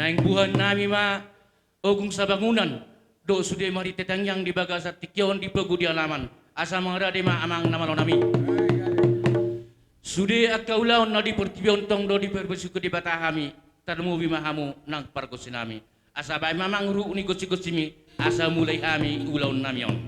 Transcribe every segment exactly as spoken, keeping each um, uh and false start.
Naeng buhan nami ma ogung sabangunan, dohot sude marhite tangiang di bagasan tingki on di pogu di alaman, asa mangarade ma amang na malo nami. Sude angka ulaon na di portibi on tong do dipargosihon Debata hami, tarlumobi ma hamu nang pargonsi nami. Asa baen ma amang ruhut ni gonsigonsimi, asa mulai hami ulaon nami on.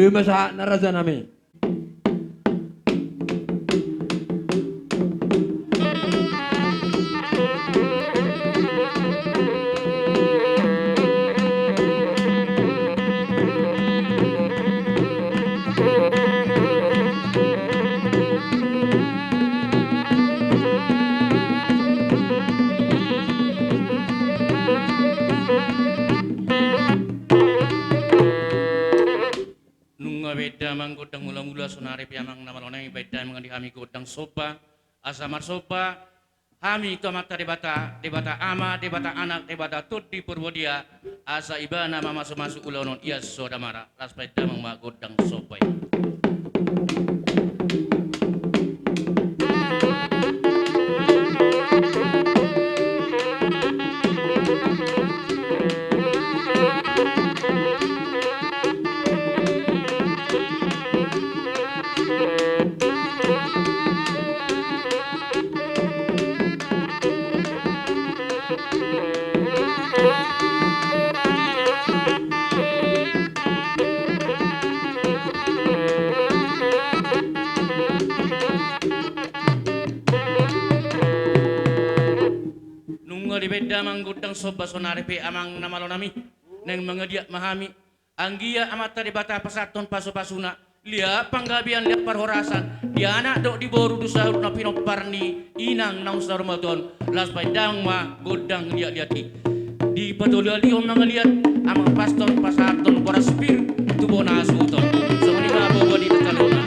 Ima sahat na raja nami. Nunga baen damang gondang mulamula, saonari pe amang na malo nami baen damang di hami gondang somba, asa marsomba hami tu Amanta Debata, Debata Ama, Debata Anak, Debata Tondi Porbadia, asa Ibana mamasumasu ulaon on, ia so damara. Laos baen damang ma gondang somba i. Nunga dibaen damang gondang somba saonari pe amang na malo nami, naeng mangaliat ma hami. Anggiat Amanta Debata pasahathon pasupasuna, liat panggabean, liat parhorasan, di anak dohot di boru, di saluhut na pinompar ni inang naung saur matua on. Laos baen damang ma gondang liatliat i. Dipatolhas ma mangaliat, amang pastor pasahathon boras pir tu bona hasuhuton. Songon i ma boha ni tatalona.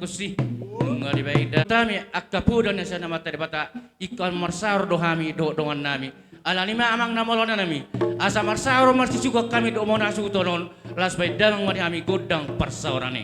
Tusi, nunga dibaen da hami angka poda ni sian Amanta Debata, ingkon marsaor do hami dohot dongannami. Alani i ma amang na mauliate nami, asa marsaor marsisuhut hami dohot muna suhut on, laos baen damang ma di hami gondang parsaoran i.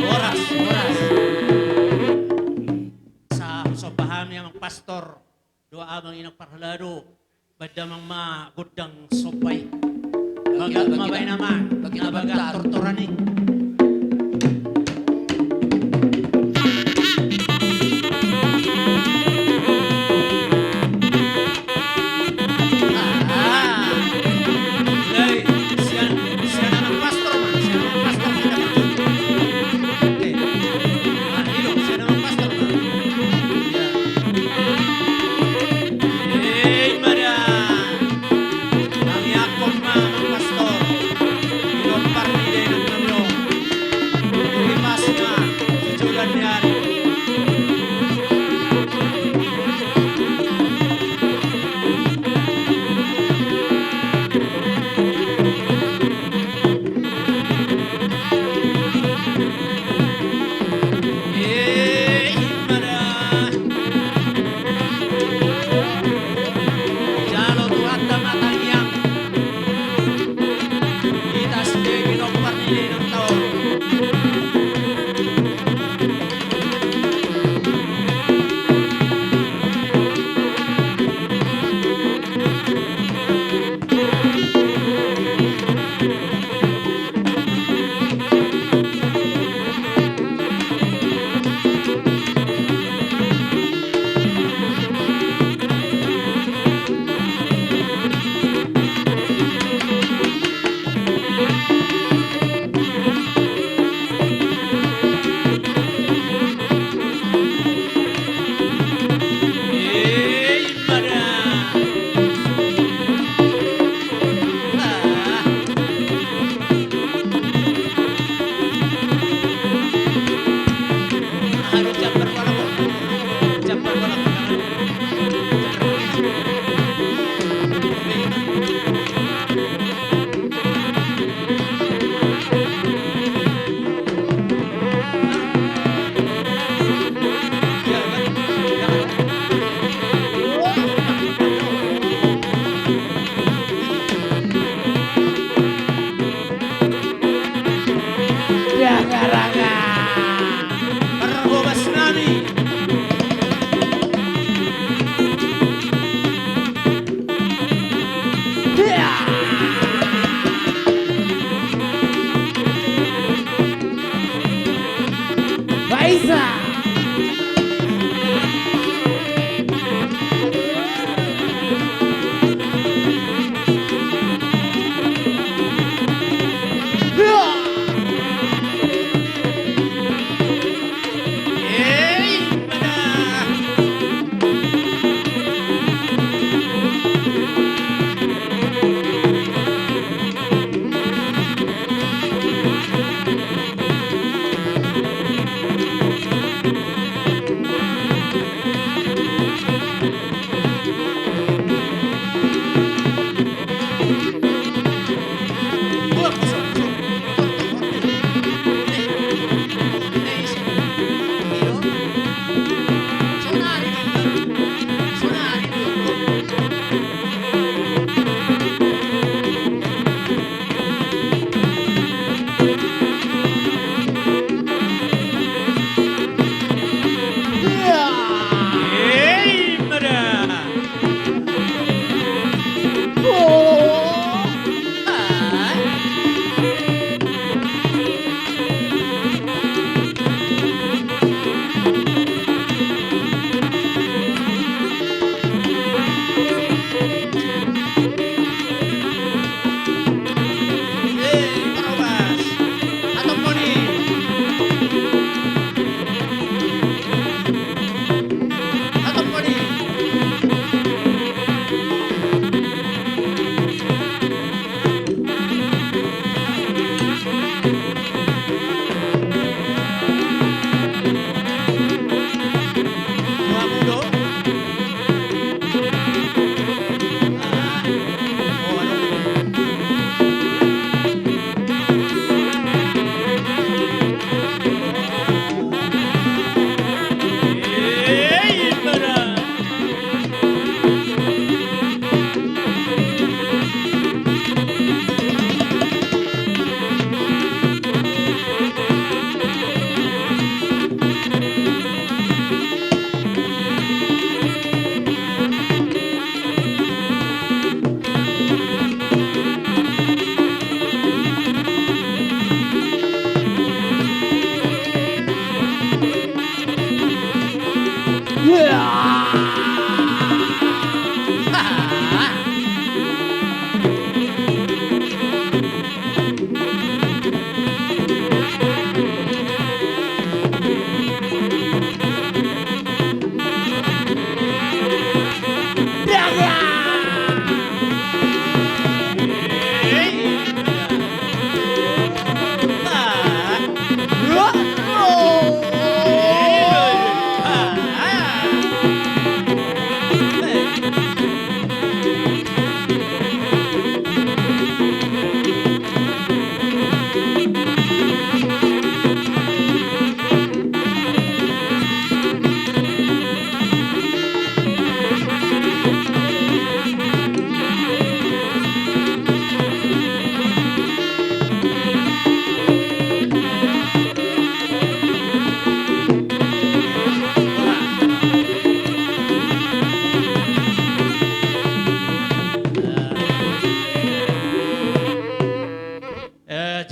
Horas, horas. Sa, somba hami amang pastor. Dohot amang inang parhalado, baen damang ma gondang somba i. Bagak ma baen amang, bagak tortoran i. Ah, ah. Sian, sian amang pastor ma, sian amang pastor hita ma. Eh, ah, i do, sian amang pastor ma. Ia. Eh, i ma da. Tangiangkon ma amang pastor. Di lompan ni dainang nami on.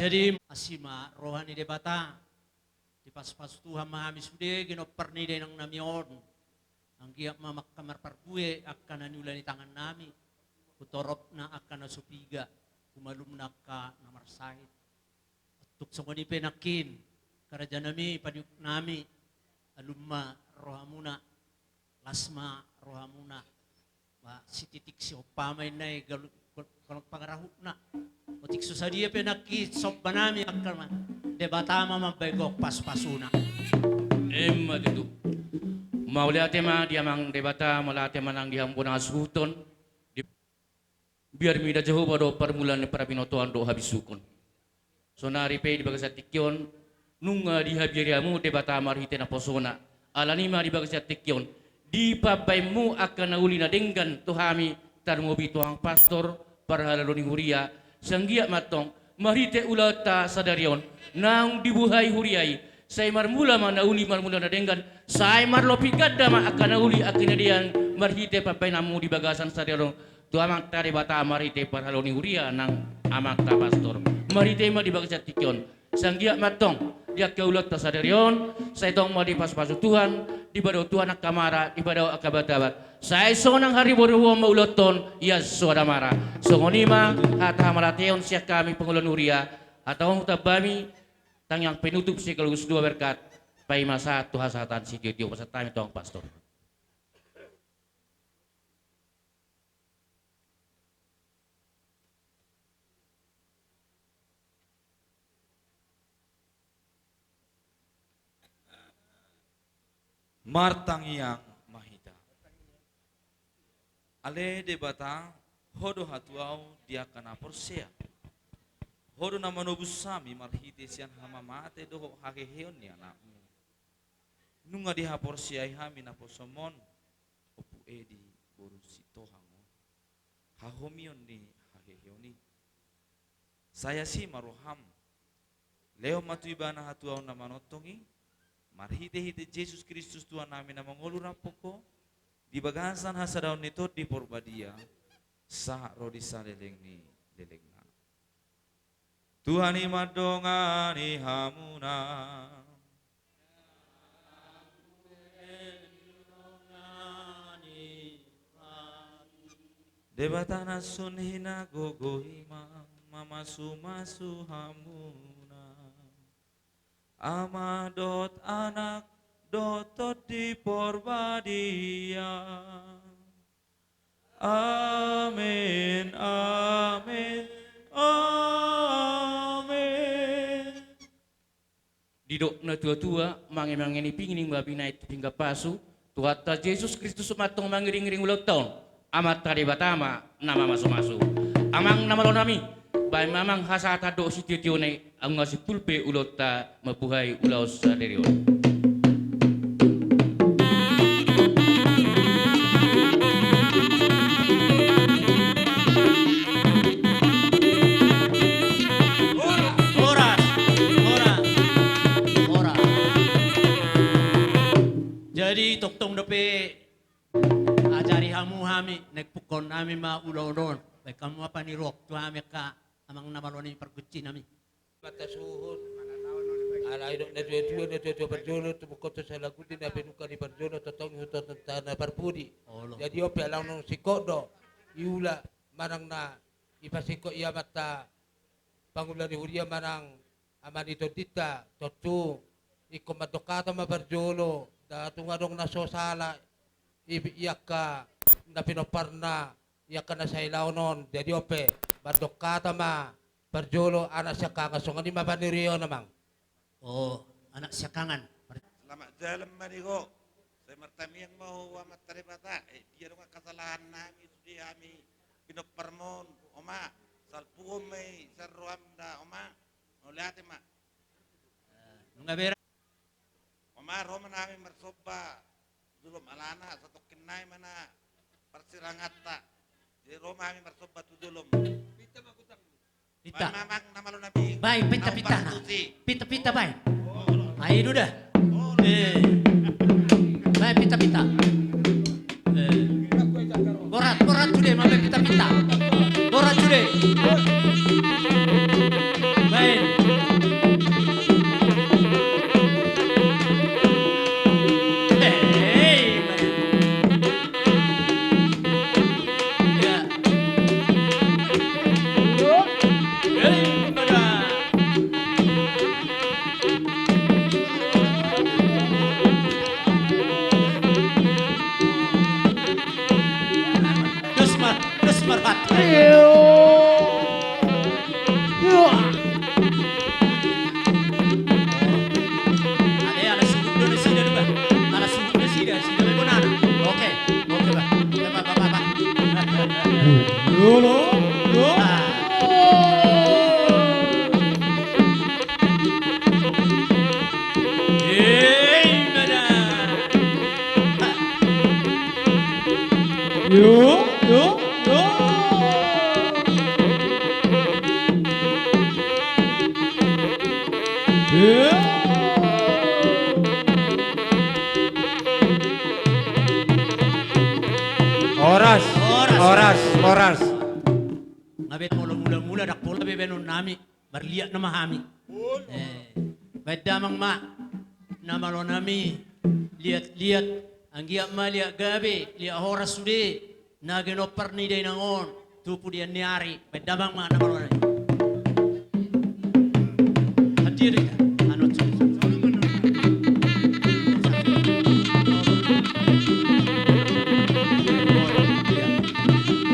Jadi asi ma roha ni Debata, dipasupasu Tuhan ma hami sude ginompar ni dainang nami on. Anggiat ma manghamar parbue angka na niula ni tangan nami, hutoropna angka na so piga, humalumna angka na marsahit. Tung songon i pe nangkin, karaja nami, paniuk nami, alum ma rohamuna, las ma rohamuna. Ba sititik sihompa ma inna i galu-, gol-, golong pangarahutna. Otik so sadia pe nangkin somba nami angka ma, Debata ma mambahen gok pasupasuna. Emma tutu. Mauliate ma di Amang Debata, mauliate ma nang di hamu na suhuton. Di Biar mida Jahowa do parmulaan ni parabinotoan dohot habisuhon. Sonari pe di bagasan tingki on, nunga dihabiari hamu Debata marhite naposona. Alani ma di bagasan tingki on, dipambahenmu angka na uli na denggan tu hami, tarlumobi tu amang pastor, parhalado ni huria, sai anggiat ma antong, marhite ulaonta sadari on, naung dibuhai huria i, sai marmula ma na uli marmula na denggan, sai marlopi ganda ma angka na uli angka na denggan, marhite pambahenanmu di bagasan sadari on, tu Amanta Debata marhite parhalado ni huria nang amanta pastor. Marhite ma di bagasan tingki on. Sai anggiat ma antong di angka ulaonta sadari on, sai tong ma dipasupasu Tuhan, dipadao Tuhan angka mara, dipadao angka batabat. Sai sonang hariboruboruon ma ulaonta on, ia so ada mara. Songon i ma hata hamauliateon sian hami pangula ni huria, hata on hutamba hami, tangiang penutup sekaligus doa berkat, paima sahat tu hasahatan sitio-tio, pasahat hami tu amang pastor. Martangiang ma hita. Ale Debata, Ho do hatuaon di angka na porsea. Ho do na manobus hami marhite sian hamamate dohot haheheon ni Anakmu. Nunga dihaporseai hami naposom on, Ompu Edi boru Sitohang on, hahomion ni haheheon i. Sai asi ma roham, lehon ma tu ibana hatuaon na manongtong i, marhitehite Jesus Kristus Tuhannami na mangolu rap dohot Ho, di bagasan hasadaon ni Tondi Porbadia, sahat ro di saleleng ni lelengna. Tuhan i mandongani hamuna. Debata na sun hinagogo i ma mamasumasu hamuna. Ama dohot Anak dohot Tondi Porbadia. Amen, amen, amen. Didok na tuatua, mange-mange ni pinggan ma binahen tu pinggan pasu, Tuhanta Jesus Kristus ma antong mangiring-iring ulaonta on, Amanta Debata ma na mamasumasu. Amang na malo nami, bahen ma amang hasahatan dohot sitio-tio na i, anggo na simpul pe ulaonta mambuhai ulaon sadari on. Horas, horas, horas. Jadi tongtong dope ajari hamu hami, naeng pungkaon nami ma ulaon on. Bahen hamu ma paniruon tu hami angka amang na malo nami, pargonsi nami. Mata suhut. Alai didok na tuatua, na tuatua parjolo, tumungkot tu salagundi, na pinungka ni parjolo, tongtong hutonta na parpudi. Olo. Jadi on pe alai naung singkop do iula manang na ipasingkop i amanta pangula ni huria manang ama ni tondinta, tontu ingkon mandok hata ma parjolo, nda tung adong na so sala i, i angka na pinomparna, i angka na sailaon on. Jadi on pe, mandok hata ma parjolo anak siangkangan, songon i ma panirion amang. O, anak siangkangan. Selamat jalan ma di ho. Sai martangiang ma ho tu Amanta Debata. Eh, dia dong angka salahan nami sude hami pinomparmon, oma. Salpuhon ma i sian roham da, oma. Mauliate ma. Eh, nunga bera. Oma, ro ma nami marsomba tu jolom alana satongkin nai ma na parsiranganta. Jadi ro ma hami marsomba tu jolom. Pinta ma gutang. Pinta. Bahen ma amang na malo nami. Bahen pinta-pinta na. Pinta-pinta bahen. Ai duda. Eh. Bahen pinta-pinta. Eh. Borat, borat sude mambahen pinta-pinta. Borat sude. Bahen. Pat. Ale, ala suhut do nasida do, bah. Ala suhut nasida, sida ma ibonana. Oke, oke, bah. Oke, bah, bah, bah, bah. Olo, olo. Ah. Hei, mada. Yo, yo, yo. Yo. Horas, horas, horas, horas. Nga be molo mula-mula ndang pola be baenon nami. Marliat nama hami. Eh, baen damang ma na malo nami, liat-liat, anggiat ma liat gabe, liat horas sude na ginompar ni dainang on tu pudian ni ari. Baen damang ma na malo nami. Hadia de, anu,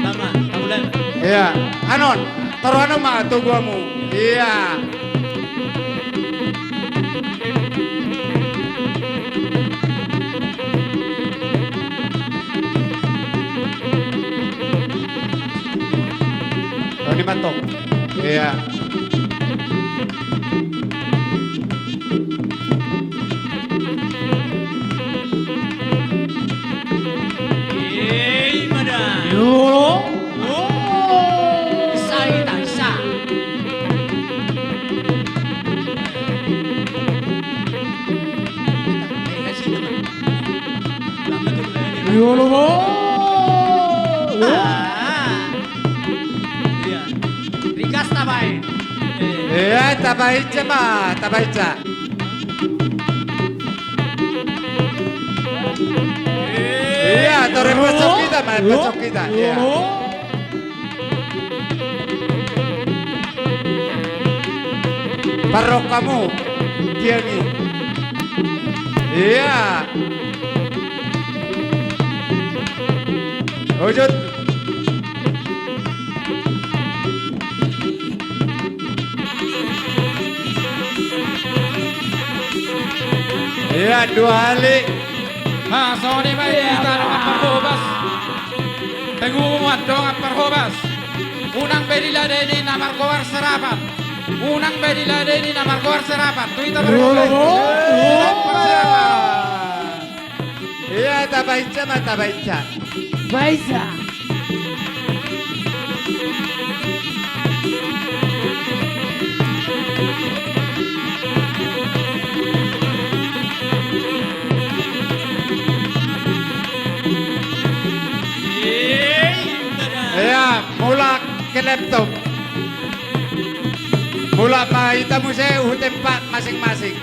Tama, tama. Iya, anon, taruhon ma tu guamu. Iya. Toni mantong. Iya. Ei, mada. Yo. Isa, ita, isa. Yo, lo, lo. Ah. Iya. Rigas tabaen. Iya, tabaen ma, tabaen. Iya, torang pacok hita ma, pacok hita. Iya. Parrok hamu, tiang i. Iya. Ujut. Iya, dua hali. Nah, songon i ma hita dongan parhobas. Teguh ma dongan parhobas. Unang be diladeni na margoar Serapan. Unang be diladeni na margoar Serapan. Tu hita parhobas. Iya, tabaen ma, tabaen. Baen. Iya, mulak ke laptop. Mulak ma hita muse tu tempat masing-masing.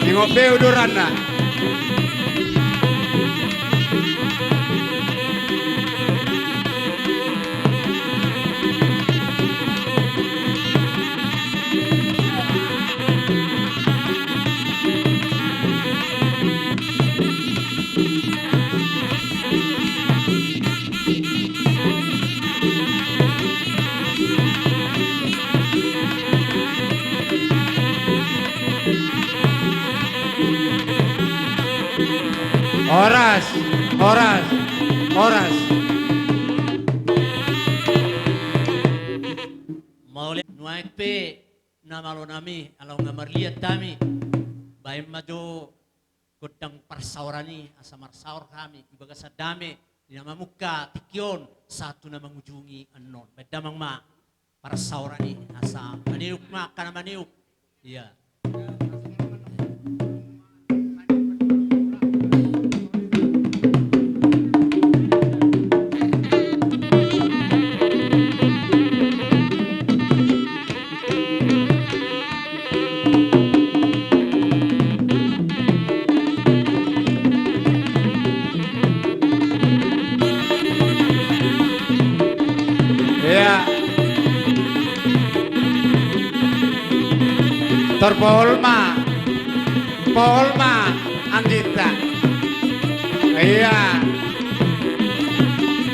Ingot be uduranna. Horas, horas, horas. Mauliate, nuaeng pe na malo nami, ala nunga marliat hami, baen ma jo gondang parsaoran i asa marsaor hami di bagasan dame di na mamungka tingki on sahat tu na mangujungi annon. Baen damang ma parsaoran i asa maniuk ma angka na maniuk. Iya. Iya. Tor pohol ma. Pohol ma angginta. Ia.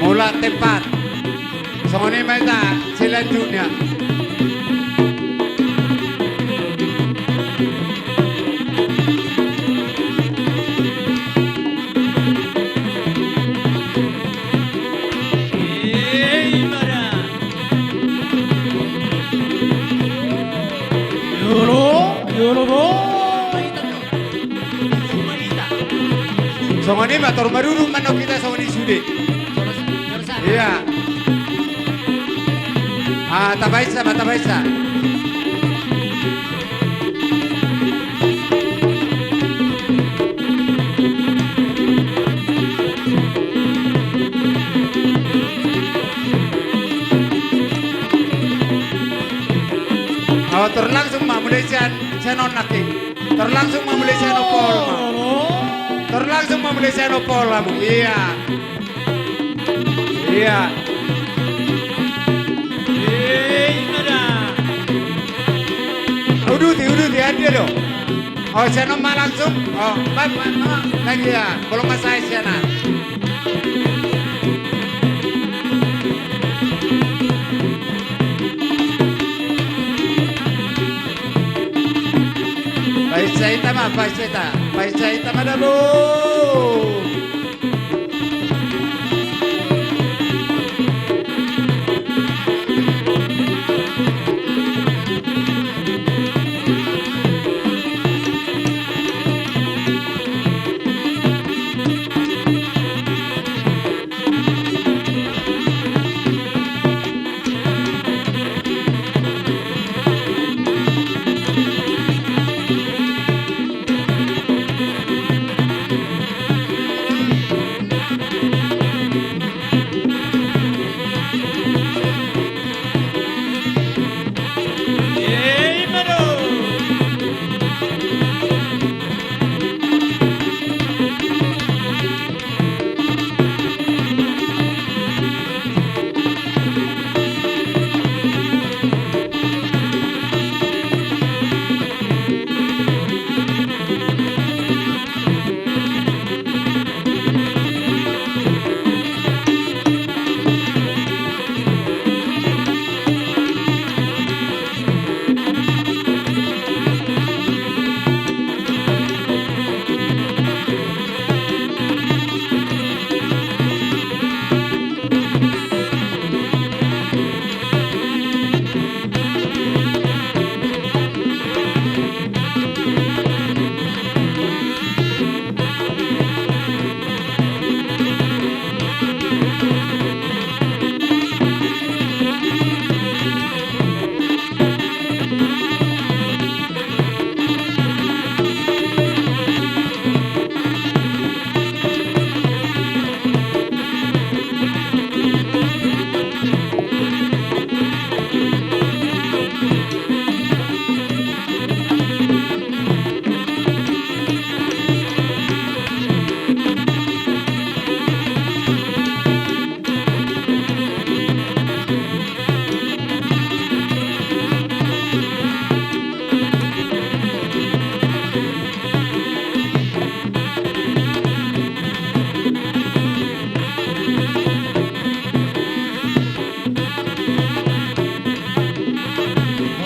Mulak tempat. Songon i ma hita selanjutnya. Songon i ma, tor marurung ma annon hita songon i sude. Ia. Ah, tabaen sa ma, tabaen sa. Oh, tor langsung ma mulai sian, sian on nangkin. Tor langsung ma mulai sian ompol ma. Tor langsung ma mulai sian ompol ma. Ia. Ia. Uduti, uduti, ande do. Oh, sian on ma langsung. Oh, baen, baen, baen. Lagi ia. Bolon ma sae sian an. Paisa hita ma, paisa hita. Paisa hita ma dabo.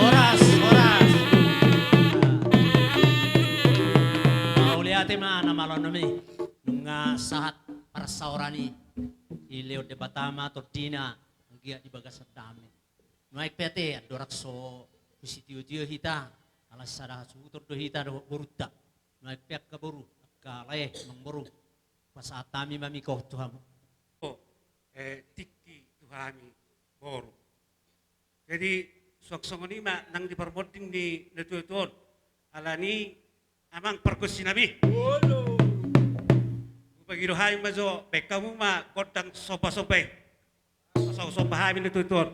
Horas, horas. Mauliate ma na malo nami. Nunga sahat parsaoran i, dilehon Debata ma tondina anggiat di bagasan dame. Nuaeng pe ate andorang so husitiotio hita, ala sada suhuton do hita dohot borunta. Nuaeng pe angka boru, angka lae, amangboru, pasahat hami ma mingkot tu hamu. Oh, eh, tingki tu hami boru. Jadi, suang songon i ma nang di parmonding ni natuatua on. Alani, amang pargonsi nami. Hupagido hami ma jo, baen hamu ma gondang sombasomba i. Pasomba hami natuatua on.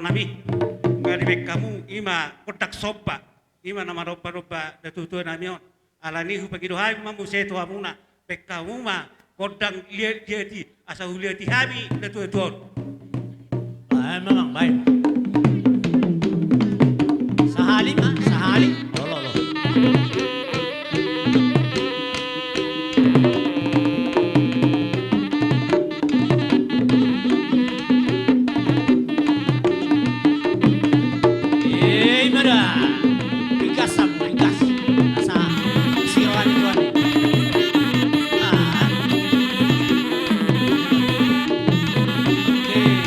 nami, nunga dibaen hamu, i ma gondang somba, i ma na manomba-nomba natuatua nami on. Alani i hupangido hami ma muse tu hamuna, baen hamu ma gondang liat-liat i, asa huliati hami natuatua on. Baen ma, Amang, baen. Sahali ma, sahali. Olo, olo. Eh, i ma da. Ringkas, Amang, ringkas. Asa siroan i tuan. Ah. Eh.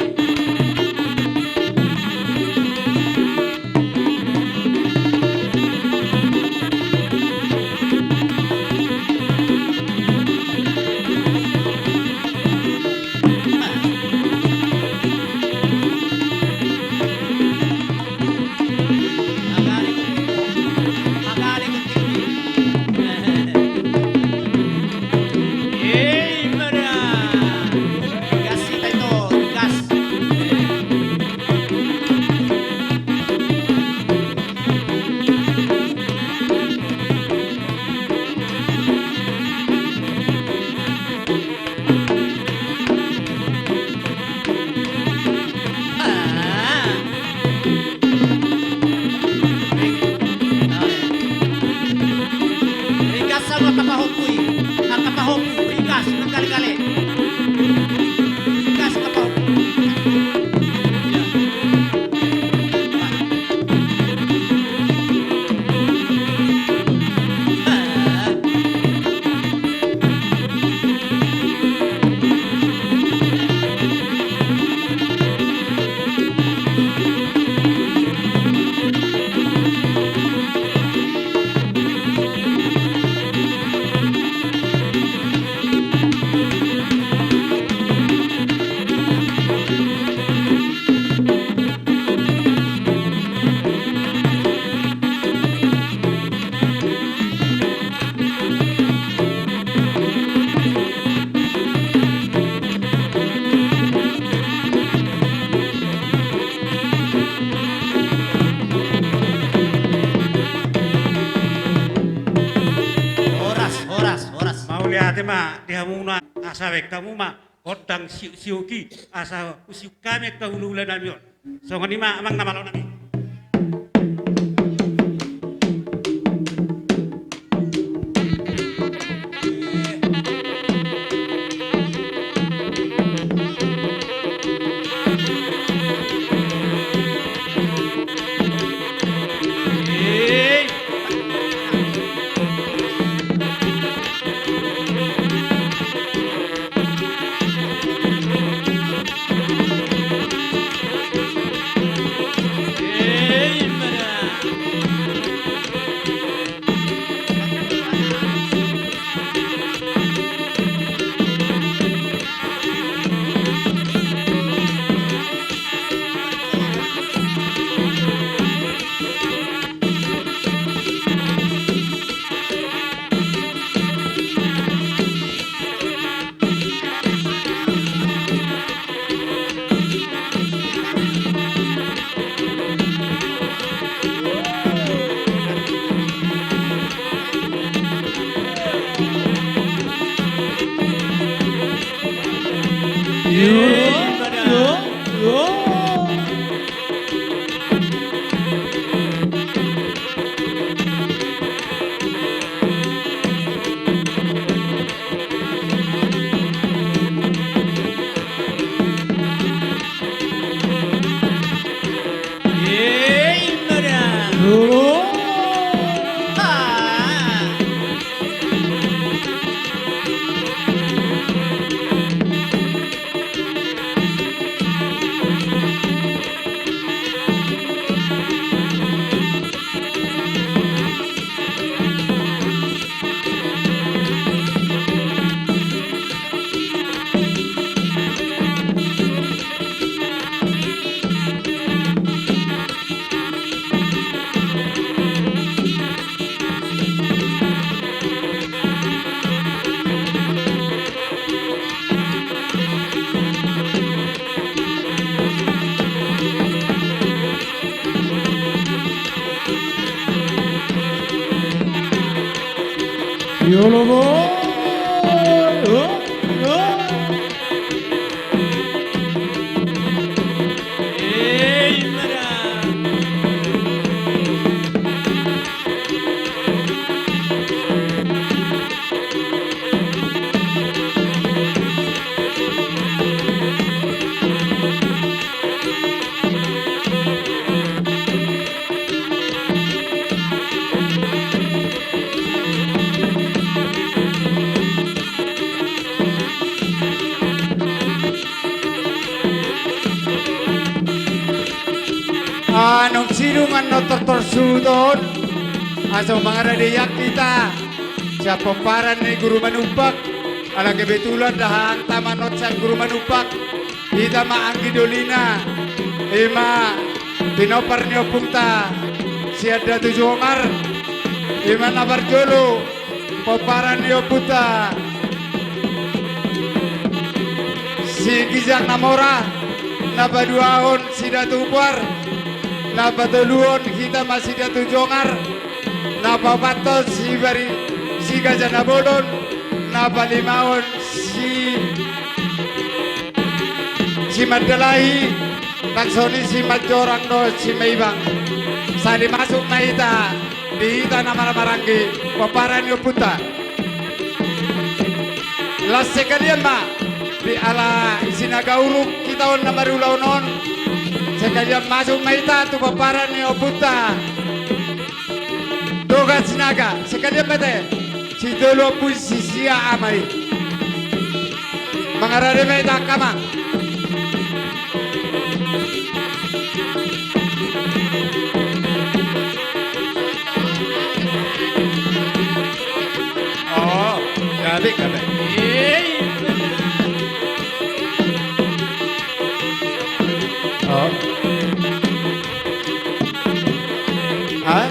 Ringkas, Amang, angka pahompu i. Angka pahompu, ringkas, nang kale-kale. Ringkas, angka pahompu. Horas, horas, horas. Mauliate ma di hamuna, asa baen hamu ma gondang siuk-siuk i, asa husiuk hami angka hula-hula nami on. Songon i ma, Amang, na malo nami. Tolong, oh, oh, oh. Eh, Imara. Anong sidung annon tortor suhut on, asa mangarade hita sian pomparan ni Guru Manumpak. Ala kebetulan dahahangta ma annon sian Guru Manumpak. Hita ma anggi dolina, i ma pinompar ni ompungta sian Datu Jongar, i ma na parjolo pomparan ni ompunta si Ginjang Namora, na paduahon si Datu Umboar, na patoluhon hita ma si Datu Jongar, na paopathon si Bari, si Gajah Nabolon, na palimahon si, si Mandalahi, nang songon i si Manjorang dohot si Maibang. Sahali masuk ma hita di hita na marhahamaranggi pomparan ni ompunta. Laos sekalian ma, di ala isi na gauruk hita on na marulaon on, sekalian masuk ma hita tu pomparan ni ompunta Doga Sinaga, sekalian ma hita, si tolu ompu si sia ama i. Mangarade ma hita angka amang. Oh, gabe, gabe. Oh. Hah?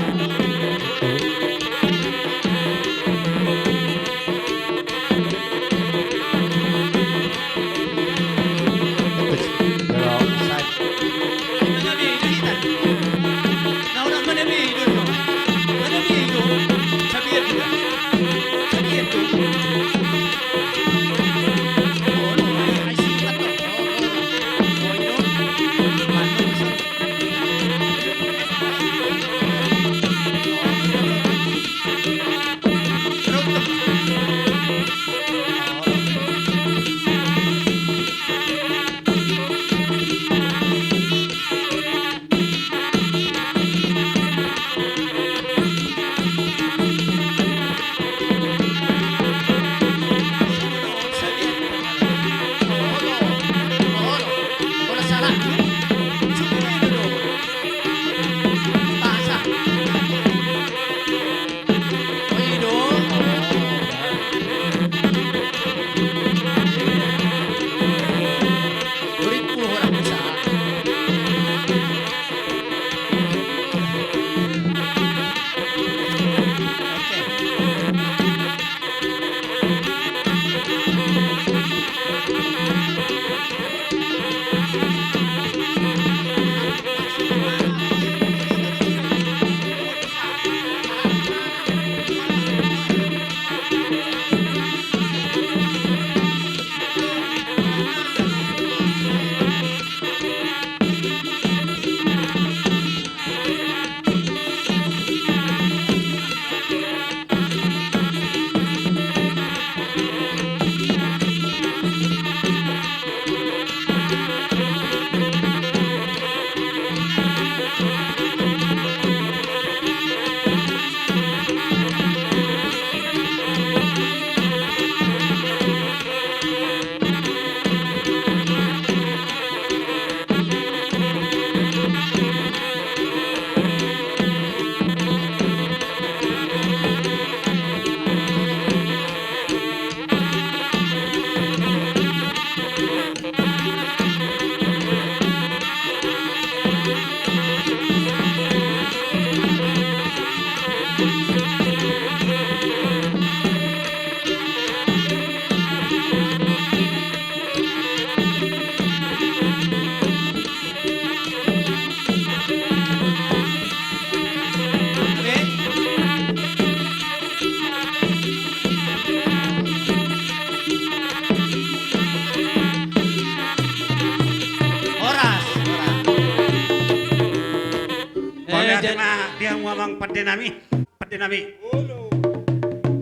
Ma di hamu amang pande nami, pande nami.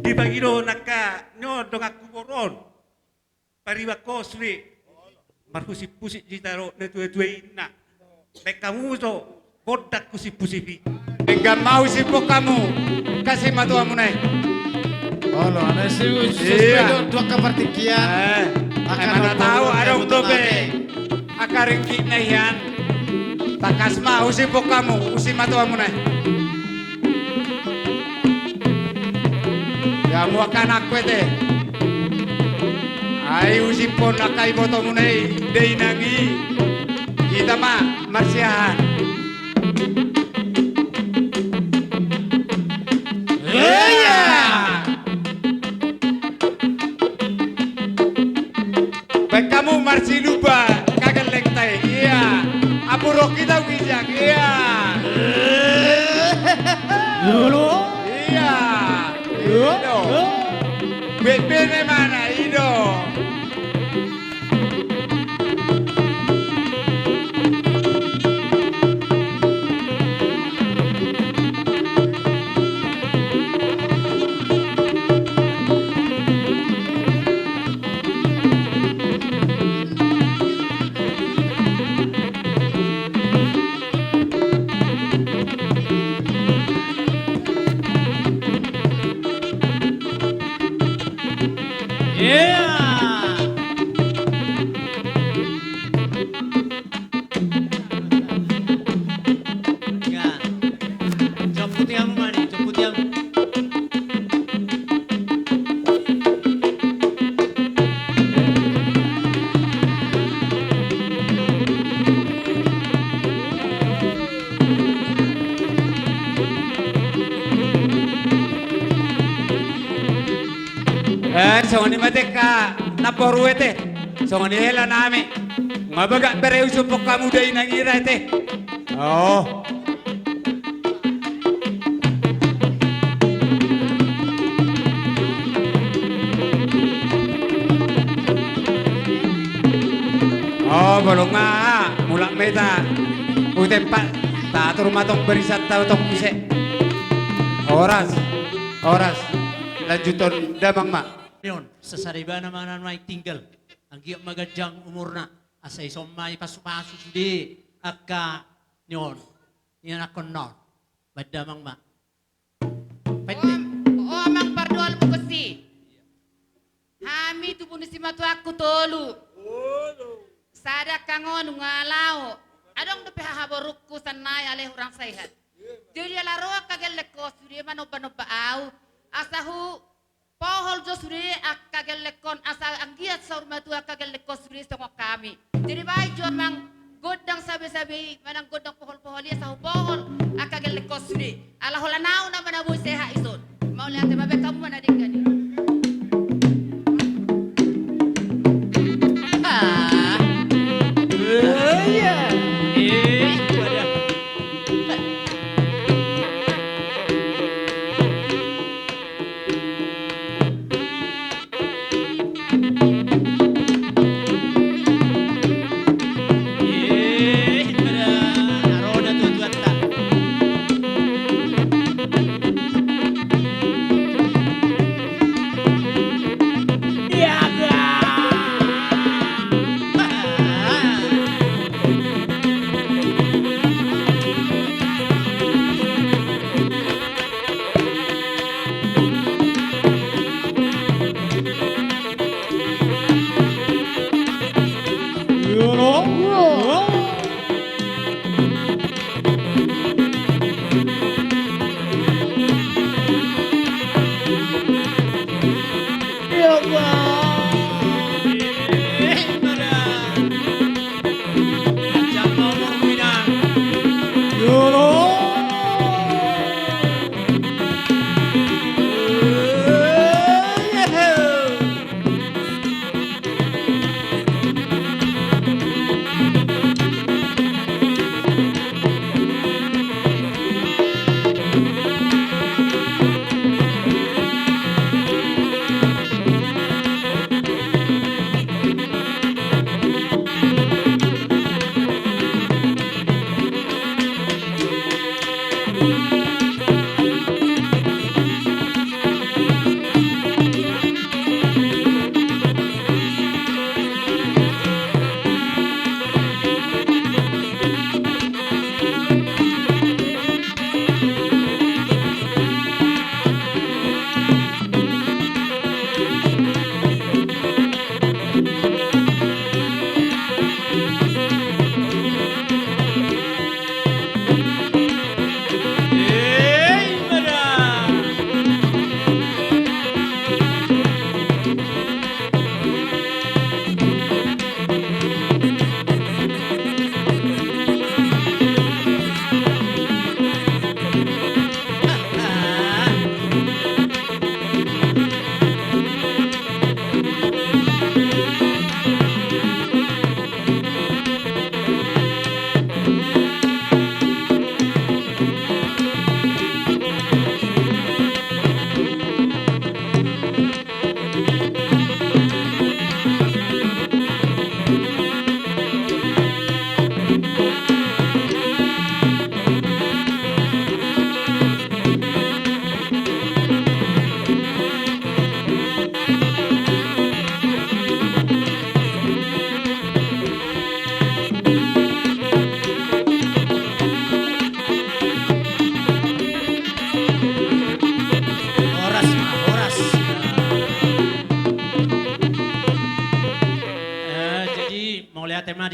Dibagi do nangka nyo donganku boru on. Pariban ho sude. Marhusip-husip hita do natuatua i ninna. Baen hamu jo gondang husip-husip i. Denggan ma husiphon hamu angka simatuamuna i. Olo, alai si, si, iya, tu angka partingkian. Eh, angka na tau adong dope angka ringgit na hian. Tangkas ma husiphon hamu tu simatuamuna i. Ia hamu angka anakku ate. Ai husiphon angka ibotomuna i dainang i. Hita ma marsiahaan. Iya. Baen hamu marsilumba angka gellengta i. Iya. Amburok hita ginjang. Iya. Lolo. Iya. Iya. Ido. Bebene mana ido. Eh, songon i ma ate angka namboru ate. Songon i hela nami. Nga bagak bere husiphon hamu dainang i ra ate. Oh. Oh, molo nga mulak ma hita tu tempat, tatur ma tong barisanta tong muse. Horas, horas. Lanjuthon damang ma. Nion, sasada ibana ma na naeng tinggal. Anggiat ma ganjang umurna. Asa ison ma i pasupasu sude angka nion. Ianakhon non. Baen damang ma. Pende. O, o amang pardoal bukusi. Hami tubu ni simatuangku tolu. Sada angka ngolu nga lao. Adong dope hahaborungku sannari alai hurang sehat. Jadi ala ro angka gellengkon sude manomba-nomba au. Asa hu pohol jo sude angka gellengkon asa anggiat saur matua angka gellengkon sude songon hami. Jadi baen jo amang gondang sabe-sabe i manang gondang pohol-pohol i asa hupohol angka gellengkon sude. Ala holan au nama na boi sehat ison. Mauliate ma, baen hamu ma na denggan i. Ah. Eh, iya. Eh, wadah.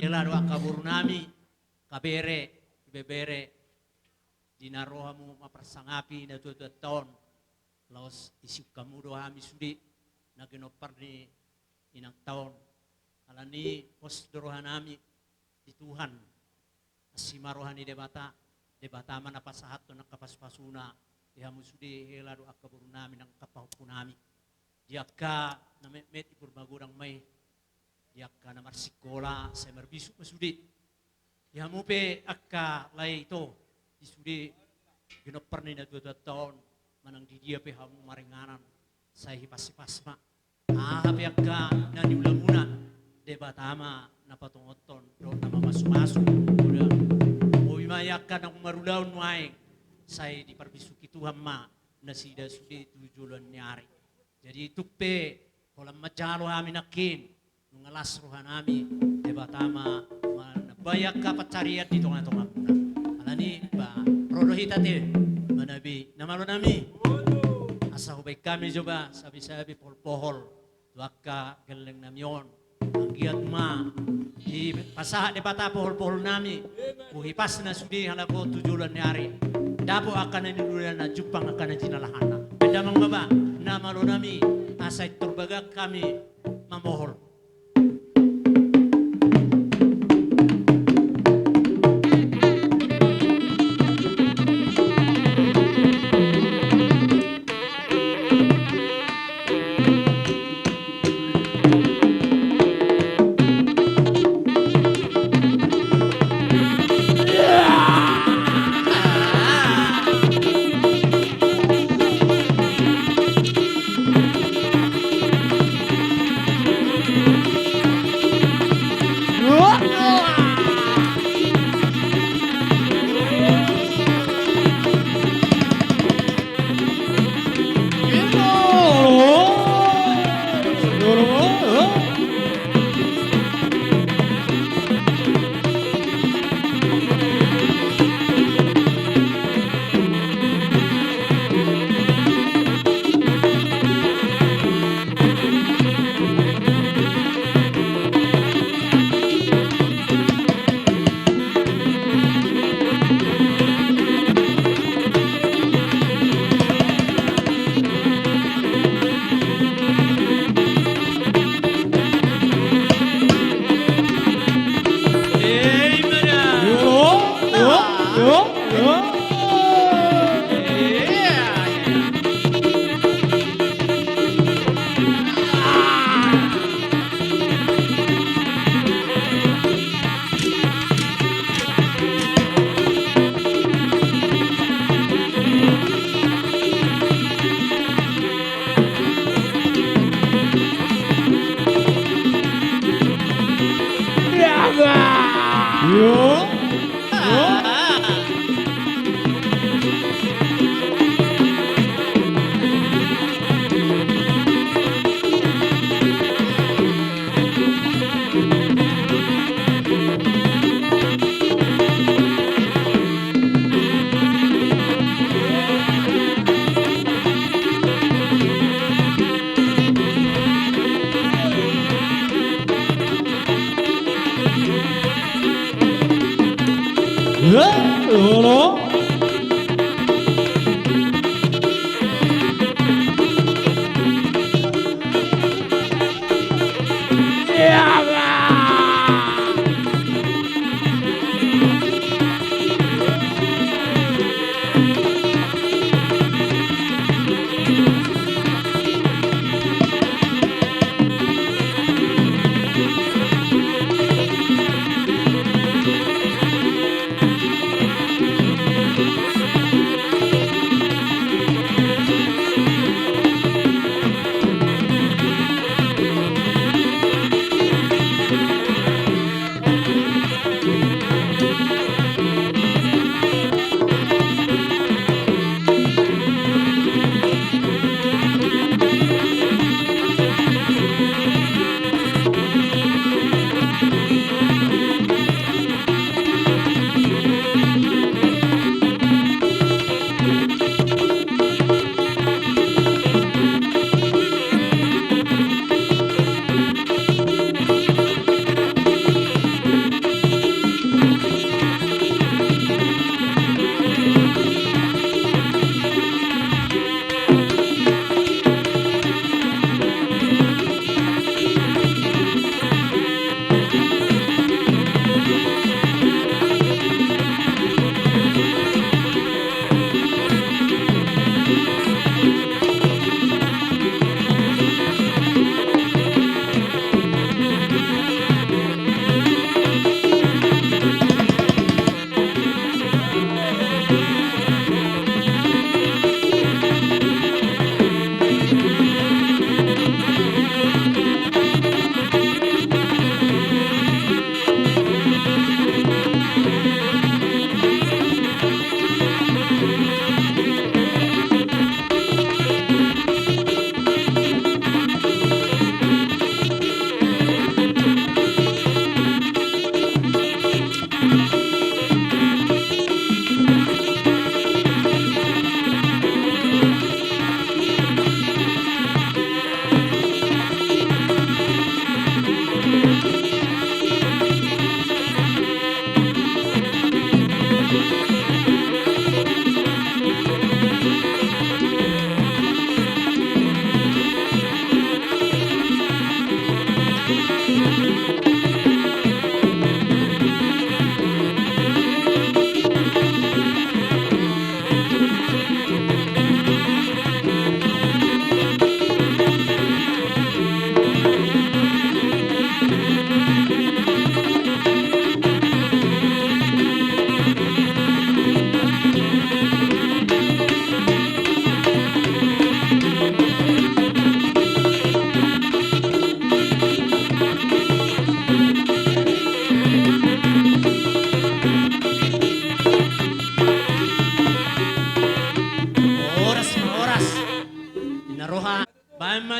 hela do angka boru nami, angka bere, ibebere, di na ro hamu mamparsangapi natuatuanta on, laos isiuk hamu do hami sude na ginompar ni inangta on. Alani pos do roha nami di Tuhan, asi ma roha ni Debata, Debata ma na pasahathon angka pasupasuna di hamu sude, hela do angka boru nami nang angka pahompu nami. Di angka na metmet, ibur magodang ma i, di angka na marsikola sai marbisuk ma sude. Di hamu pe angka lae ito, di sude ginompar ni natuatuanta on, manang di dia pe hamu maringanan, sai hipashipas ma. Aha pe angka na niulamuna, Debata ma na patongothon dohot na mamasumasu. Uda, lobi ma i angka naung marulaon nuaeng, sai diparbisuki Tuhan ma nasida sude tu joloan ni ari. Jadi tung pe holan manjalo hami nangkin, nunga las roha nami, Debata ma manambai angka pansarian di tongatongamuna. Alani ba ro do hita te, manabi na malo nami. Asa hubaen hami jo ba sabisabi poholpohol tu angka gelleng nami on. Anggiat ma dipasahat Debata poholpohol nami, huhipasna sude halak on tu joloan ni ari. Dapot angka na niulana, jumpang angka na jinalahanna. Baen damang ma ba na malo nami, asa intor bagak hami mamohol.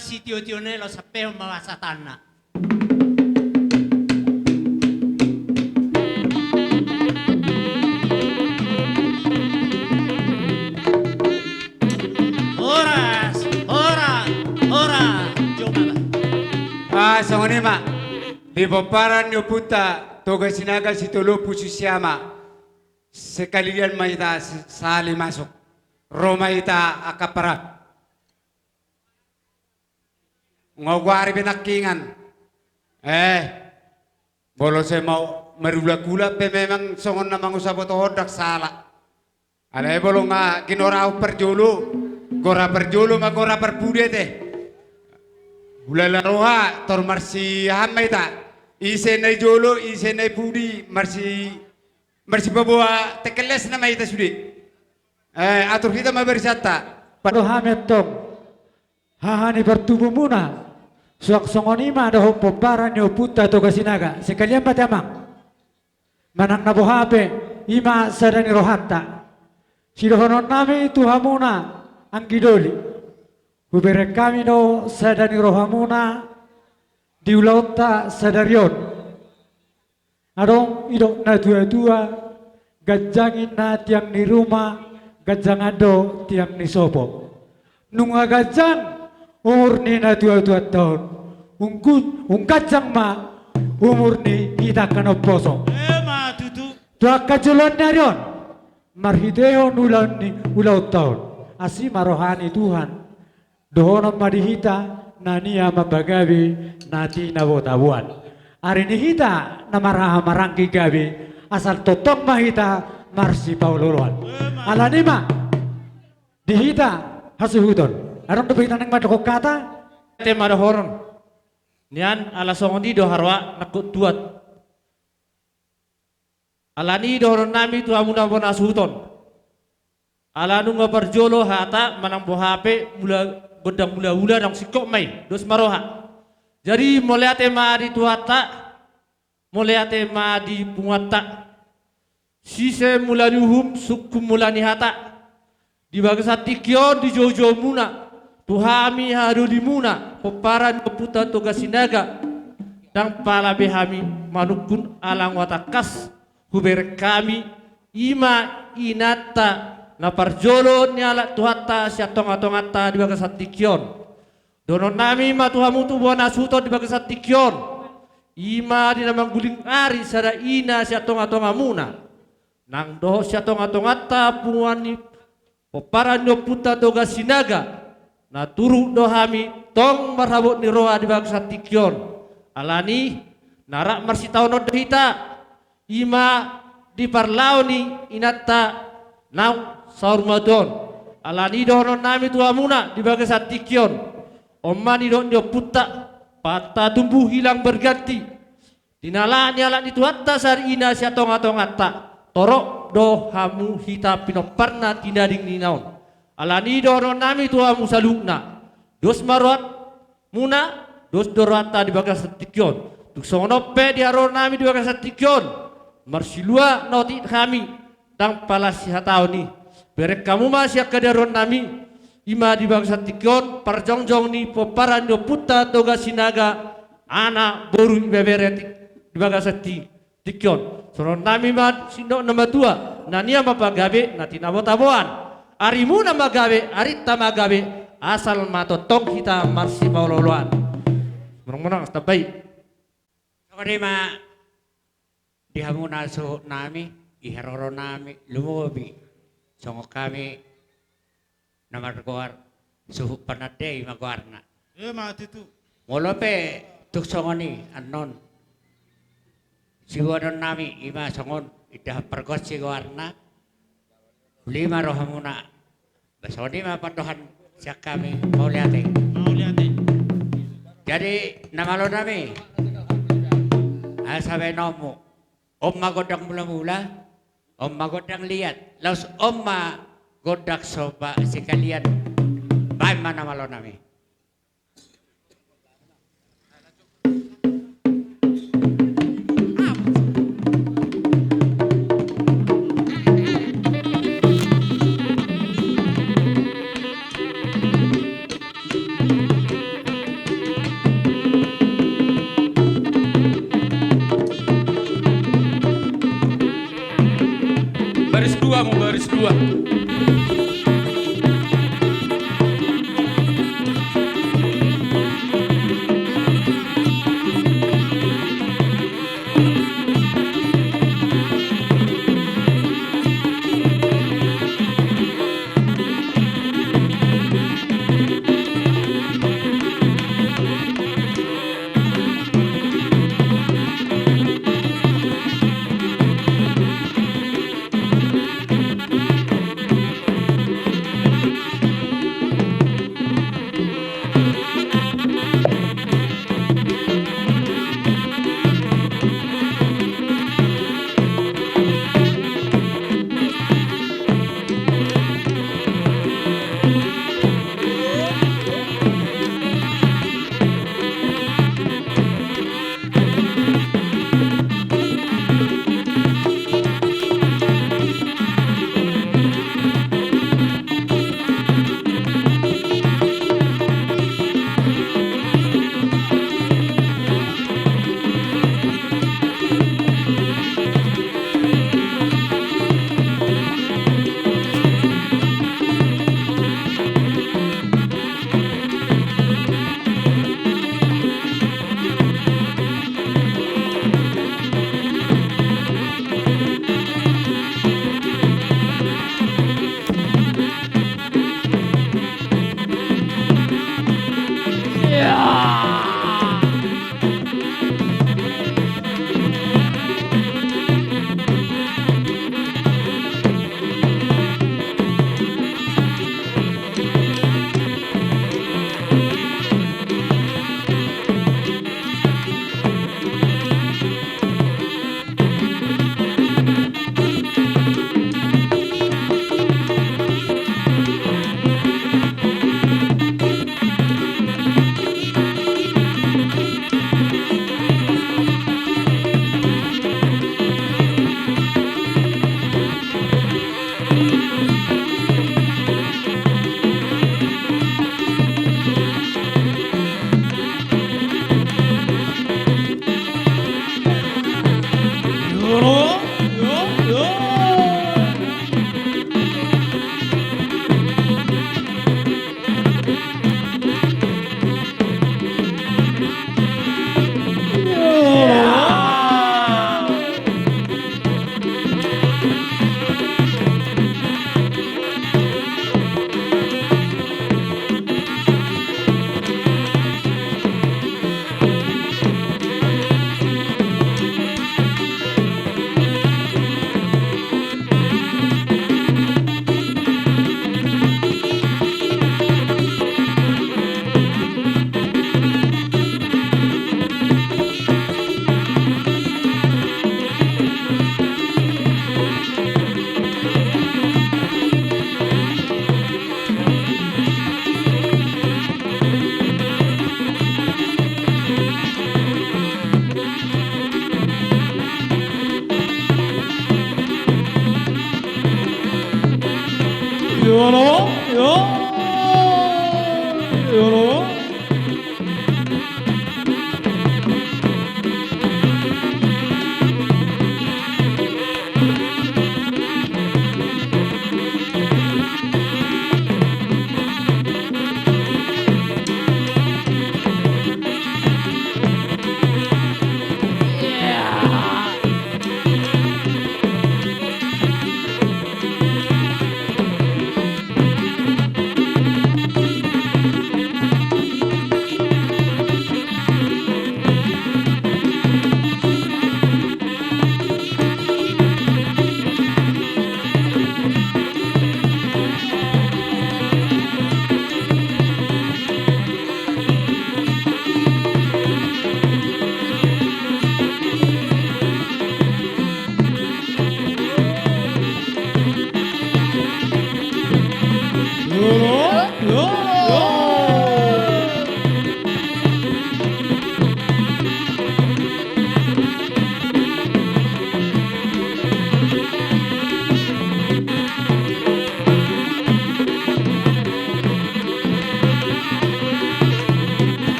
Sitio-tio ni laos sampehon ma sahatna. Horas, horas, horas. Jom ma. Ah, songon i ma. Di pomparan ni ompunta Toga Sinaga Sitolopu Susiama. Sekalian ma hita s-, sahali masuk. Ro ma hita angka para. Nga hugoari pe nangkingan. Eh, molo sai mau marulak-ulak pe memang songon na mangusabotohon ndang sala. Alai molo nga ginorahon parjolo, gora parjolo ma gora parpudi ate. Hulala roha, tor marsiahan ma hita. Ise na i jolo, ise na i pudi, marsi-, marsipaboa tekelesna ma hita sude. Eh, atur hita ma barisanta. Pado hami antong. Haha ni partubumuna, suang songon i ma dohot pomparan ni ompunta Toga Sinaga, sekalian ma ate amang. Manang na boha pe, i ma sada ni rohanta. Sidohonon nami tu hamuna, anggi doli. Hubereng hami do sada ni rohamuna, di ulaonta sadari on. Adong didok na tua-tua, ganjang ninna tiang ni ruma, ganjangan do tiang ni sopo. Nunga ganjang umur ni na tua-tuanta on, ungkun-, ungganjang ma umur ni hita angka na umposo. Ima tutu. Tu angka joloan ni ari on, marhitehon ulaon ni ulaonta on, asi ma roha ni Tuhan. Dohonon ma di hita, na nian ma pagabe, na tinabo-taboan. Ari ni hita, na marhaha maranggi gabe, asal tongtong ma hita, marsipaolo-oloan. Alani i ma, di hita, hasuhuton. Adong dope hita naeng mandok hata? Ate ma dohonon. Nian ala songon i do haroa nangkok tuat. Alani i dohonon nami tu hamuna bona hasuhuton. Ala nunga parjolo hata manang boha pe mula gondang mula-mula naung singkop ma i, dos ma roha. Jadi mauliate ma di Tuhanta, mauliate ma di punguanta. Sise mula ni uhum, sungkun mula ni hata. Di bagasan tingki on dijou-joumuna, tu hami hahadolimuna, pomparan ni ompunta Toga Sinaga, ndang pala be hami manungkun ala nga tangkas, hubereng hami, i ma inanta, na parjolo nialap Tuhanta sian tonga-tonganta di bagasan tingki on. Dohonon nami ma tu hamu tu bona hasuhuton di bagasan tingki on. I ma di na mangguling ari sada ina sian tonga-tongamuna. Nang dohot sian tonga-tonganta punguan ni pomparan ni ompunta Toga Sinaga. Na turut do hami tong marhabot ni roha di bagasan tingki on. Alani, na rap marsitaonon do hita. I ma di parlao ni inanta naung saur matua on. Alani dohonon nami tu hamuna di bagasan tingki on. On ma nidok ni ompunta, pantang tumbuh hilang berganti. Di na laho nialap ni Tuhanta sada ina sian tonga-tonganta. Torop do hamu hita pinomparna tinading ni na on. Alani dohonon nami tu hamu saluhutna. Dos ma rohat muna, dos do rohanta di bagasan tingki on. Tung songon on pe di haroro nami di bagasan tingki on. Marsilua na otik hami, ndang pala sihataon i. Bereng hamu ma sian hadaroan nami, i ma di bagasan tingki on, parjongjong ni pomparan ni ompunta Toga Sinaga, anak boru ibebere ti-, di bagasan ti-, tingki on. Songon nami ma sinonduk na matua, na nian ma pagabe, na tinabo-taboan. Arimuna ma gabe, arinta ma gabe, asal ma tongtong hita marsipaolo-oloan. Monang-monang, tambai. Songon i ma di hamuna suhut nami, di haroro nami, lumobi. Songon hami, na margoar suhut panandai ma goarna. Ima tutu. Molo pe tung songon i annon. Siboanon nami i ma songon indahan pargonsi goarna. Uli ma rohamuna. Ba songon i ma pandohan sian hami, mauliate. Mauliate. Jadi na malo nami. Asa baen hamu. On ma gondang mula-mula, on ma gondang liat, laos on ma gondang somba sekalian. Baen ma na malo nami. Baris dua.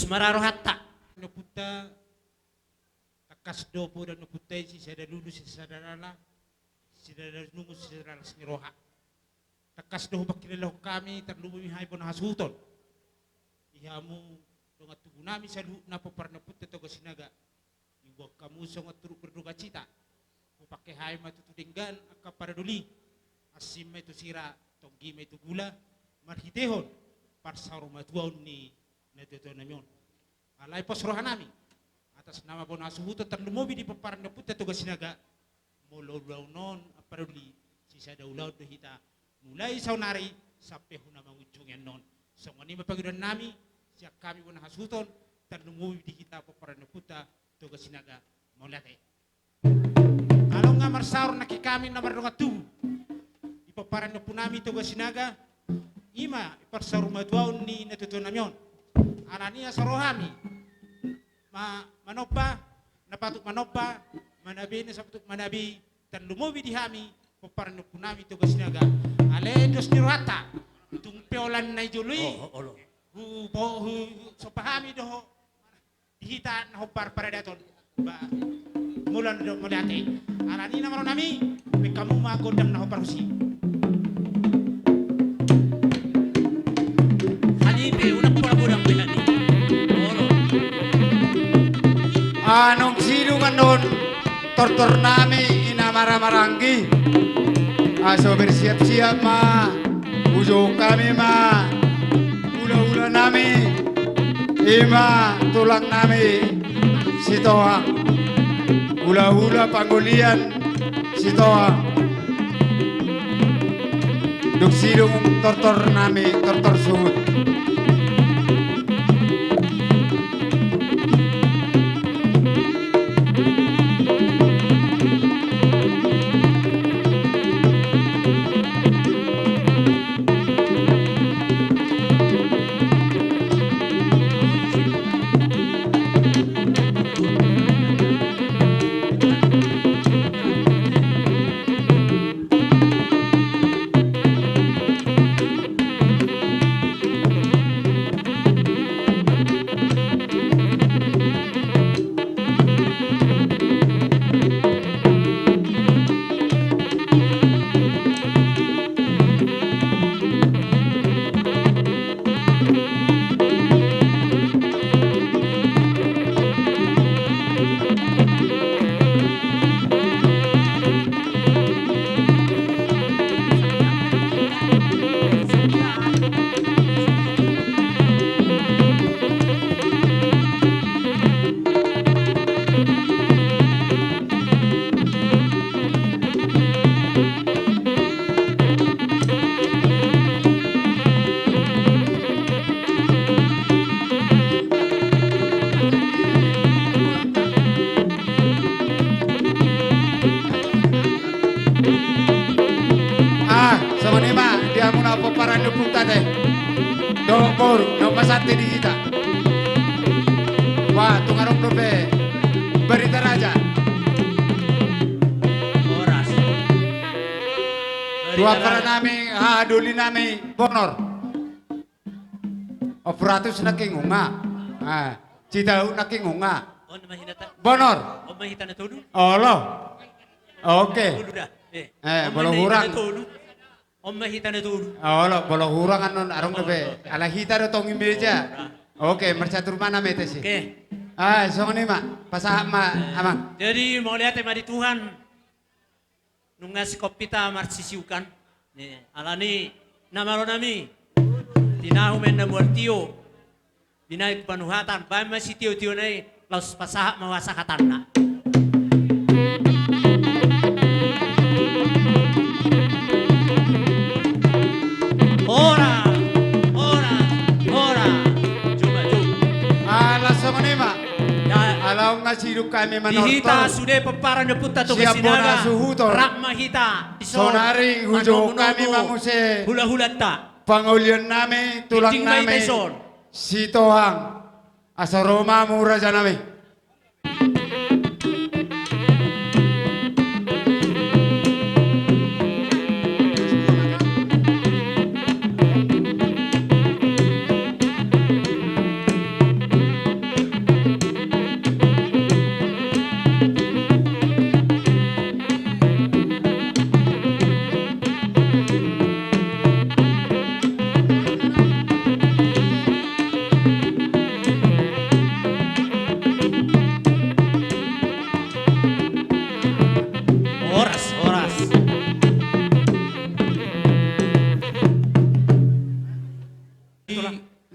Mararohanta. Ompunta, tangkas do poda ni ompunta i sisada lulu, sisada lala, sisada nunga, sisada las ni roha. Tangkas do hupangkilalahon hami, tarlumobi hami bona hasuhuton. Di hamu dongan tubu nami saluhutna pomparan ni ompunta Toga Sinaga. Diboan hamu songon turut berdukacita. Hupangke hami ma tutu denggan angka paradoli. Asi ma i tu sira, tonggi ma i tu gula. Marhitehon parsaurmatuaon ni natuatua nami on. Alai pos roha nami atas nama bona hasuhuton tarlumobi di pomparan ni ompunta Toga Sinaga. Molo ulaon on, paradoli, sisada ulaon do hita mulai saonari sampe huna mangujungi annon. Songon i ma pangidoan nami sian hami bona hasuhuton tarlumobi di hita pomparan ni ompunta Toga Sinaga. Mauliate. Alai nunga marsaor nangkin hami na mardongan tubu di pomparan ni ompu nami Toga Sinaga. I ma parsaurmatuaon ni natuatua nami on. Alani i asa ro hami ma-, manomba na patut manomba, manabe na sapatut manabe, tarlumobi di hami pomparan ni ompu nami Toga Sinaga. Alai dos ni rohanta, tung pe holan na i jolo i. Oh, olo. Hu-, hu-, hu-, somba hami do ho di hita na hombar paradaton. Ba, mulak do mauliate. Alani i na maro nami, baen hamu ma gondang na hombar husi. Hami pe unang pola godang be hami. Olo. Anong sidung annon tortor nami i na maramaranggi. Aso bersiap-siap ma, hujou hami ma hulahula nami, i ma tulang nami Sitohang. Hulahula pangolian Sitohang. Dung sidung tortor nami, tortor suhut. Ah, songon i ma di hamu na pomparan ni ompunta ate. Dohot boru, na ummasate di hita. Wah, tung adong dope Barita Raja. Horas. Tu ampara nami, hahadoli nami, Bonor. Ompuratus nangkin nunga. Ah, Citauk nangkin nunga. On ma hita. Bonor. On ma hita na tolu. Olo. Oke. Tolu da. Eh, eh, on ma hita na tolu. Molo hurang. On ma hita na tolu. Olo, molo hurang annon adong dope. Olo. Ala hita do tong i meja. Olo. Oke, marcatur ma nami ate si. Oke. Ah, songon i ma. Pasahat ma, eh, amang. Jadi, mauliate ma di Tuhan. Nunga singkop hita marsisiukan. Eh, alani na malo nami. Tinahu ma inna mual tio. Binahen panuhatan, baen ma sitio-tiona i, laos pasahat ma huasa hatanna. Horas, horas, horas. Coba, coba. Ala songon i ma. Ya. Ala nunga sidung hami manortor. Di hita sude pomparan ni ompunta Toga Sinaga. Siap bona suhuton. Rap ma hita. Saonari hujou hami ma muse. Hula-hulanta. Pangolian nami, tulang nami. Sitohang. Asa ro ma hamu raja nami.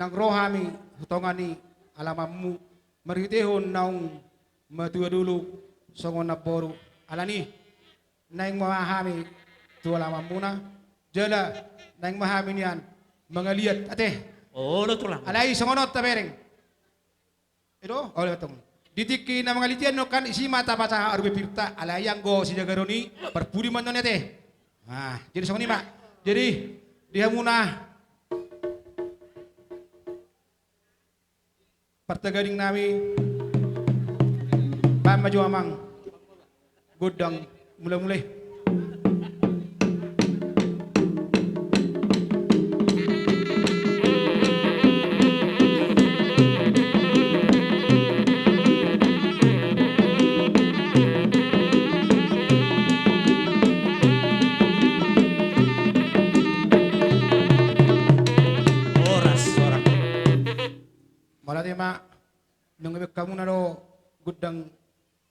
Nang ro hami tu tonga ni alamanmu, marhitehon naung matua dolok songon namboru. Alani, naeng ma hami tu alamanmuna, jala naeng ma hami nian mangaliat, ate. Olo, tulang. Alai songon on tabereng. Edo, olo, tong. Di tingki na mangaliat i on kan, disi ma tapasahat arupi pirta, alai anggo sijagaron i, parpudi ma annon, ate. Nah, jadi songon i ma. Jadi, di hamuna partagading nami, baen ma jo amang gondang mulamula i. Horas, horas. Mauliate ma, nunga baen hamuna do gondang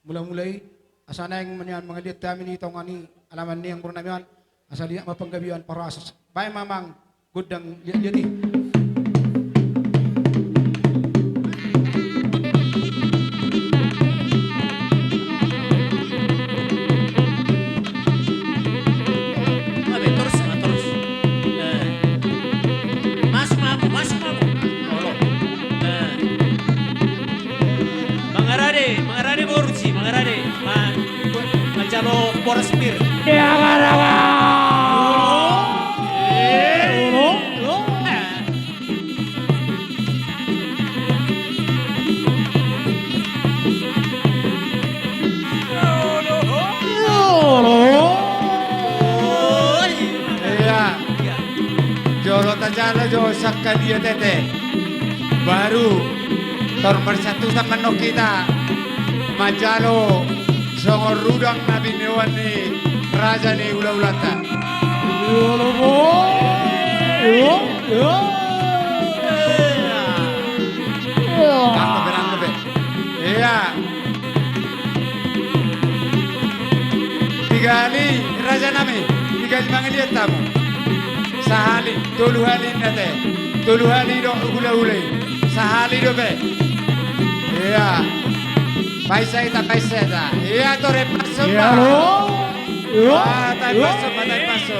mulamula i, asa naeng ma nian mangaliat hami di tonga ni alaman ni amang boru nami on, asa liat ma panggabean parhorasan. Baen ma amang gondang liat-liat i. Abe, torus ma, torus. Eh. Masuk ma hamu, masuk ma hamu. Olo. Eh. Mangarade, mangarade boru si, mangarade. Ma-, manjalo boras pir. Ia, mangarade. Olo. Olo. Olo. Ia. Jolo tajalo jo sangkaliat ate. Baru tor marsiantusan ma annon hita manjalo songon rudang na binoan ni raja ni hula-hulanta. Ia, ia. Ia. Ia. Tiga hali, raja nami, tiga hali mangaliat hamu. Sahali, tolu hali ninna ate. Tolu hali do hula-hula i. Sahali dope. Ia. Paisa hita, paisa hita. Ia, tore paso ma. Ia, lo. Ia. Ah, tai paso ma, tai paso.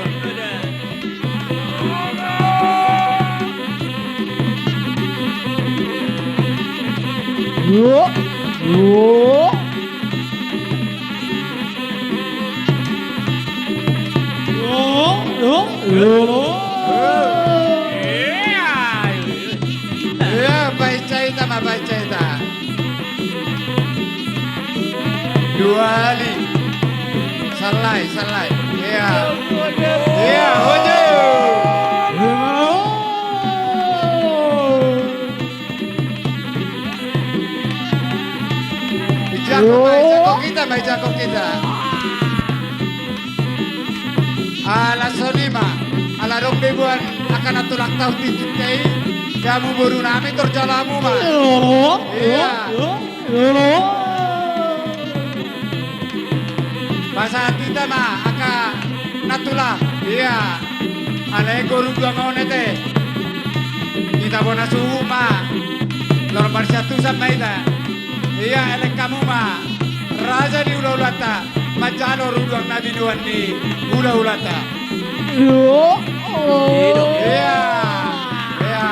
Ia, paisa hita ma, paisa hita. Dua hali. Salai, salai. Ia. Ia, hoju. Dijangkon ma, dijangkon hita ma, dijangkon hita. Ala songon i ma, ala adong be boan angka na tulang tahu tintin tei, hamu boru nami tor jalo hamu ma. Ia. Pasahat hita ma angka na tulang. Ia. Alai anggo rudang on ate, hita bona suhut ma. Tor marsiantusan ma hita. Ia, elek hamu ma. Raja ni hula-hulanta manjalo rudang na binoan ni hula-hulanta. Ia. Ia.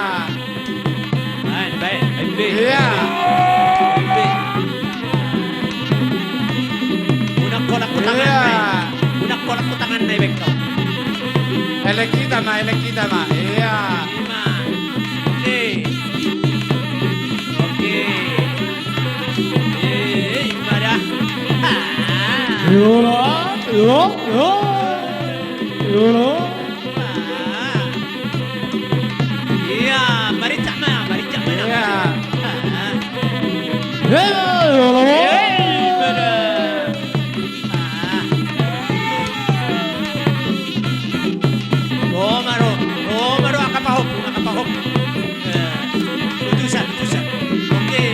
Baen, baen, baen be. Ia. Baen be. Unang kolak tu tangan na i. Ia. Unang kolak tu tangan na i, baen kau. Elek hita ma, elek hita ma. Ia. Ima. Oke. Oke. Eh, ima dah. Ah. Yola, yola, yola. Ia, marincak ma, marincak ma. Ia. Ah. Eh, olo. Eh, pada. Ah. Roma ro, roma ro, angka pahompu, angka pahompu. Eh, utusan, utusan. Oke.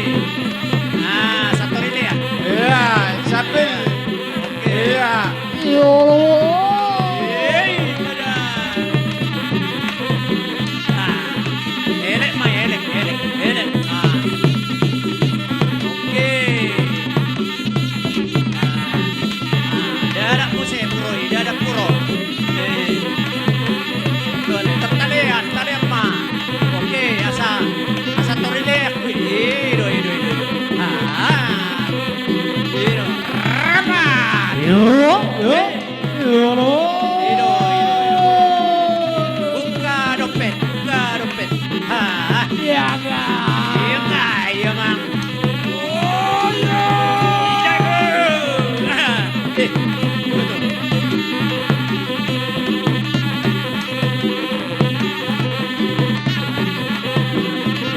Ah, santori lea. Ia, sambil. Oke. Ia. Ia, pada. Ah, elek ma, elek. Iya, Kang. Iya, Kang. Iya, Mang. Oh, iya. Iya, Kang. Eh, betul.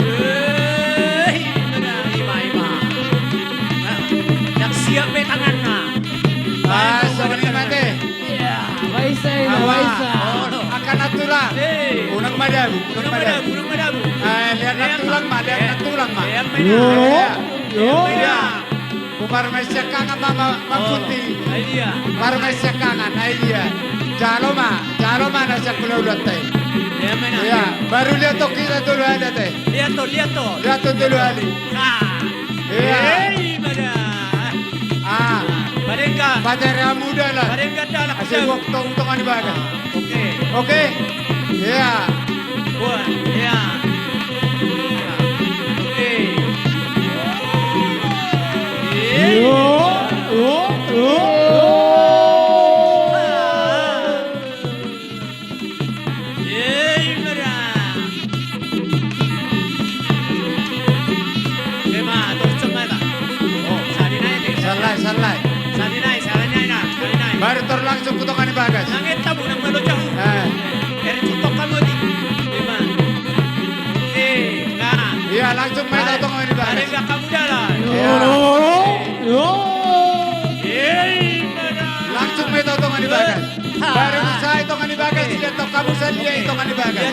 Eh, ima, ima, ima. Nah, yang siap be tanganna. Ah, sorry, mate. Iya, baisa, ima, baisa. Awa, angka na tulang. Eh. Unang madabu, unang madabu, unang madabu. Eh, lihat na tulang ma, lihat na tulang ma. Iya. Iya. Iya. Baru main siangkangan ma, ma, ma Kunti. Ai dia. Baru main siangkangan, ai dia. Jalo ma, jalo ma na siangkulo ulat te. Iya, baru lihat tok kita tolu ada te. Lihat tok, lihat tok. Lihat tok tolu ada. Nah. Iya. Hei, pada. Ah. Padengka. Pajar yang muda lah. Padengka dah lah. Asal waktu untung ada bagas. Oke. Oke. Iya. Wah, iya. Oke. Iya. Yo, yo, yo. Hei, pada. Ema, torus ma ita. Oh, sadi nai, sadi nai. Sadi nai, sadi nai, sadi nai. Baru tor langsung tu tonga ni bagas. Nang eta bu, nang malo jahu. Eh. Eri cutok kamu di. Ema. Eh, nah. Iya, langsung ma ita tu tonga ni bagas. Ada enggak kamu dalam? Iya. Hei, pada. Langsung ma ita tu tonga ni bagas. Baru saya tonga ni bagas, lihat tok kamu saya lihat tonga ni bagas.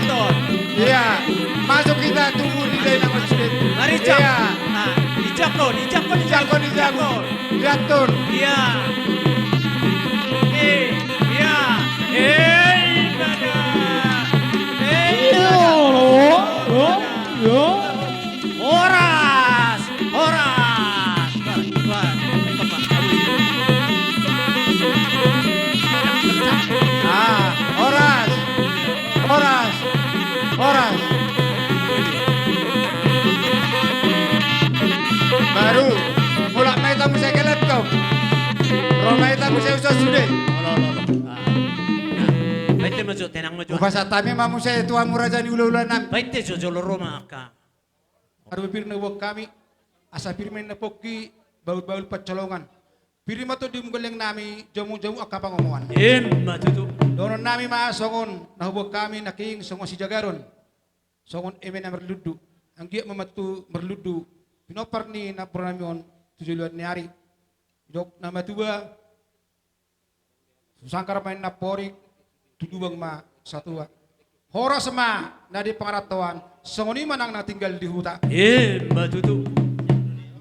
Iya. Masuk kita tunggu di dalam masjid. Mari, Cak. Iya. Nah, di Jakon, di Jakon, di Jakon, di Jakon. Lihat tuh. Iya. Eh, iya. Eh, ibadah. Eh, ibadah. Horas! Horas! Wah, wah, wah. Ah, horas! Horas! Horas! Baru, mulak ma ita muse ke laptop. Ro ma ita muse usos sude. Olo, olo, olo. Ah. Nah, baen ma jo, tenang ma jo. Hupasahat hami ma muse tu hamu raja ni hulahula nami. Baen jo, jolo ro ma angka. Harbue pir na huboan hami, asa pir ma ninna pongki, bahulbahul pansalongan. Pir ma tondimu gelleng nami, jamujamu angka pangomoan. Emma tutu. Dohonon nami ma songon na huboan hami nangkin songon sijagaron, songon eme na marlundu. Anggiat ma tutu marlundu pinompar ni namboru nami on tu joloan ni ari. Didok na matua, tu sanggar ma ninna amporik, tu lubang ma satua. Horas ma na di pangarantoan, songon i ma nang na tinggal di huta. Emma tutu.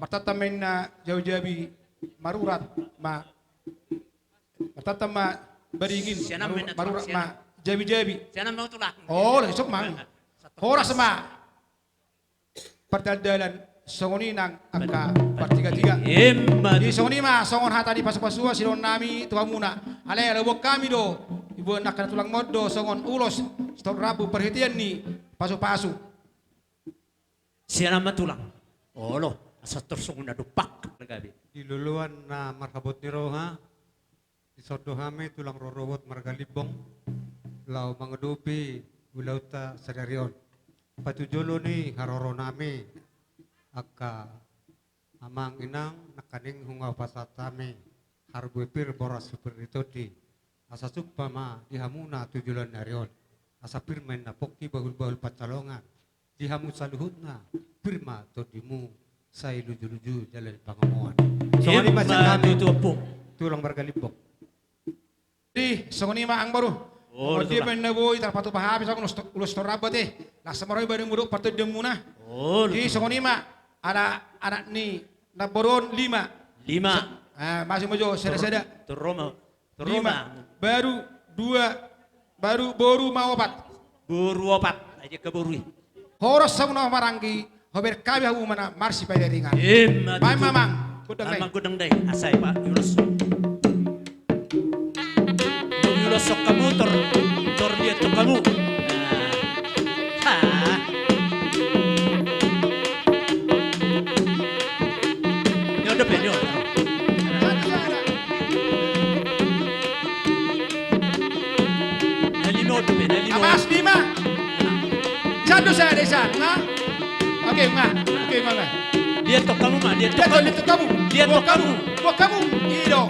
Martantan ma ninna jabijabi, marurat ma. Martantan ma baringin, marurat ma jabijabi. Sian ma tulang. Oh, langsung ma. Horas ma. Pardaldalan, songon i nang angka partigatiga. Emma. Jadi songon i ma, songon hata ni pasupasua sidohonon nami tu hamuna. Alai ala huboan hami do, diboan angka na tulang ma on do songon ulos sitorop rambu parhitean ni pasupasu. Sian ma tulang. Olo, asa tor songon na dompak. Di loloan na marhabot ni roha, dison do hami tulang rorobot marga Limbong, laho mangadopi ulaonta sadari on. Patujolo ni haroro nami, angka amang inang, nangkaning nunga hupasahat hami harbue pir, boras, harbue pir ni tondi. Asa sumpa ma di hamuna tu joloan ni ari on. Asa pir ma ninna pongki, bahulbahul pansalongan. Di hamu saluhutna, pir ma tondimu, sai lujuluju jala di pangomoan. Songon i ma sian hami, tulang marga Limbong. Jadi songon i ma amangboru. Oh, dia main na boi tarpatupa hami songon ulos to-, ulos torop rambu te. Las ma roha i badan mudok partondianmuna. Oh, jadi songon i ma, ada anak ni namboru on lima. Lima. Sa-, eh, masuk ma jo sada-sada. Tor-, tor-, Roma. Lima. Baru dua, baru boru ma opat. Boru opat. Aja ke boru i. Horas hamu na maranggi, hubereng hami hamu ma na marsipairingan. Emma tutu. Baen ma amang, gondang dai. Amang gondang dai. Asa i pa, ulos. Ulos sok hamu tor, tor liat sok hamu. Ah. Ah. Ni on dope, ni on. Na lima on dope, na lima on. Amas lima. Satu saja di sana. Oke, ma. Oke, ma. Lihat tok kamu, ma. Lihat tok kamu. Lihat tok kamu. Lihat tok kamu. Buat kamu. Buat kamu. Ido.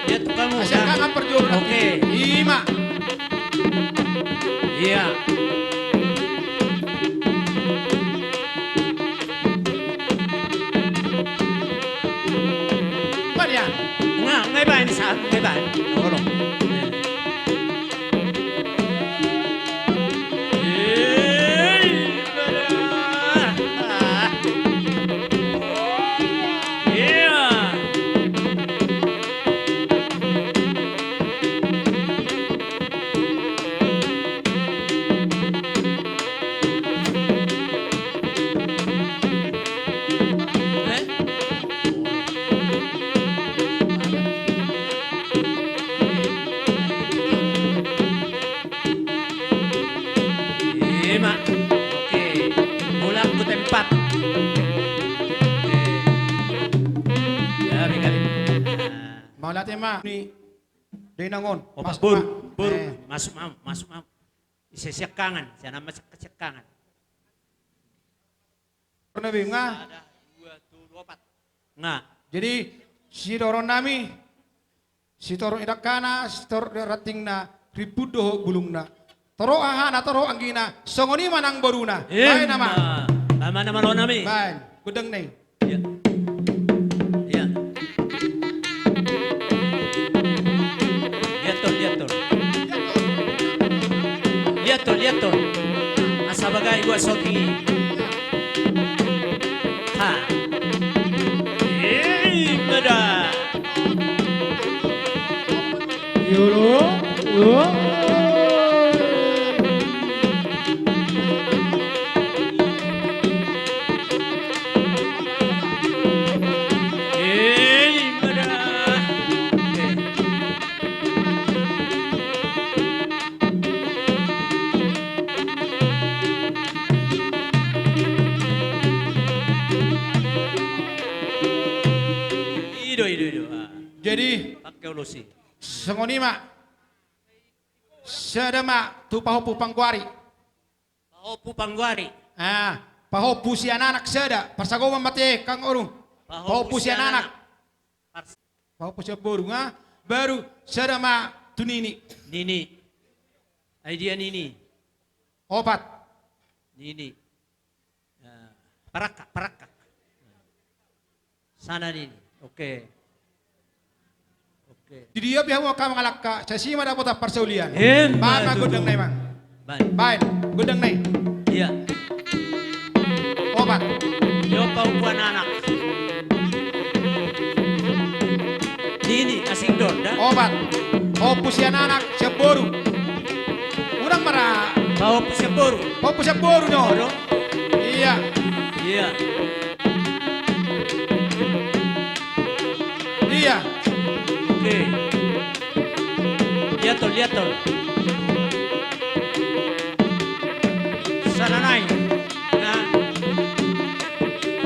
Lihat tok kamu. Asyik kangen perjuangan. Oke. Ima. Iya. Mana ya? Nga, nga iba ini saat, nga iba. Tolong. Ima. Oke. Pulang ke tempat. Oke. Ya, mauliate ma. Mauliate ma. Ni, dainang on. Opa, boru, boru. Masuk ma, masuk ma. Ise siangkangan, sian ama siangkangan. Pernah bing, nga? Ada dua, tolu, opat. Nga. Jadi, sitorop nami, sitorop ni dangkana, sitorop ni rantingna, ribut dohot bulungna. Torop hahana, torop anggina, songon i ma nang boruna. Baen nama. Baen nama, laho nami. Baen, godang nai. Iya. Iya. Lihat tuh, lihat tuh. Lihat tuh, lihat tuh. Asa bagai buat soki. Ha. Hei, meda. Yolo, yolo. Ido, ido, ido. Jadi, pakai ulos i. Songon i ma. Sada ma tu pahompu panggoari. Pahompu panggoari. Ah, pahompu sian anak sada. Parsagoman mate kang oru. Pahompu sian anak. Pahompu sian boru, nga? Baru sada ma tu nini. Nini. Ai dia nini. Opat. Nini. Eh, parakka, parakka. Sana nini. Oke. Oke. Di dia pihak mau kamu ngalakka, sasi ma dapotan parsaulian. Baen ma gondang nai, Mang. Baen. Baen, gondang nai. Iya. Opat. Yo, pahompu sian anak. Nini, asing don, da? Opat. Pahompu sian anak, sian boru. Unang mara. Pahompu sian boru. Pahompu sian boru, no. Iya. Iya. Iya. Oke. Lihat tuh, lihat tuh. Sana nai. Nah.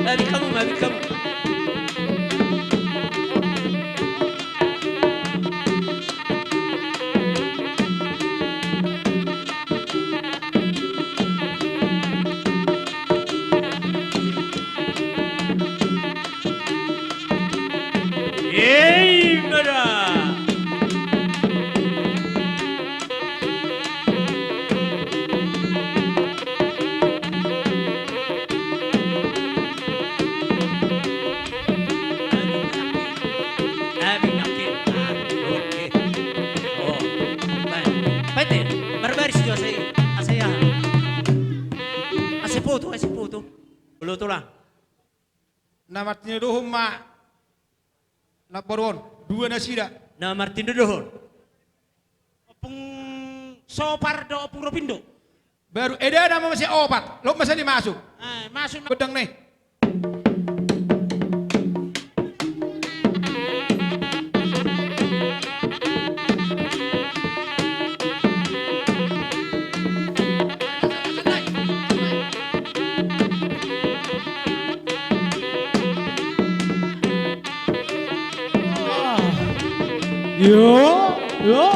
Mabit hamu, mabit hamu. Ei, mada. Abing nangkin. Ah, oke. Oh, baen. Baen, baen. Barbaris jo asa i, asa i aha. Asa i foto, asa i foto. Olo, tulang. Na martinodohon ma namboru on, dua nasida. Na martinodohon. Ompung Sopar do Ompung Ropindo. Baru eda nama masih opat, lo masih dimasuk. Eh, masuk. Pedang nih. Yo, yo.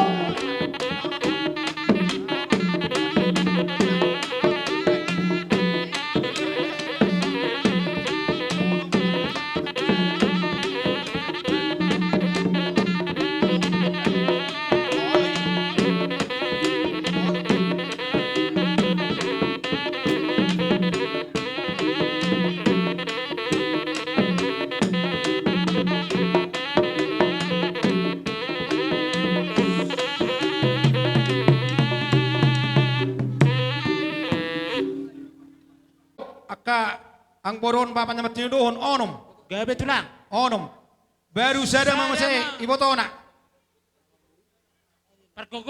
Angka amangboru on, bapa na martinodohon, onom. Gabe tulang. Onom. Baru sada ma muse ibotona.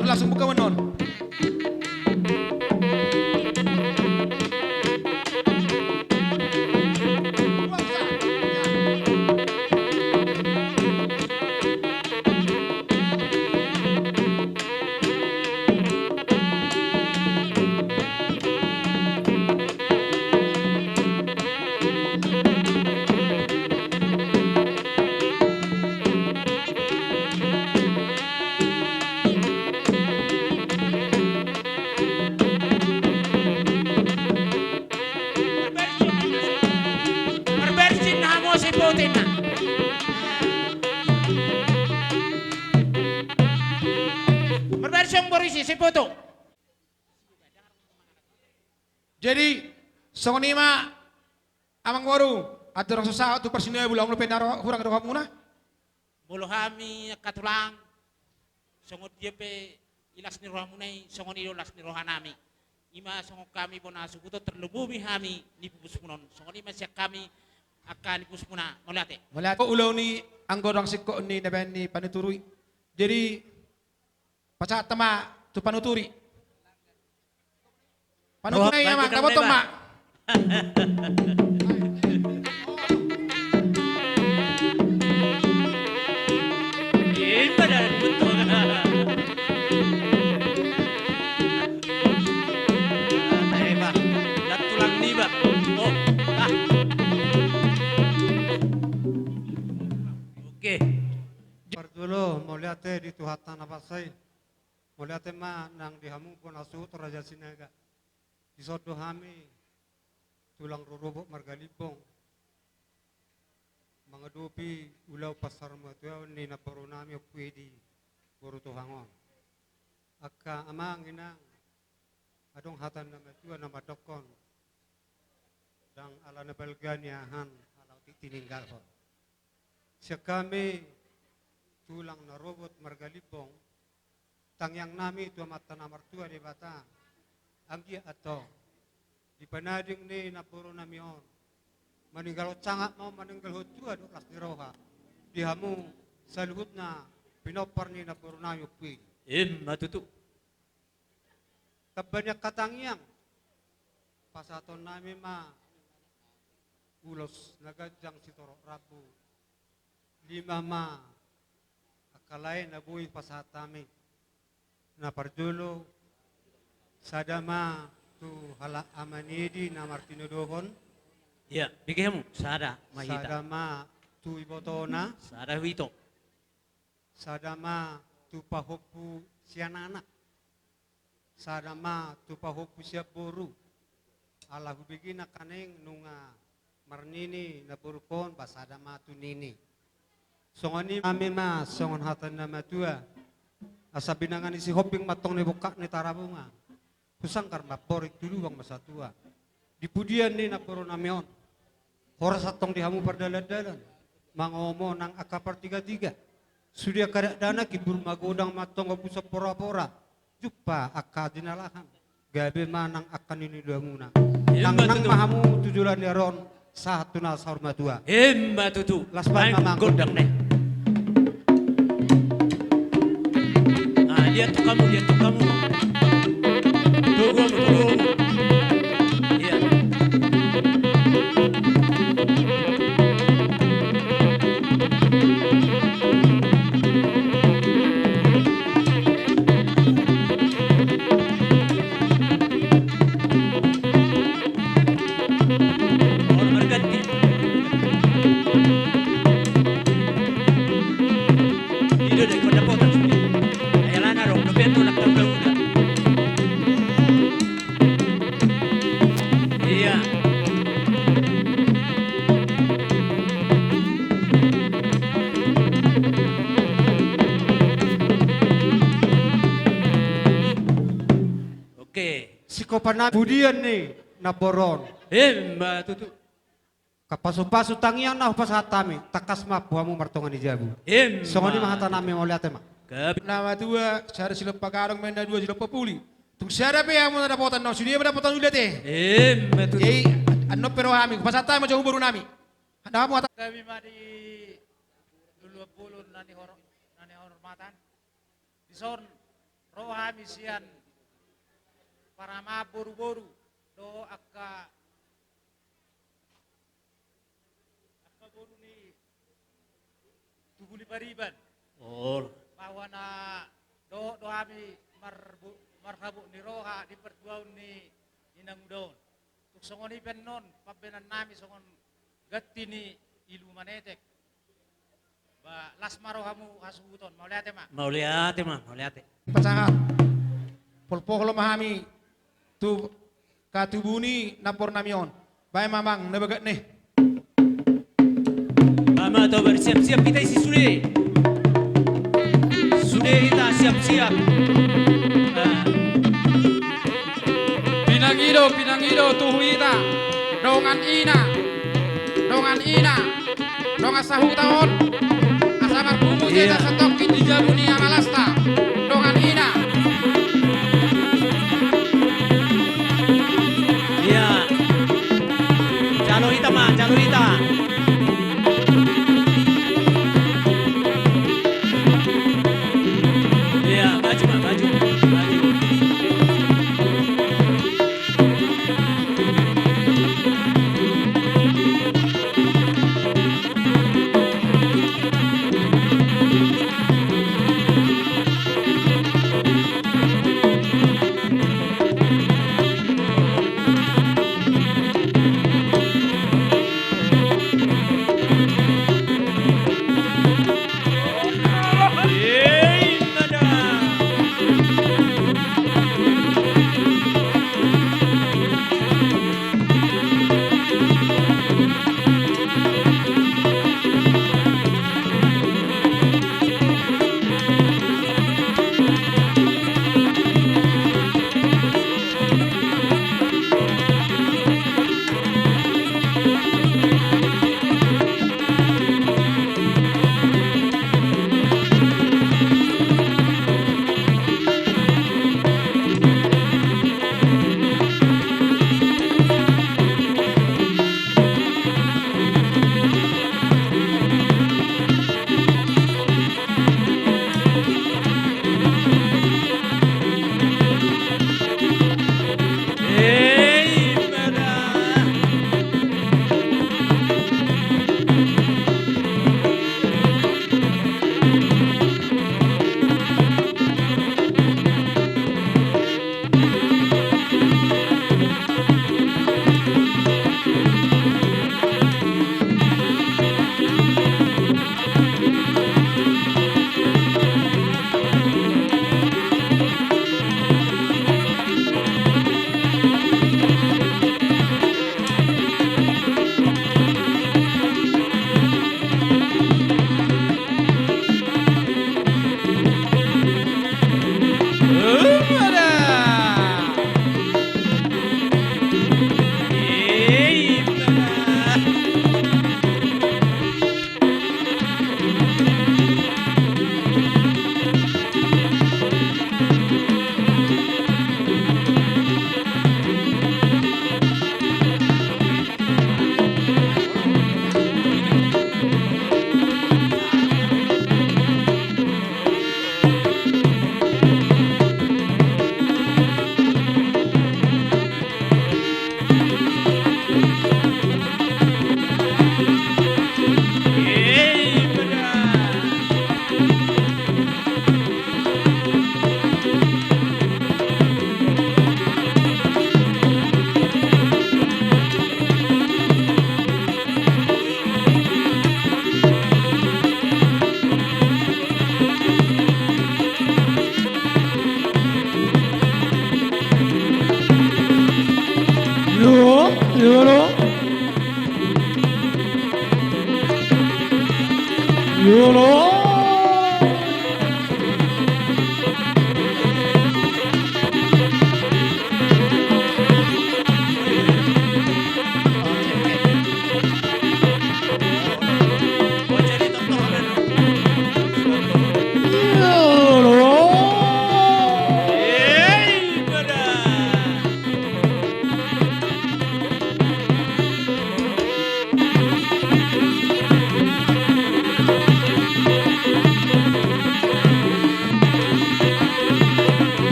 Langsung buka menon. Marbersin hamu, sipotu inna. Marbersin borisi, sipotu. Jadi songon i ma amangboru, andorang so sahat tu parsinabul, adong dope na ro-, hurang rohamuna? Molo hami angka tulang, songon dia pe i las ni rohamuna i, songon i do las ni rohanami. I ma songon hami bona suhuton, tarlumobi hami nipupusmuna on. Songon i ma sian hami angka nipupusmuna, mauliate. Mauliate. Ulaon ni anggo dang singkop ni na baen ni panuturi. Jadi pasahat ma tu panuturi. Panuturi, amang, dapoton ma. Oke. Parjolo, mauliate di Tuhanta na basa i. Mauliate ma nang di hamu bona suhut Raja Sinaga. Dison do hami tulang rorobot marga Limbong mangadopi ulaon pansarimatua ni namborunami Ompu Edi boru Tohang on. Angka amang inang, adong hata na matua na mandokkon, dang ala na balga niahan, ala otik tininggalhon. Sian hami tulang na robot marga Limbong, tangiangnami tu Amanta na martua Debata, anggiat antong di panading ni namborunami on, maninggalhon sangap ma on, maninggalhon tua dohot las ni roha di hamu saluhutna pinompar ni namborunami Ompu i. Ima tutu. Tamba ni angka tangiang, pasahatonnami ma ulos na ganjang sitorop rambu. Lima ma angka lae na boi pasahat hami. Na parjolo, sada ma tu halak Ama ni Edi na martinodohon. Ia, bege hamu, sada ma hita. Sada ma tu ibotona. Sada tu ito. Sada ma tu pahompu sian anak. Sada ma tu pahompu sian boru. Ala hubege nangkaning nunga marnini namborungkon, ba sada ma tu nini. Songon i ma, hami ma songon hata ni na matua. Asa binanga ni Sihombing ma antong di bongkak ni Tarabunga. Husanggar ma amporik tu lubang ma satua. Di pudian ni namborunami on, horas antong di hamu pardalandalan, mangomo nang angka partigatiga. Sude angka dakdanak, imbur magodang ma antong opusan porapora. Jumpa angka jinalahan, gabe ma nang angka niniluamuna. Ima tutu. Nang, nang ma hamu tu joloan ni ari on, sahat tu na saur matua. Ima tutu. Las baen ma, amang. Gondang ne. Ah, lihat tu hamu, lihat tu hamu. Tunggu, tunggu. Iya. Iya. Oke. Sikopan na pudian ni namboru on. Ima tutu. Angka pasupasu tangiang na hupasahat hami, tangkas ma tu hamu martonga ni jabu. Ima. Songon i ma hata nami, mauliate ma. Gabe. Na matua, sada silompa gadong, ma na dua silompa puli. Tung sada pe hamu na dapotan, na sude ma dapotan, mauliate. Ima tutu. Jadi, Annon pe ro hami, pasahat hami ma jo tu boru nami. Handa hamu hata. Hami ma di luluan bolon na nihor-, na nihormatan. Dison ro hami sian parama boru-boru do angka, angka boru ni tubu ni pariban. Ol. Bahwa na do, do hami mar-, marhabot ni roha di partuaon ni inang uda on. Tung songon i pe annon pambahenan nami songon ganti ni ilu manetek. Ba, las ma rohamu hasuhuton. Mauliate ma. Mauliate ma, mauliate. Pasahat pohol-pohol ma hami tu angka tubu ni namboru nami on. Baen ma amang na bagak ni. Ba ma, tobar, siap-siap hita isi sude. Sude hita siap-siap. Ba. Pinangido, pinangido tu hita. Dongan ina. Dongan ina. Dongan sahuta on. Asa marpungu hita satongkin di jabu ni amalasta. Dongan ina. Ia. Jalo hita ma, jalo hita. Ia, maju ma, maju, maju.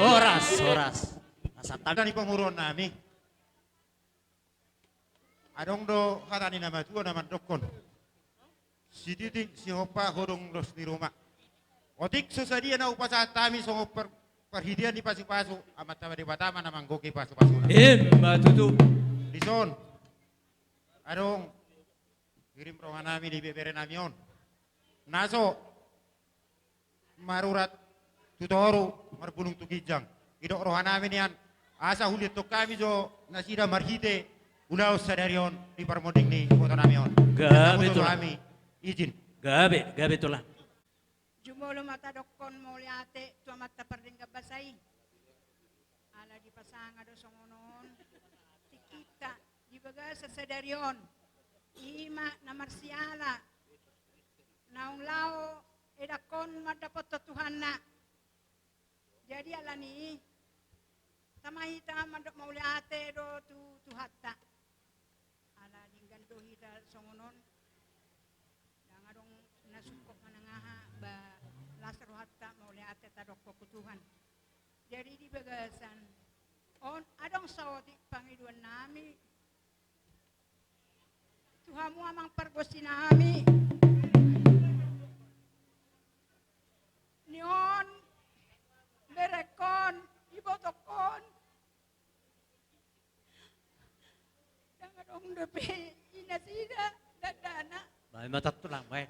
Horas, horas. Asa tanda ni pamoruon nami. Adong do hata ni na matua na mandokkon: Sititik sihompa hodong dos ni ruma. Otik so sadia na hupasahat hami songon par-, parhitean ni pasupasu, Amanta Debata ma na manggohi pasupasuna. Emma tutu. Dison adong hirim roha nami di bebere nami on, na so marurat tu toru, marbulung tu ginjang. Didok roha nami nian, asa hulehon hami jo nasida marhite ulaon sadari on di parmonding ni iboto nami on. Gabe, Tulang. Hami izin. Gabe, gabe, Tulang. Jumolo ma tadokkon mauliate tu Amanta Pardenggan Basa i. Ala dipasanga do songon on tingkinta di bagasan sadari on, i ma na marsiala naung laho edangkon mandapothon Tuhanna. Jadi alani i, tama hita mandok mauliate do tu Tuhanta. Ala denggan do hita songon on. Ndang adong na sungkot manang aha, ba las rohanta mauliate tadokkon tu Tuhan. Jadi di bagasan on adong saotik pangidoan nami tu hamu amang pargonsi nami. Ni on, berengkon, ibotongkon. Ndang adong dope i nasida dandana. Baen ma, Tulang, baen.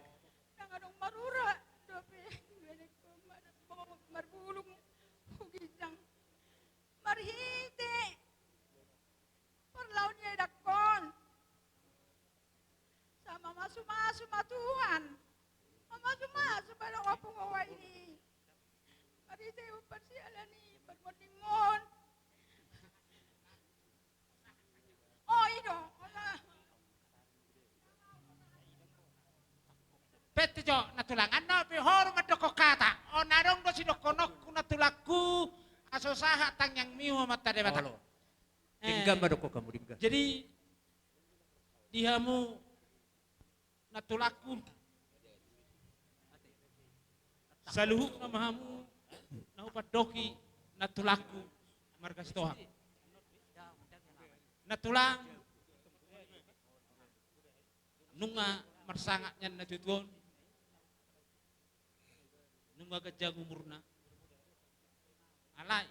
Ndang adong marura dope, berengkon, mar-, marbulung tu ginjang. Marhite Mamasu ma Tuhan. Mamasu-masu ma dongan punguan i. Marhite parsialan i, parmondingon. Oh, i do, ola. Pette jo, na tulang, annon pe ho do mandok hata. On adong do sidohononku na tulangku, asa sahat tangiangmi tu Amanta Debata. Olo. Eh, denggan ma dohonon hamu, denggan. Jadi, di hamu na tulangku, saluhutna ma hamu na hupandoki na tulangku marga Sitohang. Na tulang, nunga marsangap nian na tuatua on, nunga ganjang umurna. Alai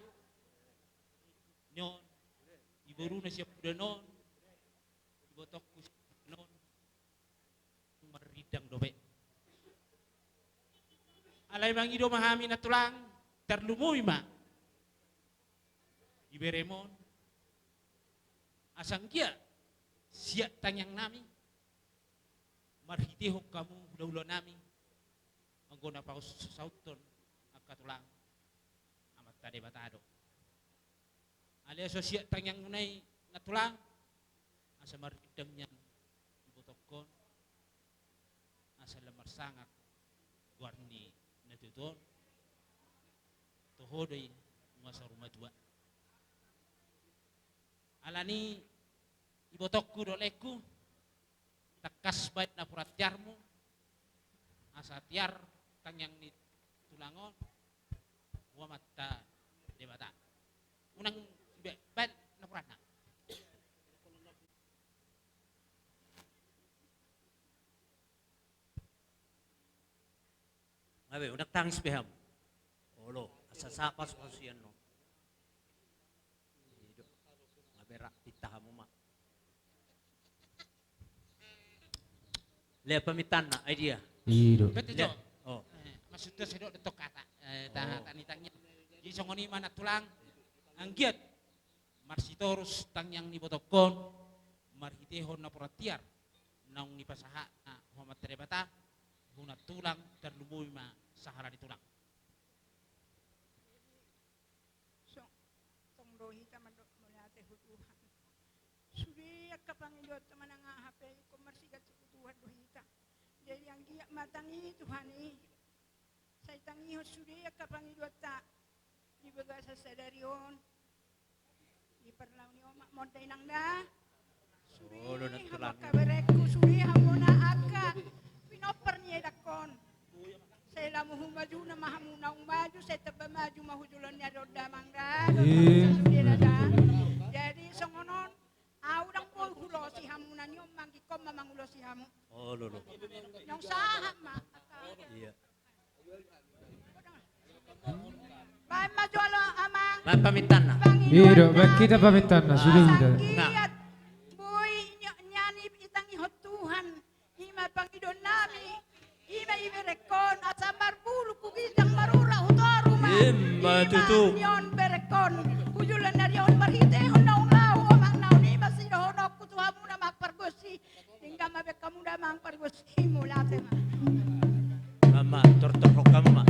nion, di boruna siampudan on, di ibotongku siampudan on, marrindang dope. Alai mangido ma hami na tulang, tarlumobi ma di berem on, asa anggiat siat tangiangnami, marhitehon hamu hulahulanami, anggo na pasaut-, sauthon angka tulang, Amanta Debata do. Alai asa siat tangiangmuna i na tulang, asa marrindang nian ibotongkon, asa lam marsangap goar ni na tuatua on, toho do i nunga saur matua. Alani i ibotongku dohot lelengku, tangkas baen napuran tiarmu, asa tiar tangiang ni tulang on tu Amanta Debata. Unang ba-, baen napuranna. Nga be, unang tangis be hamu. Olo, asa sahat pasupasu sian on. I do. Nga be, rap pinta hamu ma. Lea pamintanna, ai dia. I do. Pette jo. Oh. Eh, maksudna sai didok do tong hata. Eh, ta-, oh, hata ni tangiang. Jadi songon i ma na tulang, anggiat marsitorus tangiang ni ibotongkon, marhitehon napuran tiar naung nipasahatna tu Amanta Debata, tu na tulang, tarlumobi ma sahala ni tulang. So, tong do hita mandok mauliate tu Tuhan. Sude angka pangidoanta manang aha pe, ingkon marsiganti tu Tuhan do hita. Jadi anggiat ma tangi Tuhan i. Sai tangihon sude angka pangidoanta di bagasan sadari on. Di parlau ni omak ma on da, inang da. Sude hamu angka berengku, sude hamu na angka pinompar ni edangkon. Sai lam humajuna ma hamu, naung maju, sai tamba maju ma hu joloan ni ari on da, amang da. Sude na da. Jadi songon on, au ndang boi hulosi hamu, na nion ma, anggingkon ma mangulosi hamu. Olo, olo. Naung sahat ma. Iya. Baen ma jolo, amang. Baen pamintanna. I do, baen hita pamintanna, sude hita. Nah. Boi nian i ditangihon Tuhan. I ma pangidoannami. I ma iberengkon, asa marbulung tu ginjang, marurat tu toru ma. I ma tutu. Nion berengkon, hu joloan ni ari on marhitehon naung laho omakna on, i ma sidohononku tu hamu na amang pargonsi. Denggan ma be hamu da amang pargonsi, mauliate ma. Mama, tortor hamu ma.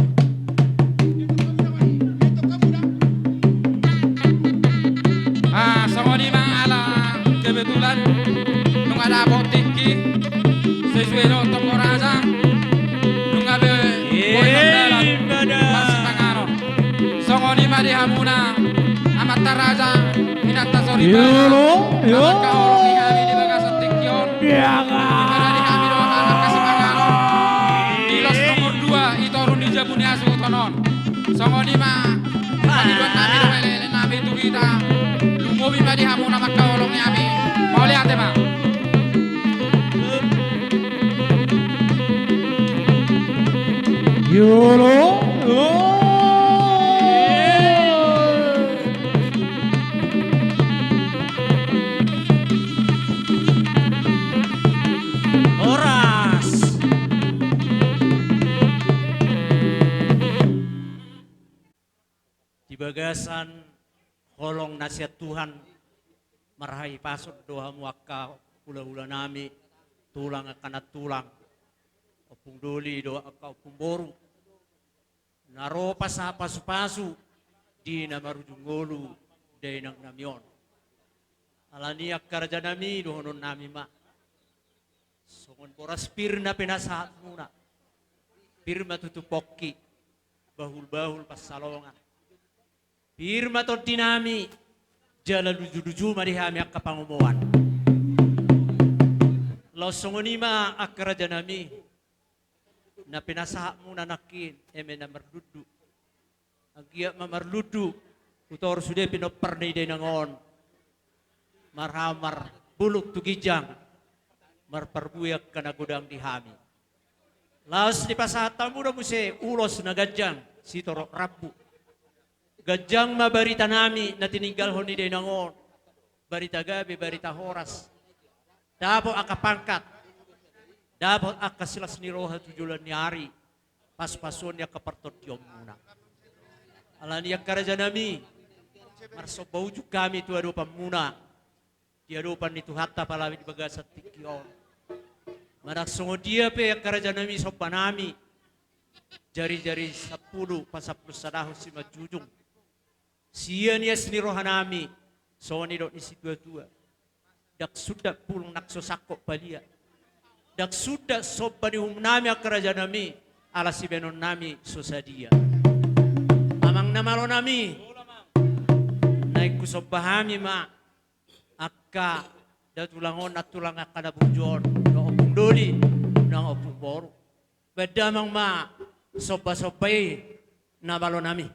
Ah, songon i ma ala kebetulan nunga dapot tingki sesuai dohot tonggo raja, nunga be boi mardalan parsitanganon. Songon i ma di hamuna amanta raja, inanta soripada, na mangkaholongi hami di bagasan tingki on. Di parade hami dohot angka sipanganon di los nomor dua, di toru ni jabu ni hasuhuton on. Songon i ma pangidoan nami dohot elekelek nami tu hita. Lumobi ma di hamu na mangkaholongi hami. Mauliate ma. Yolo, yolo. Horas. Di bagasan holong na sian Tuhan, marhahipason do hamu angka hulahula nami, tulang angka nantulang, ompung doli dohot angka ompung boru, na ro pasahat pasupasu di na marujung ngolu dainang nami on. Alani i angka raja nami, dohonon nami ma, songon boras pir na pinasahatmuna, pir ma tutu pongki, bahulbahul pansalongan, pir ma tondi nami, jala lujuluju ma di hami angka pangomoan. Laos songon i ma angka raja nami, na pinasahatmuna nangkin, eme na marlundu. Anggiat ma marlundu, hutor sude pinompar ni dainang on, marhaha marbulung tu ginjang, marparbue angka na godang di hami. Laos dipasahat hamu do muse ulos na ganjang, sitorop rambu. Ganjang ma barita nami na tininggalhon ni dainang on, barita gabe, barita horas. Dapot angka pangkat, dapot angka silas ni roha tu joloan ni ari, pasupasuon ni angka partondionmuna. Alani i angka raja nami, marsomba ujung hami tu adopanmuna, di adopan ni Tuhanta Palamuna di bagasan tingki on. Manang songon dia pe angka raja nami, somba nami, jarijari sampulu pasampulusadahon simanjujung. Sian ias ni roha nami, songon nidok ni situatua, ndang sundat bulung nang so sangkot palia. Ndang sundat somba ni uhum nami angka raja nami, ala sibahenon nami so sadia. Amang na malo nami, naeng husomba hami ma angka da tulang on, nantulang angka na burju on, dohot ompung doli, dohot ompung boru. Baen damang ma sombasomba i, na malo nami.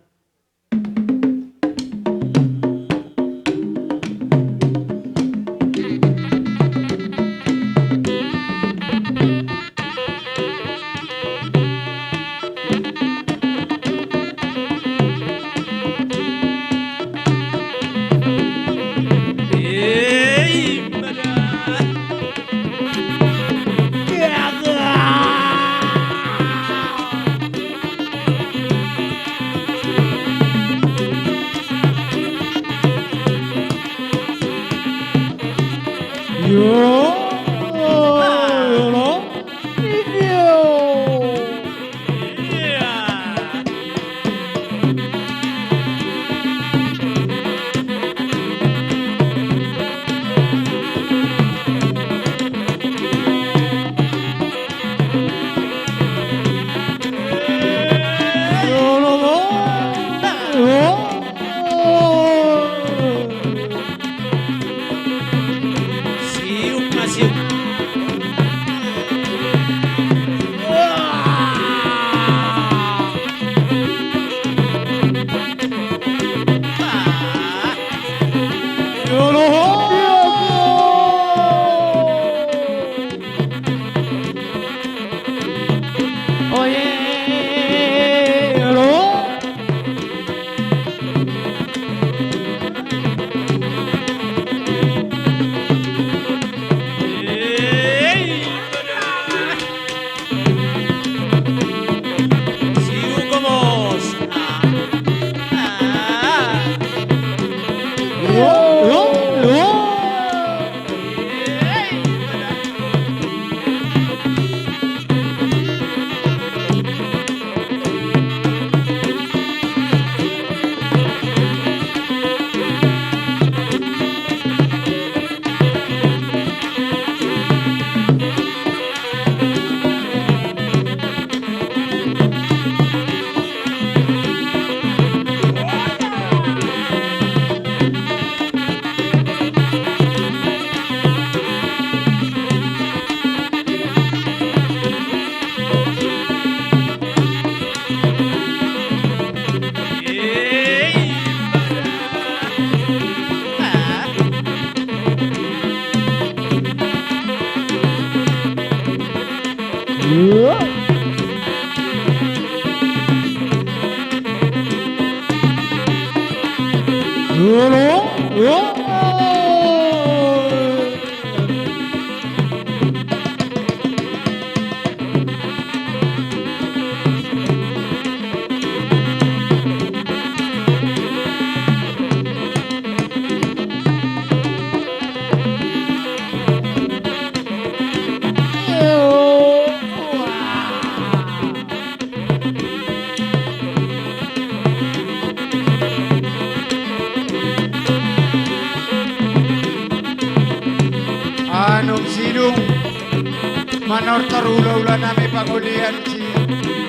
Manortor ulaula nami pangolian si,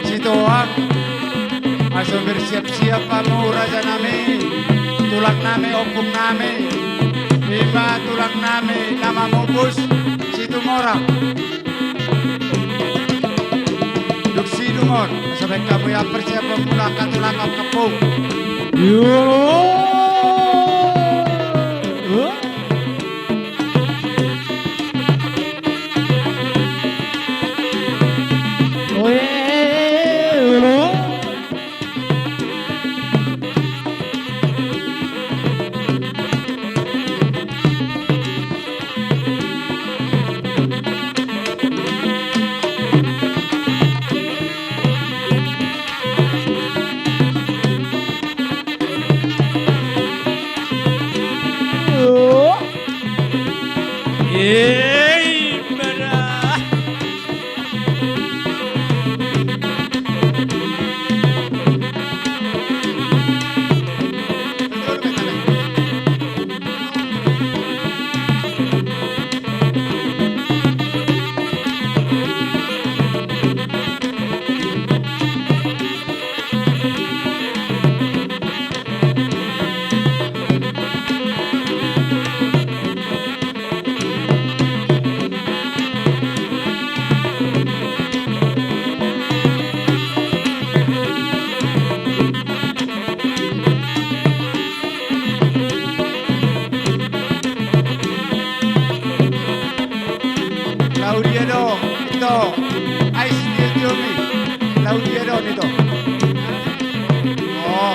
Sitohang. Aso bersiap-siap hamu raja nami, tulang nami, ompung nami. Ima tulang nami na mamupus Situmorang. Dung sidung on, aso baen hamu ia persiapan mula angka tulang, angka ompung. Yo. Laudia do, ito. Ai sitio-tio mi. Laudia do, ito. O,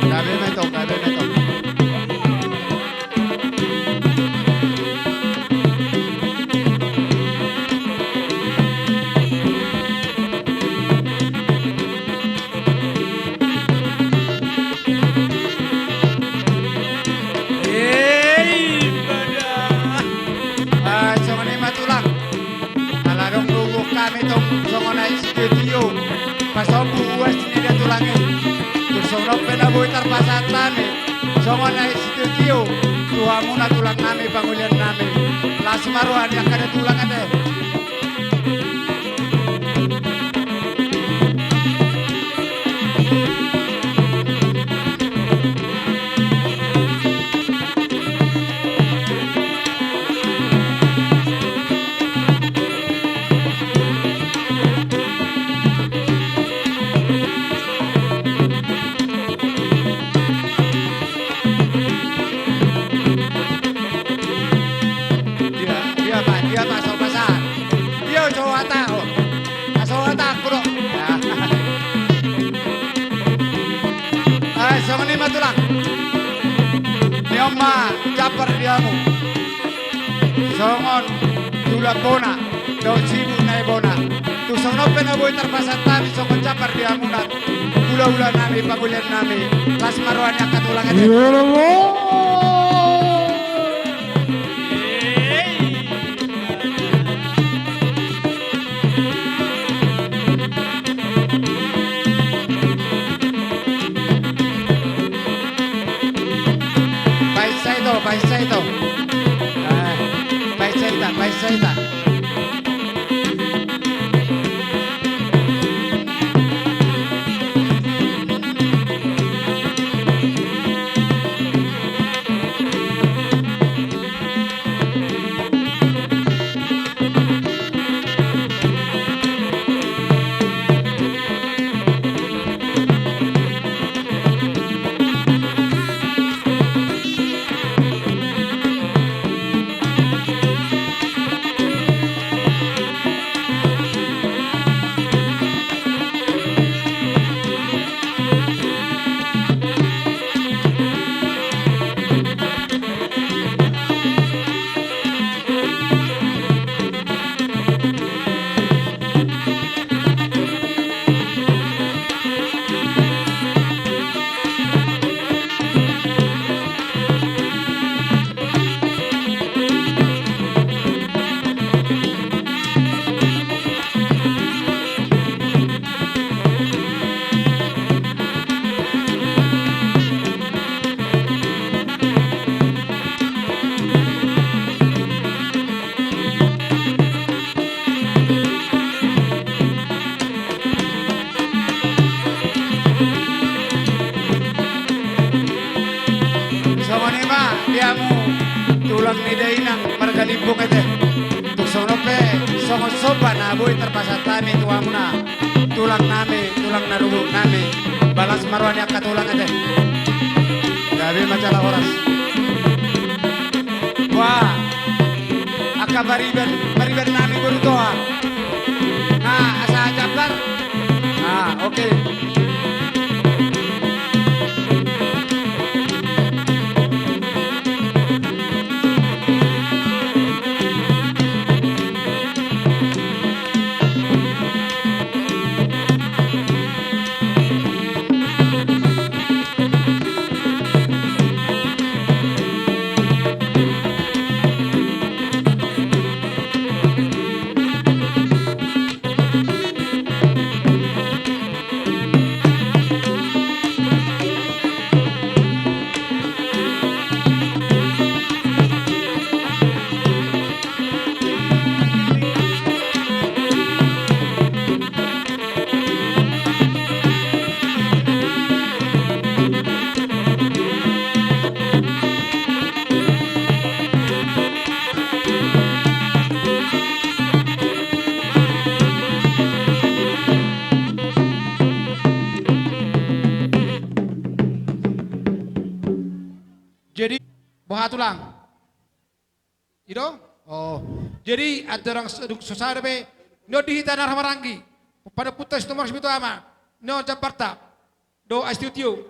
gabe ma ito, gabe ma ito. Ai songon i ma tulang. Ala adong do ulos hami tong songon ai sitio-tio. Pasombu uas ni da tulang i. Tung songon on pe na boi tarpasahat hami songon ai sitio-tio tu hamuna tulang nami, pangolian nami. Las ma roha ni angka da tulang ate. Dia, dia ma, dia ma so pasahat. Dia so hata, o. Aso hata aku do. Ai songon i ma tulang. Nion ma jambar di hamu. Songon tulang bona dohot sibuk na ibona. Tung songon on pe na boi tarpasahat hami songon jambar di hamuna. Ulaula nami, pangolian nami. Las ma roha ni angka tulang ate. Baen sa ito, baen sa ito. Ah, baen sa ita, baen sa ita. Tulang ni dainang marga Limbong ate. Tung songon on pe, songon somba na boi tarpasahat hami tu hamuna, tulang nami, tulang na rungkut nami. Balas ma roha ni angka tulang ate. Gabe ma jala horas. Wah, angka pariban, pariban nami boru Toha. Nah, asa jambar. Ah, oke. Jadi, boha tulang? I do? Oh. Jadi, andorang so, dung so sada be, nion di hita na marhahamaranggi. Panompunta Situmorang Sipitu Ama. Nion jambarta. Do, astiotio.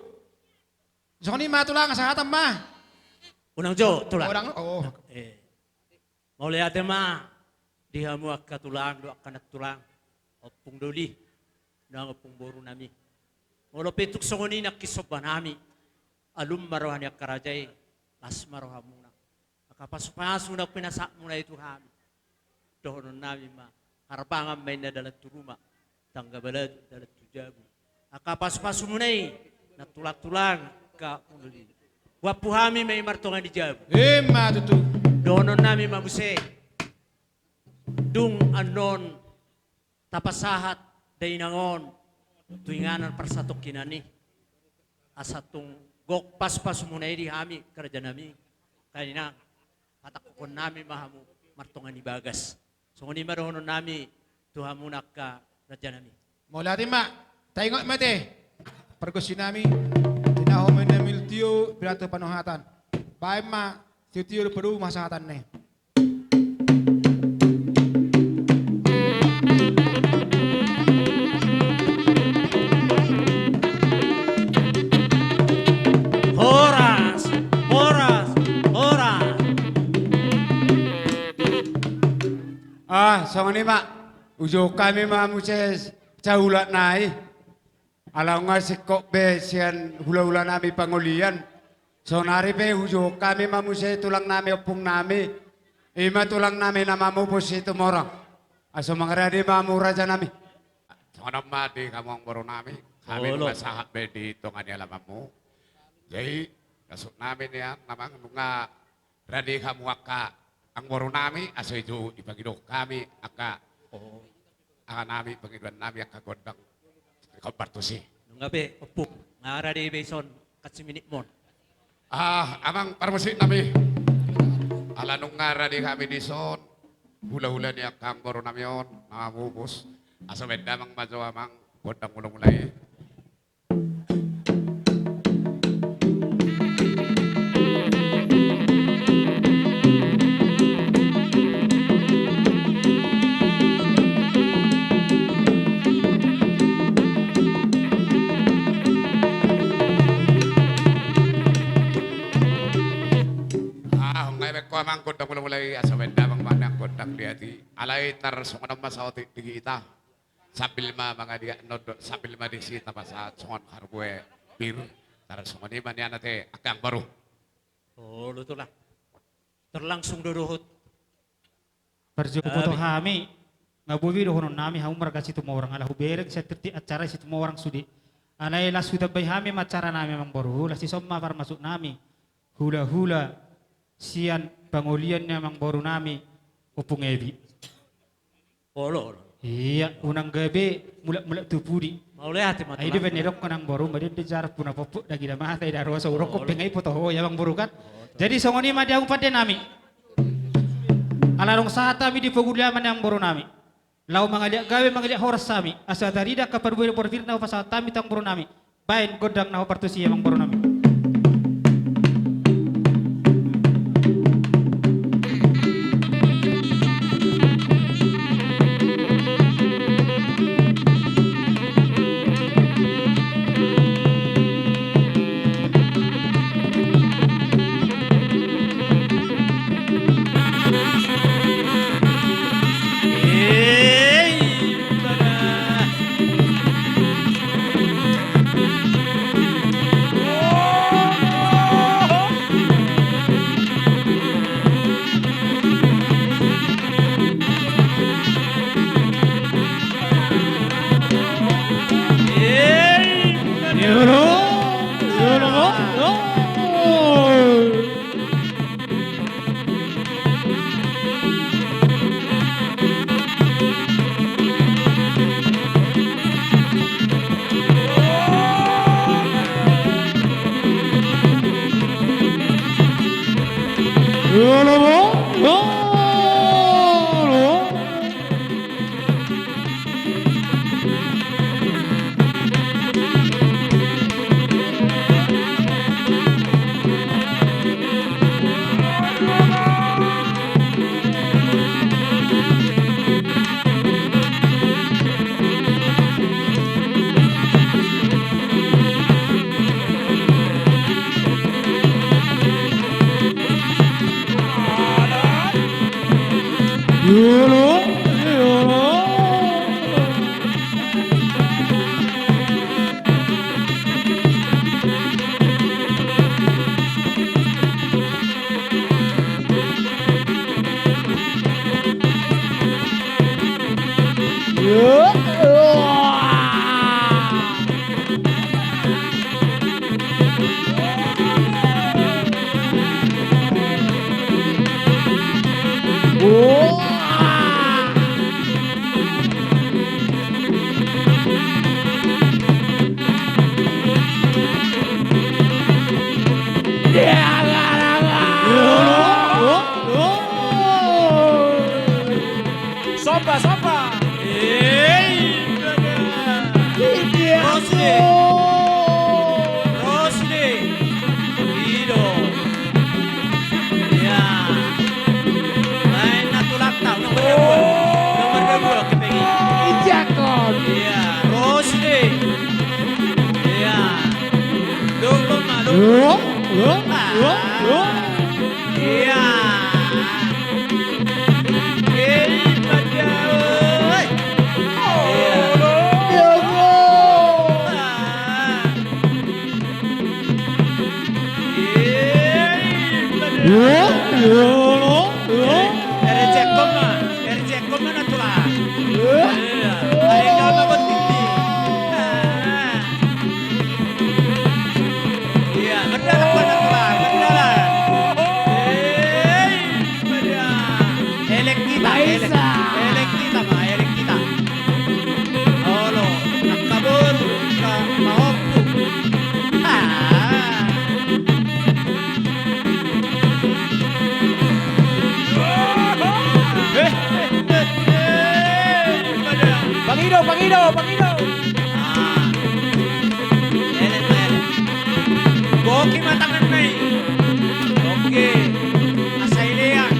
Songon i ma tulang, sahatan ma. Unang jo, tulang. Unang, oh. Eh. Mauliate ma di hamu angka tulang, dohot angka nantulang. Ompung doli. Nang ompung boru nami. Molo pe tung songon i nangkin somba nami. Alum ma roha ni angka raja i. Las ma rohamuna. Angka pasupasu na pinasahatmuna i tu hami. Dohonon nami ma, harbangan ma inna dalan tu ruma, tangga baladu dalan tu jabu. Angka pasupasumuna i, na tulangtulang angka mundul i. Huampu hami ma i martonga ni jabu. Ima tutu. Dohonon nami ma muse. Dung annon tapasahat dainang on tu inganan parsatongkinan i. Asa tung gok pasupasumuna i di hami, raja nami. Kaninang, patangkuhon nami ma hamu martonga ni bagas. Songon i ma dohonon nami tu hamuna angka raja nami. Mauliate ma, taingot ma ate. Pargonsi nami, tinahu ma inna miltio, pilato panuhatan. Baen ma, tiotio do padomu hasahatan na i. Horas, horas, horas. Ah, songon i ma. Hujou hami ma muse saulak nai. Ala nunga singkop be sian hulahula nami pangolian. Saonari pe hujou hami ma muse tulang nami ompung nami. Ima tulang nami na mamupus Situmorang. Asa mangarade ma hamu raja nami. Songon on ma di hamu amangboru nami. Hami nunga sahat be di tonga ni alamanmu. Jadi, masuk nami nian, amang nunga rade hamu angka amangboru nami, asa i jo dipangido hami angka, oh, aha nami, pangidoan nami angka gondang. Hombar tusi. Nunga be, ompung, nga rade be dison, kasi minit mon. Ah, amang parmusik nami. Ala nunga rade hami dison, hulahula ni angka amangboru nami on, na mamupus. Asa baen damang ma jo amang, gondang mulamula i. Ah, nunga dibaen ho amang gondang mulamula i, asa baen damang ma nian gondang di hati. Alai tar songon on ma saotik di hita. Sambil ma mangaliat nondok, sambil ma disi tapasahat songon harbue pir. Tar songon i ma nian ate angka amangboru. Olo tulang. Terlangsung do dohot. Parjolo huboto hami, nga boi be dohonon nami hamu marga Situmorang, ala hubereng sian tirti acara Situmorang sude. Alai laos hutambai hami ma acara nami amangboru, laos dison ma parmasuk nami. Hulahula sian pangolian ni amangboru nami, Ompung Ebi. Olo, olo. Ia, unang gabe mulak-mulak tu pudi. Mauliate ma tulang. Ai di baen ni dok nang boru, madion di jarpu na popok daging da mata i da roso urok ko pengai poto ho ya amangboru kan. Jadi songon i ma di hamu pande nami. Ala adong sahat hami di pogu ni amang boru nami. Laho mangaliat gabe mangaliat horas hami. Asa tarida angka parbue portirna hupasahat hami tu amang boru nami. Baen gondang na hombar tusi amang boru nami. Somba, somba. Ei, Rosde. Rosde. Ido. Ia. Main na tulak tau, nomor dua. Nomor dua, kepeng i. Ijakon. Ia, Rosde. Ia. Dong, dong, dong. Lo, lo, lo, lo. Ia. Ei, pada, oi. Ia. Ia, bro. Ei, pada. Ia, ia, lo, lo. Ere, ere cek koma, ere cek koma na tulang. Ia. Ia. Ai, nama bertiti. Ah. Ia, berdalan, berdalan, berdalan. Hei, berdalan. Elek kita, elek. Baisa. Elek kita, ma, elek kita. Olo, angka boru, angka pahompu. Ah. Eh, eh, eh, eh, berdalan. Pangido, pangido, pangido. Ah. Elek ma, elek. Boki ma tanganna i. Oke. Asa ilean.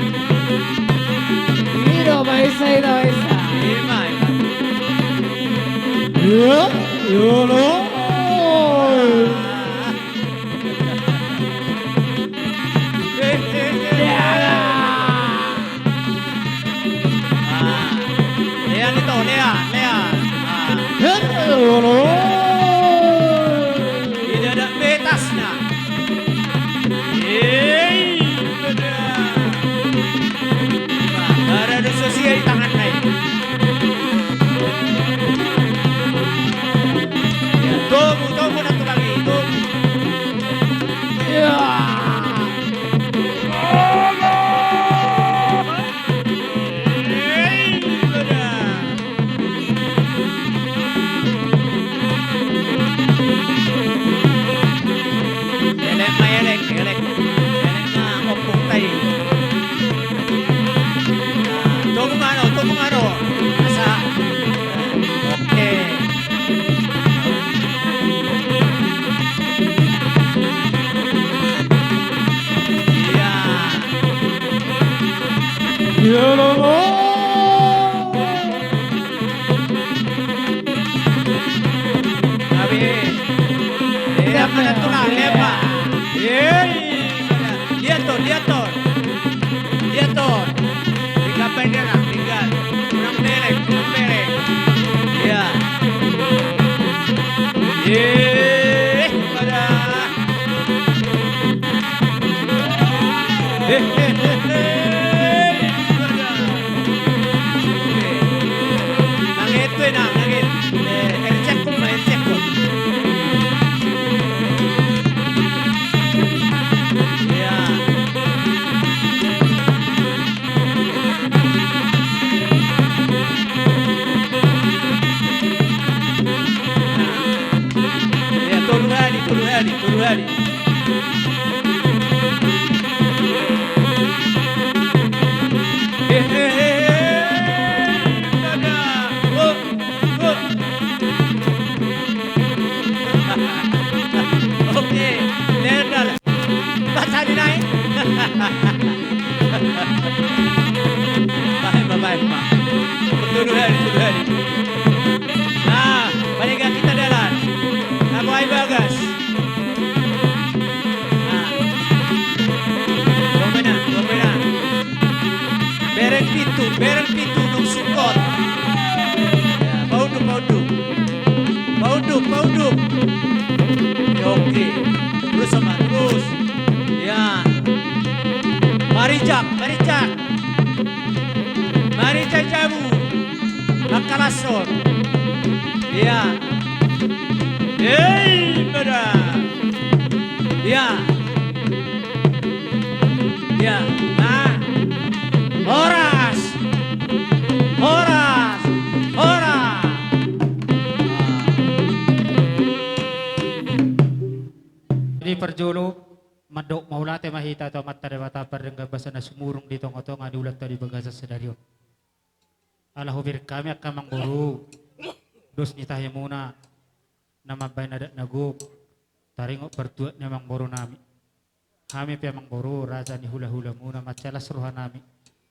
I do, baisa, i do, baisa. Ima, ima. Ia, ia, lo. Ah. Eh, eh, eh. Ia. Ah, lean ito, lean, lean. Ah. Helolo. Tidak ada betasnya. Ei, benar. Nah, ada, ada sosia di tangan, hai. Ya, tunggu, tunggu, nanti lagi, tunggu. Ya. Iya, Romo. Tapi, eh, apa tulang, eh, Pak? Eh, iya, tuh, iya, tuh. Iya, tuh. Tinggal pendek lah, tinggal. Kurang pendek, kurang pendek. Iya. Eh, pada. Eh, eh, eh, eh. Nang itu, nang, nang itu. Eh, eh, cek pun, eh, cek pun. Iya. Iya, tolu hali, tolu hali, tolu hali. He, he, he, he. Dadah. Oh, oh. Oke, dadah. Baca di naik. Baik, baik, baik. Tolu hali, tolu hali. Nah, paling gak kita dalan. Aku ai bagas. Nah. Dua menang, dua menang. Bereng pintu, bereng pintu, nung sukot. Ya, paunduk, paunduk. Paunduk, paunduk. Ya, oke. Terus sama, terus. Ya. Marijak, marijak. Marijak jabu. Angka lashon. Iya. Hei, pada. Iya. Iya. Nah. Horas. Horas. Horas. Jadi parjolo, mandok mauliate ma hita tu Amanta Debata pardenggan basa na sumurung di tongatonga ni ulaonta di bagasan sadari on. Ala hubereng hami angka amangboru, dos ni tahemuna, na mambahen adat na gok, taringot partuat ni amangboru nami. Hami pe amangboru, raja ni hulahula muna, mansai las roha nami.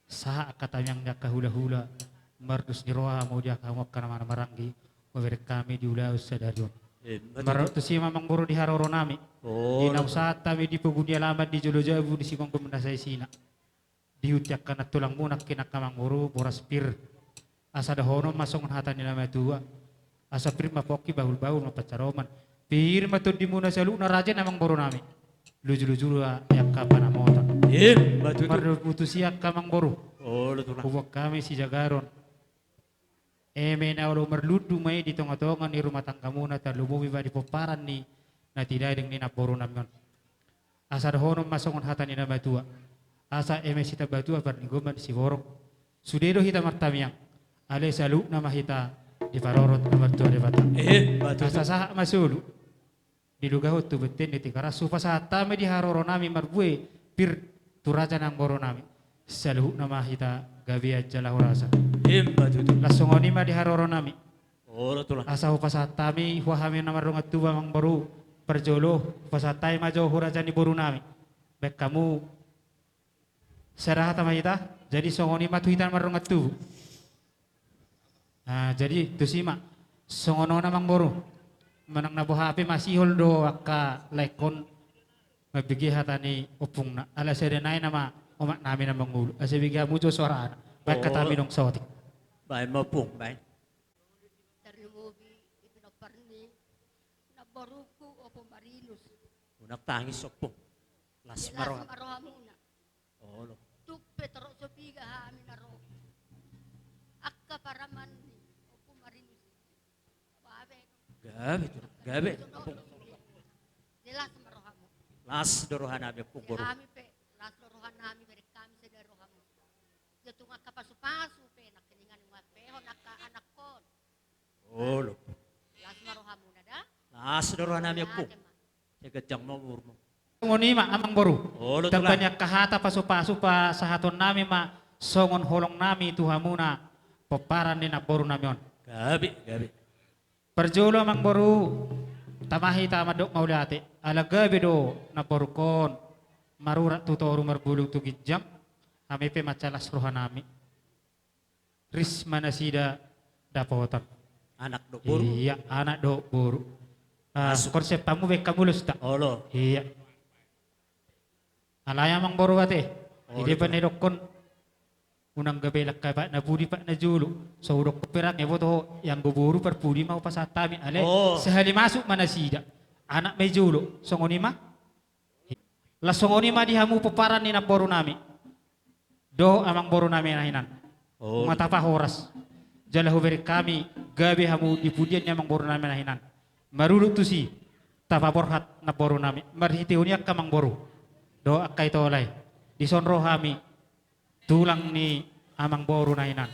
Sahat angka tamiang ni angka hulahula, mardos ni roha hamu di angka hamu angka na marhahamaranggi, hubereng hami di ulaon sadari on. Eh, betul. Martusi ma amangboru di haroro nami. Oh, di na husahat hami di pogu ni alaman di jolo jabu di sigomgom na saisina. Di huta angka nantulang muna nangkin angka amangboru, boras pir. Asa dohonon ma songon hata ni na matua. Asa pir ma pongki, bahulbahul ma pansaroman. Pir ma tondimuna saluhutna raja ni amangboru nami. Lujuluju ma angka panamota. Ima tutu. Mardomu tusi angka amangboru. Olo tutu. Huboan hami sijagaron. Eme na olo marlundu ma i di tongatonga ni rumah tanggamuna, tarlumobi ma di pomparan ni na tinading ni namboru nami on. Asa dohonon ma songon hata ni na matua. Asa eme sitambatua parlinggoman siborok. Sude do hita martamiang. Alai saluhutna ma hita diparorot na martua Debata. Ima tutu. Asa sahat ma solu. Dilugahon tu bontean ni Tigaras, hupasahat hami di haroro nami marbue pir tu raja ni namboru nami. Saluhutna ma hita gabean jala horas. Ima tutu. Laos songon i ma di haroro nami. Olo tulang. Asa hupasahat hami, huaso hami na mardongan tubu amangboru, parjolo, hupasahat hami ma jo hu raja ni boru nami. Baen hamu sada hata ma hita, jadi songon i ma tu hita na mardongan tubu. Nah, jadi tusi ma, songon on amangboru. Manang na boha pe masihol do angka laengkon mambege hata ni ompungna. Ala sada nai nama omak nami na mangolu. Asa bege hamu jo soarana. Baen hata mi nung saotik. Baen ma ompung, baen. Tarlumobi di pinompar ni namboruku Ompu Marinus. Unang tangis ompung. Las ma rohamuna. Olo. Tung pe torop so piga hami na ro. Angka paraman ni Ompu Marinus i. Gabe. Gabe tu, gabe. Las ma rohamu. Las do roha nami ompung boru. Hami pe, las do roha nami, bereng hami sada rohamu. Ia tung angka pasupasu pe nangkiningan, mangalehon angka anakkon. Olo. Las ma rohamuna da. Las do roha nami ompung. Sai ganjang ma umurmu. Songon i ma amangboru. Olo tulang. Tamba ni angka hata pasupasu pasahaton nami ma songon holong nami tu hamuna pomparan ni namboru nami on. Gabe, gabe. Parjolo amangboru, tama hita mandok mauliate. Ala gabe do namborungkon marurat tu toru, marbulung tu ginjang. Hami pe mansai las rohanami. Ris ma nasida dapotan. Anak dohot boru. Iya, anak dohot boru. Ah, masuk. Konsep hamu baen hamu ulos da. Olo. Iya. Alai amangboru ate. Olo. Di dia pe na didokkon. Unang gabe langka pat na pudi pat na jolo. So hudokkon pe rang iboto ho, ianggo boru parpudi ma hupasahat hami ale. Oh. Sahali masuk ma nasida. Anak ma i jolo. Songon i ma. Laos songon i ma di hamu pomparan ni namborunami dohot amangborunami na hinan. Oh. Nunga tapahoras. Jala hubereng hami gabe hamu di pudian ni amangborunami na hinan. Marudut tusi tapaborhat namborunami marhitehon i angka amangboru dohot angka ito lae. Dison ro hami tulang ni amangboru na hinan.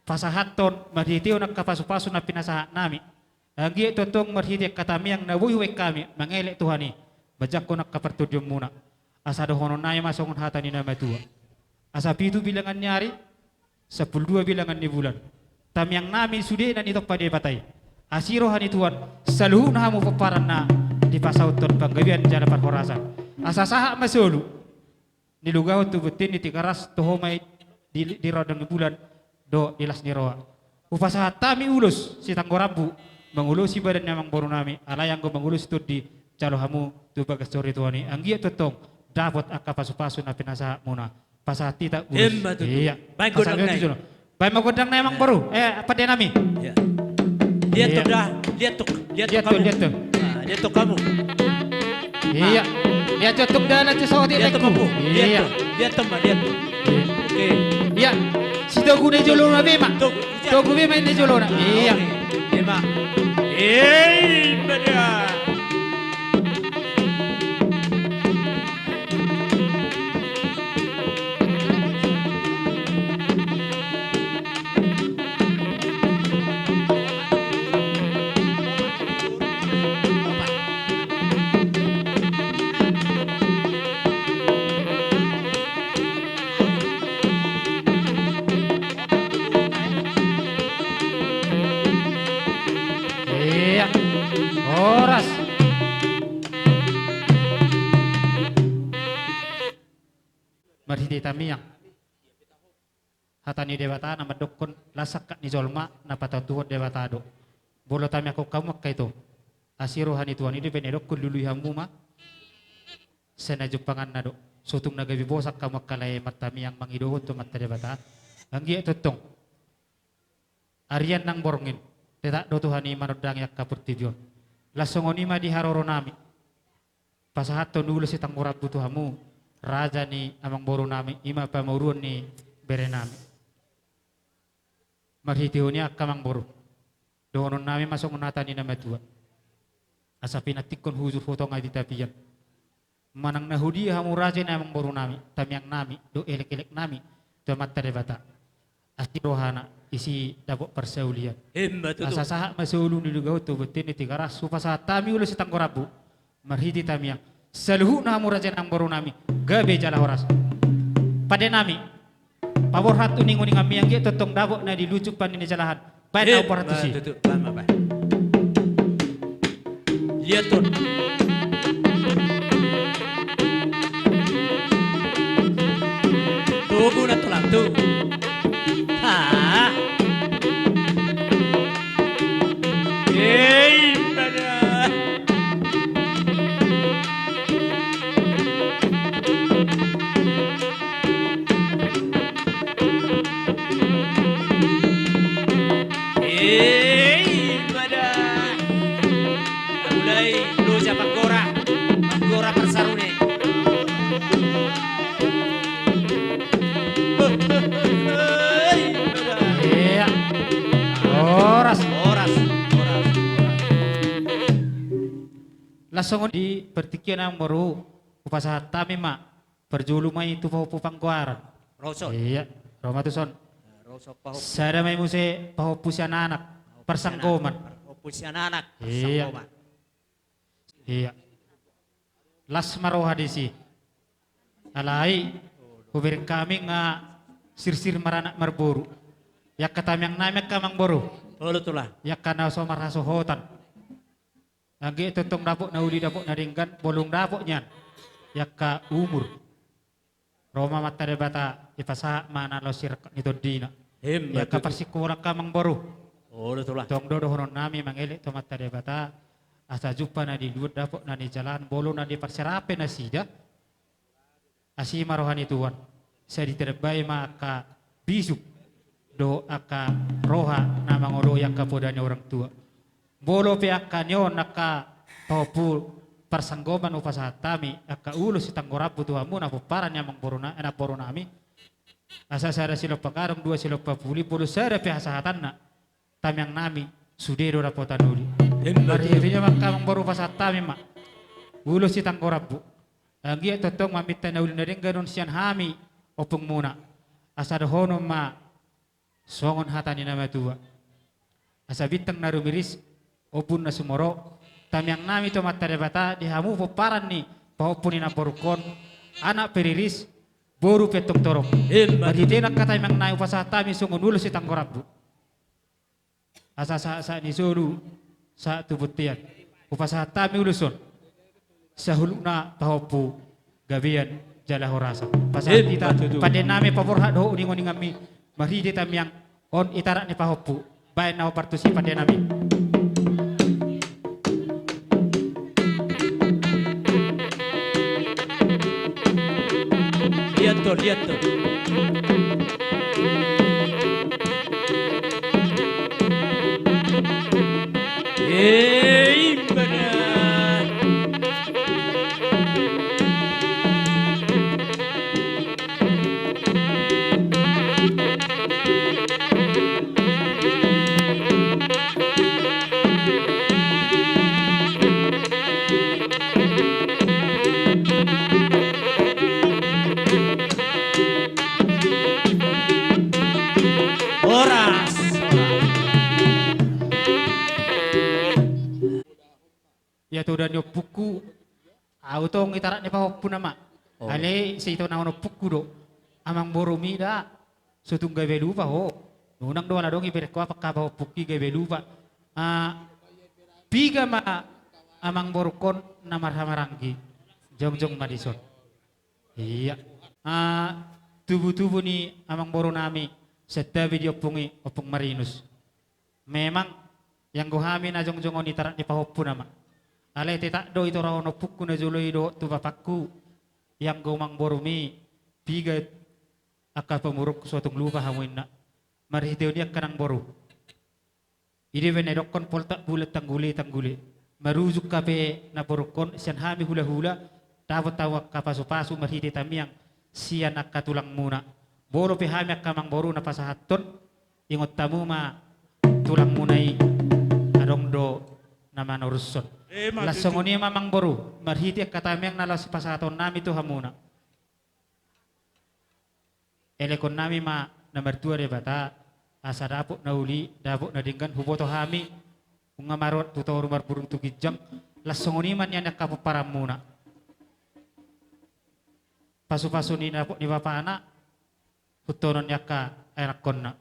Pasahathon marhitehon angka pasupasu na pinasahatnami. Anggiat tongtong marhite angka tamiang na boi hubaen hami mangelek Tuhan i manjangkon angka partondionmuna. Asa dohononnami ma songon hata ni na matua. Asa pitu bilangan ni ari, sampulu dua bilangan ni bulan. Tamiangnami sude na nitompa Debata i. Asi roha ni Tuhan, saluhutna hamu pomparanna dipasauthon panggabean jala parhorasan. Asa sahat ma solu. Nilugahon tu bontean ni Tigaras, toho ma i di, di rondang ni bulan, dohot di las ni roha. Hupasahat hami ulos sitanggo rambu, mangulosi badan ni amangborunami, alai anggo mangulosi tondi, jalo hamu tu bagas joro ni Tuhan i, anggiat tongtong dapot angka pasupasu na pinasahatmuna. Pasahat hita ulos. Emma tutu. Iya. Baen pasahat gondang hita nai. Tutu. Baen ma gondang nai amangboru. Eh, pandenami. Iya. Lihat tu da, lihat tu, lihat tu kamu. Lihat tu, lihat tu. Nah, lihat tu kamu. Iya. Lihat tu da na tu sawat. Lihat tu kamu. Iya. Lihat tu, lihat tu ma, lihat tu. Iya. Oke. Iya. Si Togu na jolo na be ma. Togu. Togu be ma na jolo na. Iya. Oke. Iya ma. Eh, benar. Iya. Horas. Marhite tamiang. Hata ni Debata na mandokkon las angka ni jolma na pataotuhon Debata do. Molo tamianghon hamu angka ito. Asi roha ni Tuhan i do baen na didokkon lului hamu ma. Sai na jumpanganna do. Sotung na gabe bosak hamu angka lae martamiang mangidohon tu Amanta Debata. Anggiat tongtong. Arian nang borngin, tetap do Tuhan i manondangi angka portibi on. Laos songon i ma di haroronami. Pasahathon ulos sitanggo rambu tu hamu, raja ni amangborunami, i ma pamoruon ni berenami. Marhitehon i angka amangboru. Dohononnami ma songon hata ni na matua. Asa pinantikhon hujur hu tonga ni tapian. Manang na hudia hamu raja ni amangborunami, tamiangnami, dohot elekeleknami, tu Amanta Debata. Asi rohana, isi dapot parsaulian. Emma tutu. Asa sahat ma solu nilugahon tu bontean ni Tigaras, hupasahat hami ulos sitanggo rambu. Marhite tamiang. Saluhutna hamu raja ni amangborunami, gabe jala horas. Pandenami. Paborhat uninguninganmi anggiat tongtong dapot na di ujung pande ni jalahan. Baen na umborhat tusi. Emma tutu, baen ma baen. Lihat on. Togu na tulang tu. Ah. Ei, pada. Ei, pada. Mulai loja panggora, panggora parsarune. Iya. Horas. Horas. Horas. Laos songon i di partingkian amangboru, hupasahat hami ma, parjolo ma i tu pahompu panggoaran. Ro son. Iya, ro ma tuson. Ro son pahompu. Sada ma i muse pahompu sian anak, parsanggoman. Pahompu sian anak, parsanggoman. Iya. Las ma roha disi. Alai, hubereng hami nga sirsir maranak marboru. I angka tamiangnami angka amangboru. Olo tulang. I angka na so marhasohotan. Anggiat tongtong dapot na uli dapot na denggan, molo dapot nian. I angka umur. Ro ma Amanta Debata, dipasahat ma na laos sirangkap ni tondina. Emma tutu. Di angka parsingkola angka amangboru. Olo, tulang. Tong do dohonon nami mangelek tu Amanta Debata, asa jumpa na niluat, dapot na nijalahan, molo na diparserape nasida. Asi ma roha ni Tuhan. Sai ditambai ma angka bisuk dohot angka roha na mangoloi angka poda ni orang tua. Molo pe angka ni on angka pahompu parsanggoman hupasahat hami, angka ulos sitanggo rambu tu hamuna pomparan ni amangboru na-, eh, namboru nami. Asa sada silompa gadong, dua silompa puli, molo sada pe hasahatanna, tamiang nami, sude do dapotan uli. Emma tutu. Marhite i ma angka amangboru hupasahat hami ma ulos sitanggo rambu. Anggiat tongtong maminta na uli na denggan on sian hami ompungmuna. Asa dohonon ma songon hata ni na matua. Asa bintang na rumiris, ombun na sumorop, tamiang nami tu Amanta Debata, di hamu pomparan ni pahompu ni namborungkon, anak pe riris, boru pe tong torop. Emma tutu. Marhite i angka tamiang nami hupasahat hami songon ulos sitanggo rambu. Asa sahat-sahat ni solu, sahat tu bontean. Hupasahat hami ulos on. Saluhutna pahompu gabean jala horasan. Pasahat hita, emma tutu, pande nami paborhat dohot uninguninganmi. Marhite tamiang on itarak ni pahompu. Baen na hombar tusi pande nami. Lihat tol, lihat tol. Eh, imana. Horas. Ia toda ni ompungku, au tong itarak ni pahompuna ma. Oh. Alai sitonahon ompungku do. Amangborumi da, so tung gabe lupa ho. Nunga do ala adong iberengko apa ka pahompungki gabe lupa. Ah, piga ma amangborungkon na marhahamaranggi. Jongjong ma dison. Ia. Ah, tubutubu ni amangboru nami, santabi di ompung i, Ompung Marinus. Memang, ianggo hami na jongjong on itarak ni pahompuna ma. Alai tetap do itorahon ompungku na jolo i dohot tu bapakku, ianggo amangborumi, piga angka pamoruonku so tung lupa hamu inna. Marhite on i angka namboru. I do umbahen na didokkon poltak bulan tanggule, tanggule. Marujung hape namborungkon sian hami hulahula, dapot hamu angka pasupasu marhite tamiang sian angka tulangmuna. Molo pe hami angka amangboru na pasahathon, ingot hamu ma tulangmuna i, adong do na manorushon. Eh, ma tutu. Laos songon i ma amangboru, marhite angka tamiang na laos sipasahaton nami tu hamuna. Elekon nami ma na martua Debata, asa dapot na uli, dapot na denggan, huboto hami, nunga marot tu toru marbulung tu ginjang, laos songon i ma nian angka pomparanmuna. Pasupasu ni dapot ni bapana, hutonon ni angka anakkonna.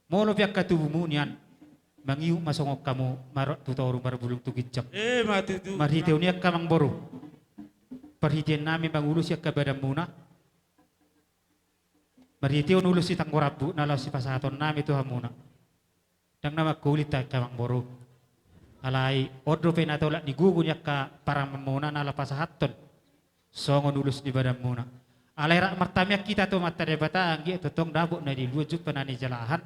Molo pe angka tubumu nian, mangihut ma songon hamu marot tu toru marbulung tu ginjang. Eh, ma tutu. Marhite on i angka amangboru. Parhitean nami mangulosi angka badanmuna. Marhite on ulos sitanggo rambu na laos sipasahaton nami tu hamuna. Ndang na mangkulit hita angka amangboru. Alai on dope na tolap ni gogo ni angka paranmuna na laos pasahathon. Songon ulos ni badanmuna. Alai rap martamiang hita tu Amanta Debata anggiat tongtong dapot na niluat jumpa na nijalahan.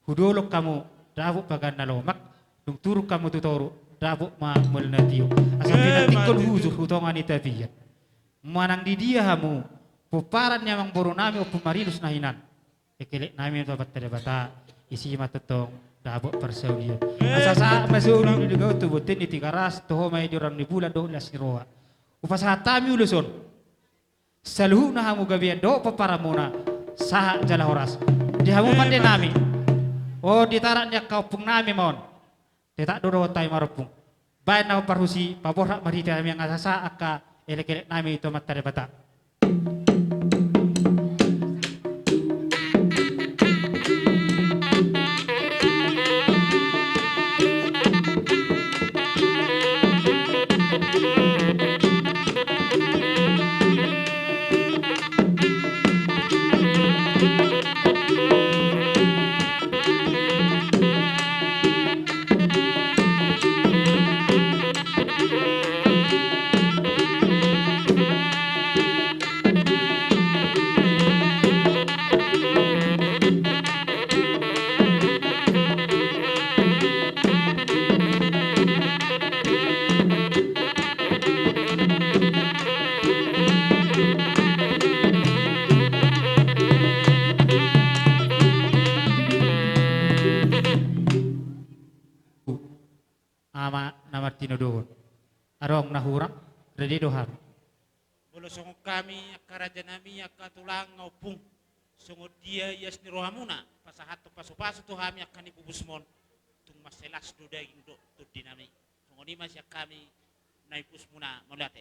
Hudolok hamu dapot pagan na lomak, dung turun hamu tu toru dapot ma mual na tio. Asa, eh, pinantikkon, ma tutu, hujur tu tonga ni tapian. Manang di dia hamu, pomparan ni amangboru nami Ompung Marinus na hinan. Elekelek nami tu Amanta Debata, disi ma tongtong dapot parsaulian. Eh, asa sahat ma solu di gaut tu bontean ni Tigaras, toho ma i di roha ni bulan dohot las ni roha. Hupasahat hami ulos on. Saluhutna hamu gabean dohot pomparanmuna, sahat jala horas. Di hamu pande nami. On itarak ni angka ompung nami ma on. Tetap do dohot hami marompung. Baen na hombar tusi, paborhat marhite hami, asa sahat angka elekelek nami tu Amanta Debata. Sinodohon. Adong na hurang, rade do hami. Molo songon hami, angka raja nami, angka tulang, ompung. Songon dia ias ni rohamuna, pasahathon pasu-pasu tu hami angka ni pupusmon. Tung mansai las do daging dohot tondi nami. Songon i ma sian hami na ni pupusmuna, mauliate.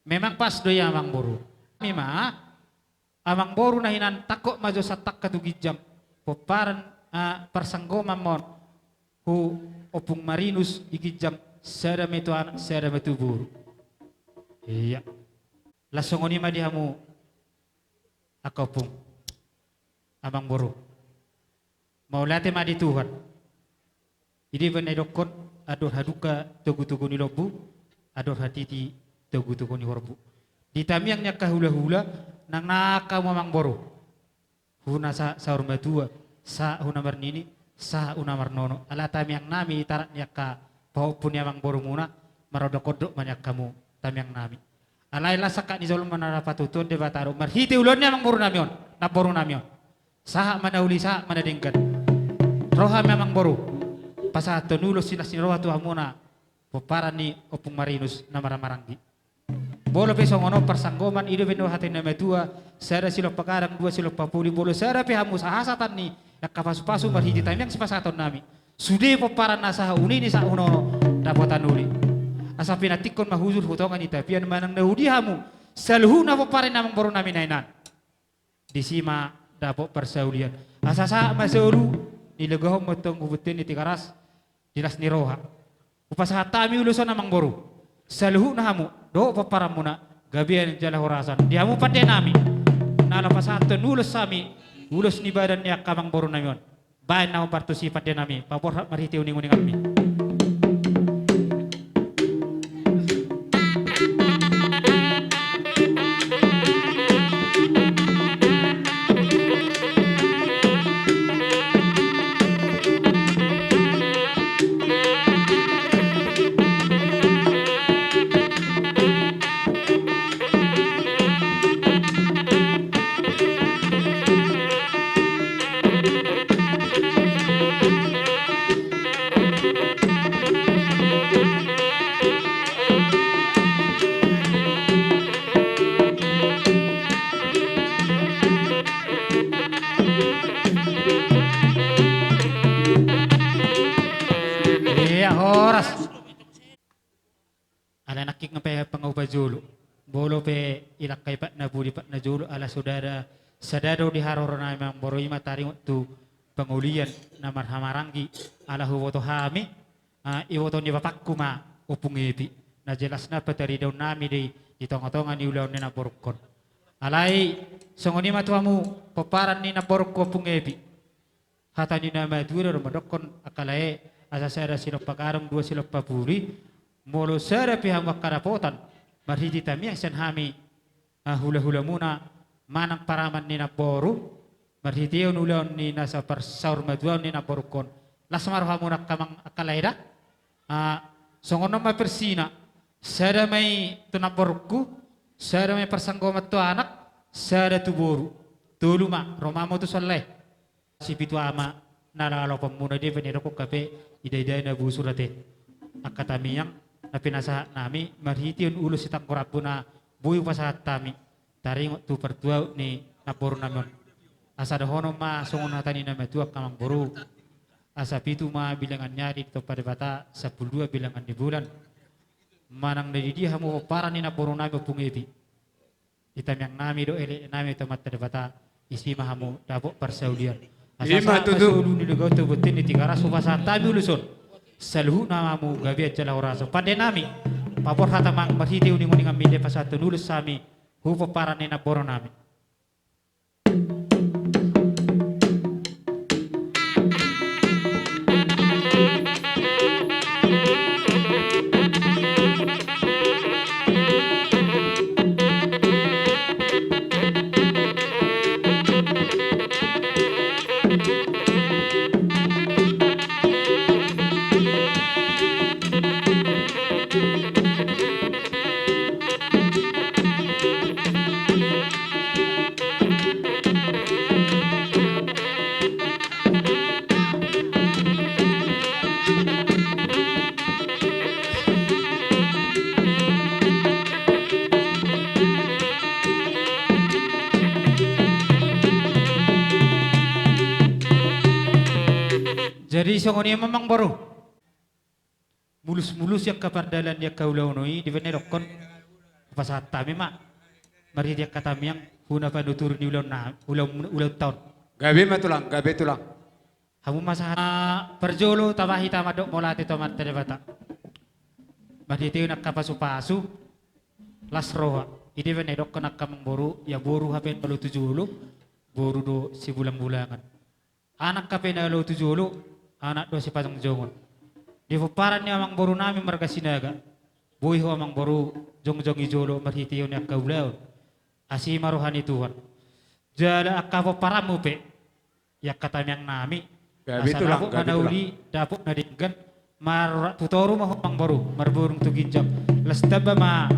Memang pas do i amangboru. Memang amangboru na hinan tangkok ma jo santangka tu ginjang. Pomparan, ah, parsanggomanmon. Hu ompung Marinus di ginjang sada ma i tu anak, sada ma i tu boru. Ia. Las songon i ma di hamu angka ompung. Amangboru. Mauliate ma di Tuhan. I do umbahen na didokkon, andor halumpang togu-togu ni lombu, andor hatiti togu-togu ni horbo. Di tamiang ni angka hula-hula, nang na angka hamu amangboru. Hu na sa-, saur matua, sahat hu na marnini, sahat hu na marnono. Ala tamiang nami i tarak ni angka pahompu ni amangborumuna, marondok-ondok ma nian hamu tamiang nami. Alai las angka ni jolma na patutuhon Debata do marhite ulaon ni amangboru nami on, namboru nami on. Sahat ma na uli, sahat ma na denggan. Ro hami amangboru pasahathon ulos silas ni roha tu hamuna pomparan ni ompung Marinus na marhahamaranggi. Molo pe songon on parsanggoman, i do umbahen na hata ni na matua, sada silompa gadang, dua silompa puli, molo sada pe hamu sahasatan ni angka pasu-pasu marhite tamiang sipasahaton nami. Sude pomparan na sahat hu nini, sahat hu nono, dapotan uli. Asa pinantikhon ma hujur hu tonga ni tapian manang na hu dia hamu, saluhutna pomparan ni amangboru nami na hinan. Disi ma dapot parsaulian. Asa sahat ma solu, nilagahon ma tong hu bontean ni Tigaras, di las ni roha. Hupasahat hami ulos on amangboru. Saluhutna hamu, dohot pomparanmuna, gabean jala horasan. Di hamu pande nami. Na laho pasahathon ulos hami, ulos ni badan ni angka amangboru nami on. Baen na hombar tusi pande nami, paborhat marhite uning-uninganmi. Ia, horas. Ala nangkin pe pangaupa jolo. Molo pe ilangkai patna pudi patna jolo, ala sada, sada do di haroro nami amangboru, i ma taringot tu pangaulian na marhahamaranggi, ala huboto hami, ah, iboto ni bapangku ma ompung Epi. Na jelasna pataridaon nami do i di tonga-tonga ni ulaon ni namborungkon. Alai songon i ma tu hamu pomparan ni namborungku ompung Epi. Hata ni na matua do mandokkon angka lae, asa sada silompa gadang, dua silompa puli, molo sada pe hamu angka dapotan marhite tamiang sian hami, ah, hula-hulamuna manang paraman ni namboru, marhitehon ulaon ni nasa parsaurmatuaon ni namborungkon, las ma rohamuna angka amang angka lae da. Ah, songon on ma versina, sada ma i tu namborungku, sada ma i parsanggoman tu anak, sada tu boru, tolu ma, ro ma hamu tu son lae. Sipitu ama na lalaopanmuna, i do umbahen na didokkon hape, ida-ida na busur ate. Angka tamiang na pinasahat nami marhitehon ulos sitanggo rambu na boi hupasahat hami. Taringot tu partuaon ni namboru nami on. Asa dohonon ma songon hata ni na matua angka amangboru. Asa pitu ma bilangan ni ari ditompa Debata, sampulu dua bilangan ni bulan. Manang na di dia hamu pomparan ni namboru nami ompung Epi. Di tamiang nami dohot elek nami tu Amanta Debata, disi ma hamu dapot parsaulian. Asa ima tutu. Sahat ma solu, nilagahon tu bontean ni Tigaras, hupasahat hami ulos on. Saluhutna hamu gabean jala horas. Pande nami, paborhat ma marhite uning-uninganmi, dipasahathon ulos hami hu pomparan ni namboru nami. Jadi songon i ma amangboru. Mulus-mulus i angka pardalan ni angka ulaon i, dibaen na idokkon, pasahat hami ma marhite angka tamiang huna panuturi ni ulaon na, ulaon, ulaonta on. Gabe ma tulang, gabe tulang. Hamu ma sahat. Parjolo tabahi tama dohot mauliate tu Amanta Debata marhite angka pasu-pasu, las roha. I dibaen na idokkon angka amangboru, ia boru hape na olo tu jolo, boru do sibulang-bulangan. Anak hape na olo tu jolo, anak do sipajongjongjon. Di pomparan ni amangboru nami marga Sinaga, boi ho amangboru jongjong di jolo marhitehon ni angka ulaon. Asi ma roha ni Tuhan. Jala angka pomparanmu pe, i angka tamiang nami, gabe tulang, asa dapot ma na uli, dapot na denggan, marurat tu toru ma ho amangboru, marburung tu ginjang. Las tamba ma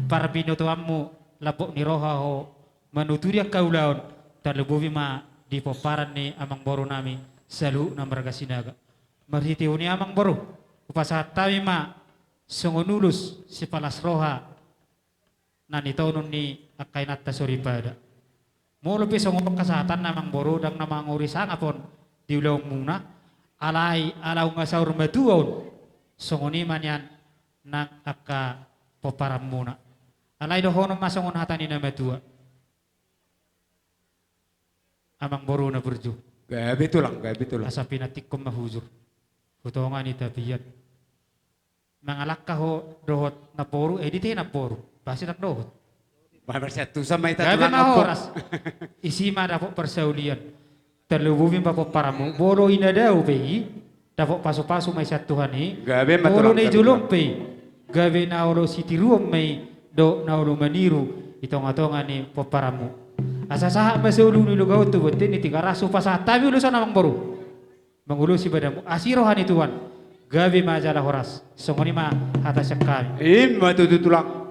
parbinotoanmu, lambok ni roha ho manuturi angka ulaon, tarlumobi ma di pomparan ni amangboru nami saluhutna marga Sinaga. Marhitehon i amangboru, hupasahat hami ma songon ulos sipalas roha na nitonon ni angka inanta soripada. Molo pe songon on hasahatanna amangboru, ndang na manguri sangap on di ulaonmuna, alai ala nunga saur matua on, songon i ma nian nang angka pomparanmuna. Alai dohonon ma songon hata ni na matua. Amangboru na burju. Gabe tulang, gabe tulang. Asa pinantikkon ma hujur tu tonga ni tapian. Mangalangka ho dohot namboru, eh, dite namboru. Pasti ndang dohot. Ba, marsiantusan ma hita. Gabe tulang ma ampun. Horas. Isi ma dapot parsaulian. Tarlumobi ma pomparanmu. Molo i na dao pe i, dapot pasu-pasu ma i sian Tuhan i. Gabe ma tulang, gabe tulang. Molo na i jolo pe i, gabe na olo sitiruon ma i, dohot na olo maniru di tonga-tonga ni pomparanmu. Asa sahat ma saluhut ni loga on tu bontean ni Tigaras, hupasahat hami ulos on amangboru. Mangulosi badanmu, asi roha ni Tuhan, gabe ma jala horas. Songon i ma hata sian hami. I ma tutu tulang.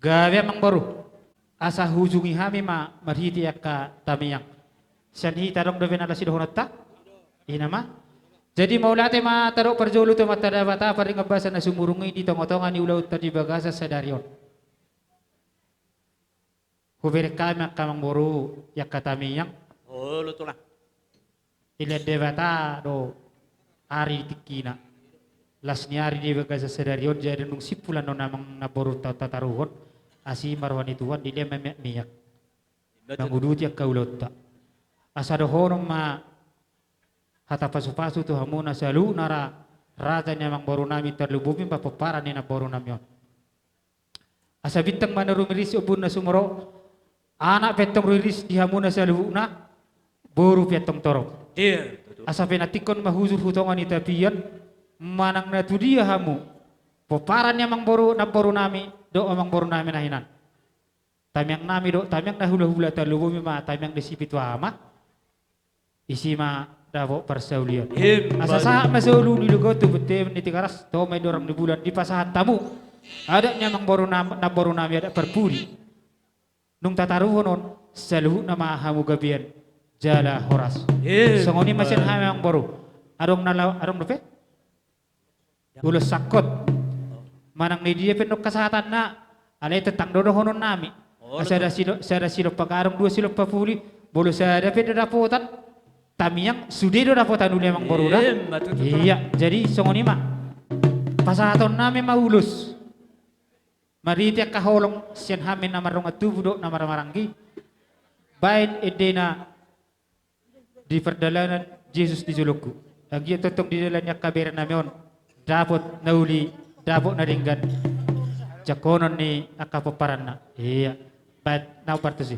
Gabe amangboru. Asa huujungi hami ma marhite angka tamiang. Sian hita adong dope na las ni dohononta? I ma. Jadi mauliate ma tadok parjolo tu Amanta Debata, pardenggan basa na sumurung i di tonga-tonga ni ulaonta di bagasan sadari on. Hubereng hami angka amangboru, i angka tamiang. Olo tulang. Dilean Debata do ari di tingkina. Las ni ari di bagasan sadari on, jadi dung simpul annon amang namboru ta-, tataruhon, asi ma roha ni Tuhan, dilean ma miak-miak. Ima tutu. Manguduti angka ulaonta. Asa dohonon ma hata pasu-pasu tu hamuna saluhutna ra-, raja ni amangboru nami, tarlumobi ma pomparan ni namboru nami on. Asa bintang ma na rumiris di ombun na sumorop, anak pe antong riris di hamuna saluhutna, boru pe antong torop. Iya, betul. Asa pinantikkon ma hujur tu tonga ni tapian, manang na tudia hamu, pomparan ni amangboru, namboru nami, dohot amangboru nami na hinan. Tamiang nami dohot tamiang na hula-hula, tarlumobi ma tamiang ni si Pitu Ama. Isi ma dapot parsaulian. Ima. Asa sahat ma saluhut ni loga on tu bontean ni Tigaras, toho ma i di horong ni bulan, dipasahat hamu adat ni amangboru nam-, namboru nami, adat parpudi. Nung tataruhon on, saluhutna ma hamu gabean jala horas. Ima. Songon i ma sian hami amangboru. Adong na la-, adong dope? Ulos sangkot. Manang na dia pe nunga sahatanna, alai tentang do dohonon nami. Oh, sada silo-, sada silompa gadong, dua silompa puli, molo sada pe do dapotan tamiang, sude do dapotan uli amangboru da. Ima tutu. Iya, jadi songon i ma. Pasahaton nami ma ulos. Marhite angka holong sian hami na mardongan tubu dohot na marhahamaranggi. Baen endena di pardalanan Jesus di jolongku. Anggiat tongtong didalani angka bere nami on dapot na uli, dapot na denggan jangkonon ni angka pomparanna. Iya. Baen na partusi.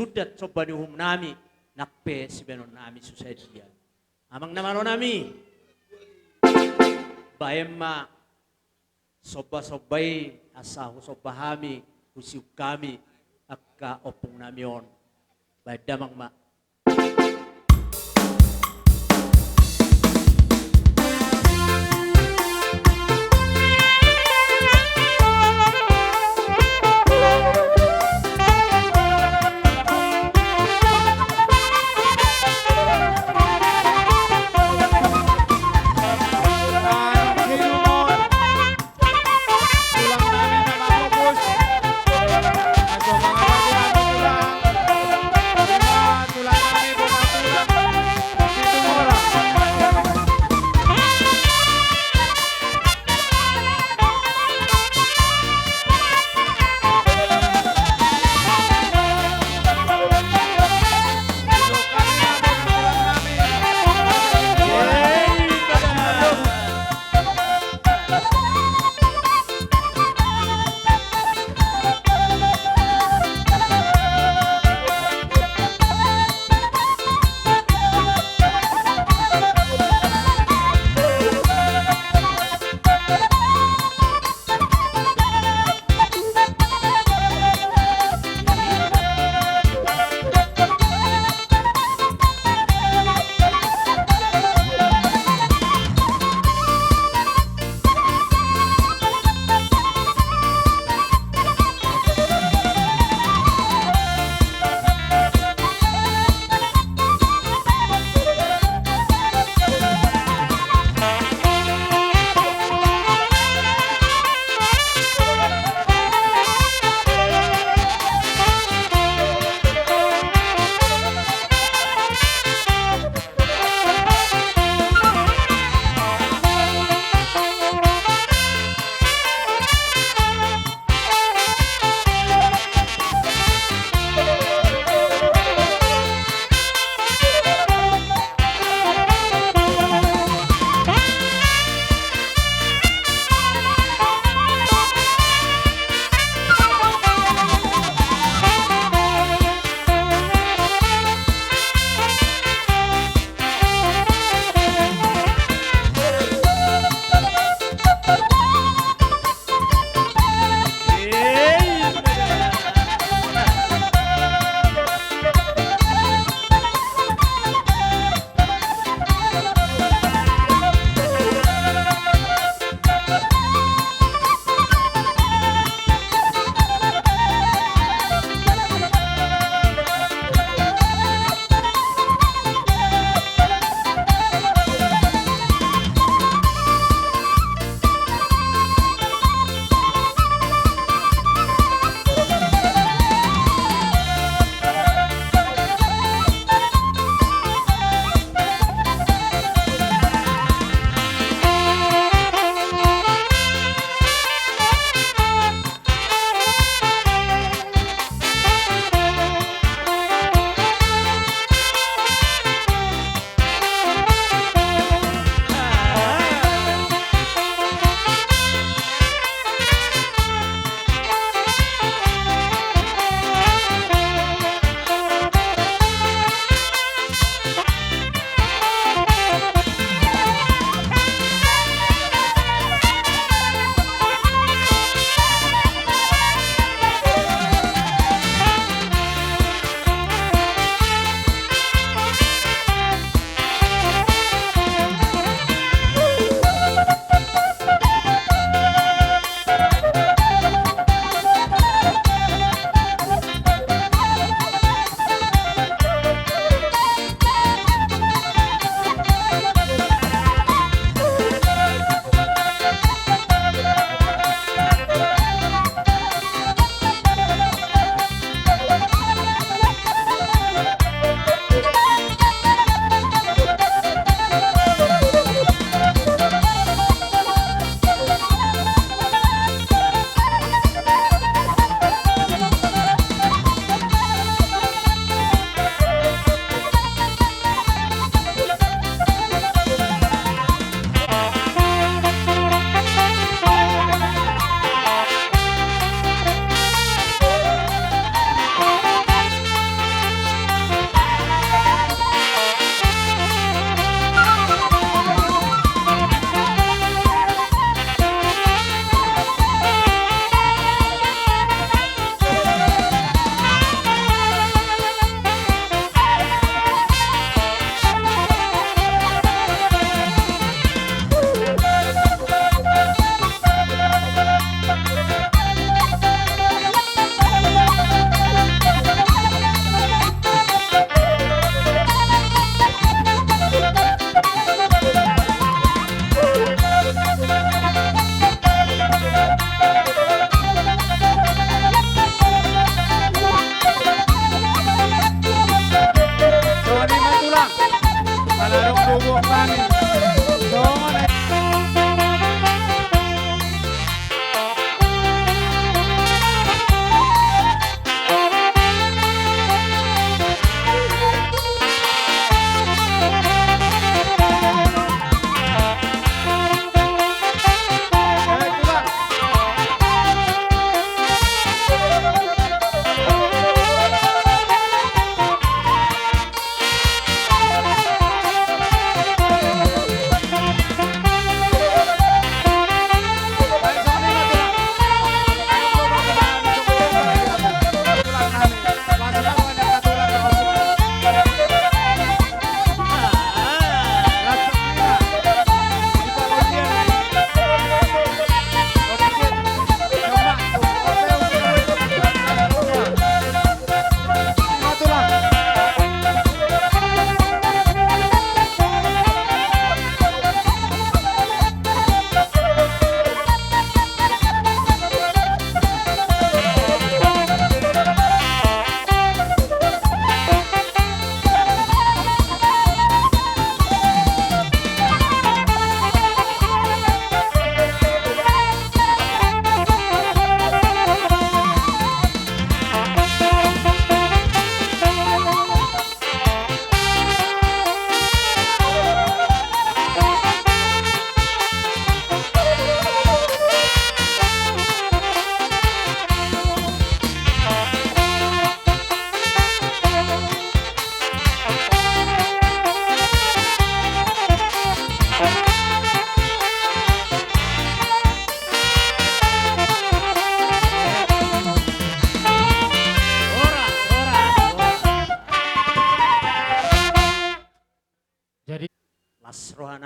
sundat somba ni uhum nami, nang pe sibahenon nami susa dia. Amang na malo nami, baen ma somba-somba i, asa husomba hami, husiuk hami angka ompung nami on. Baen damang ma.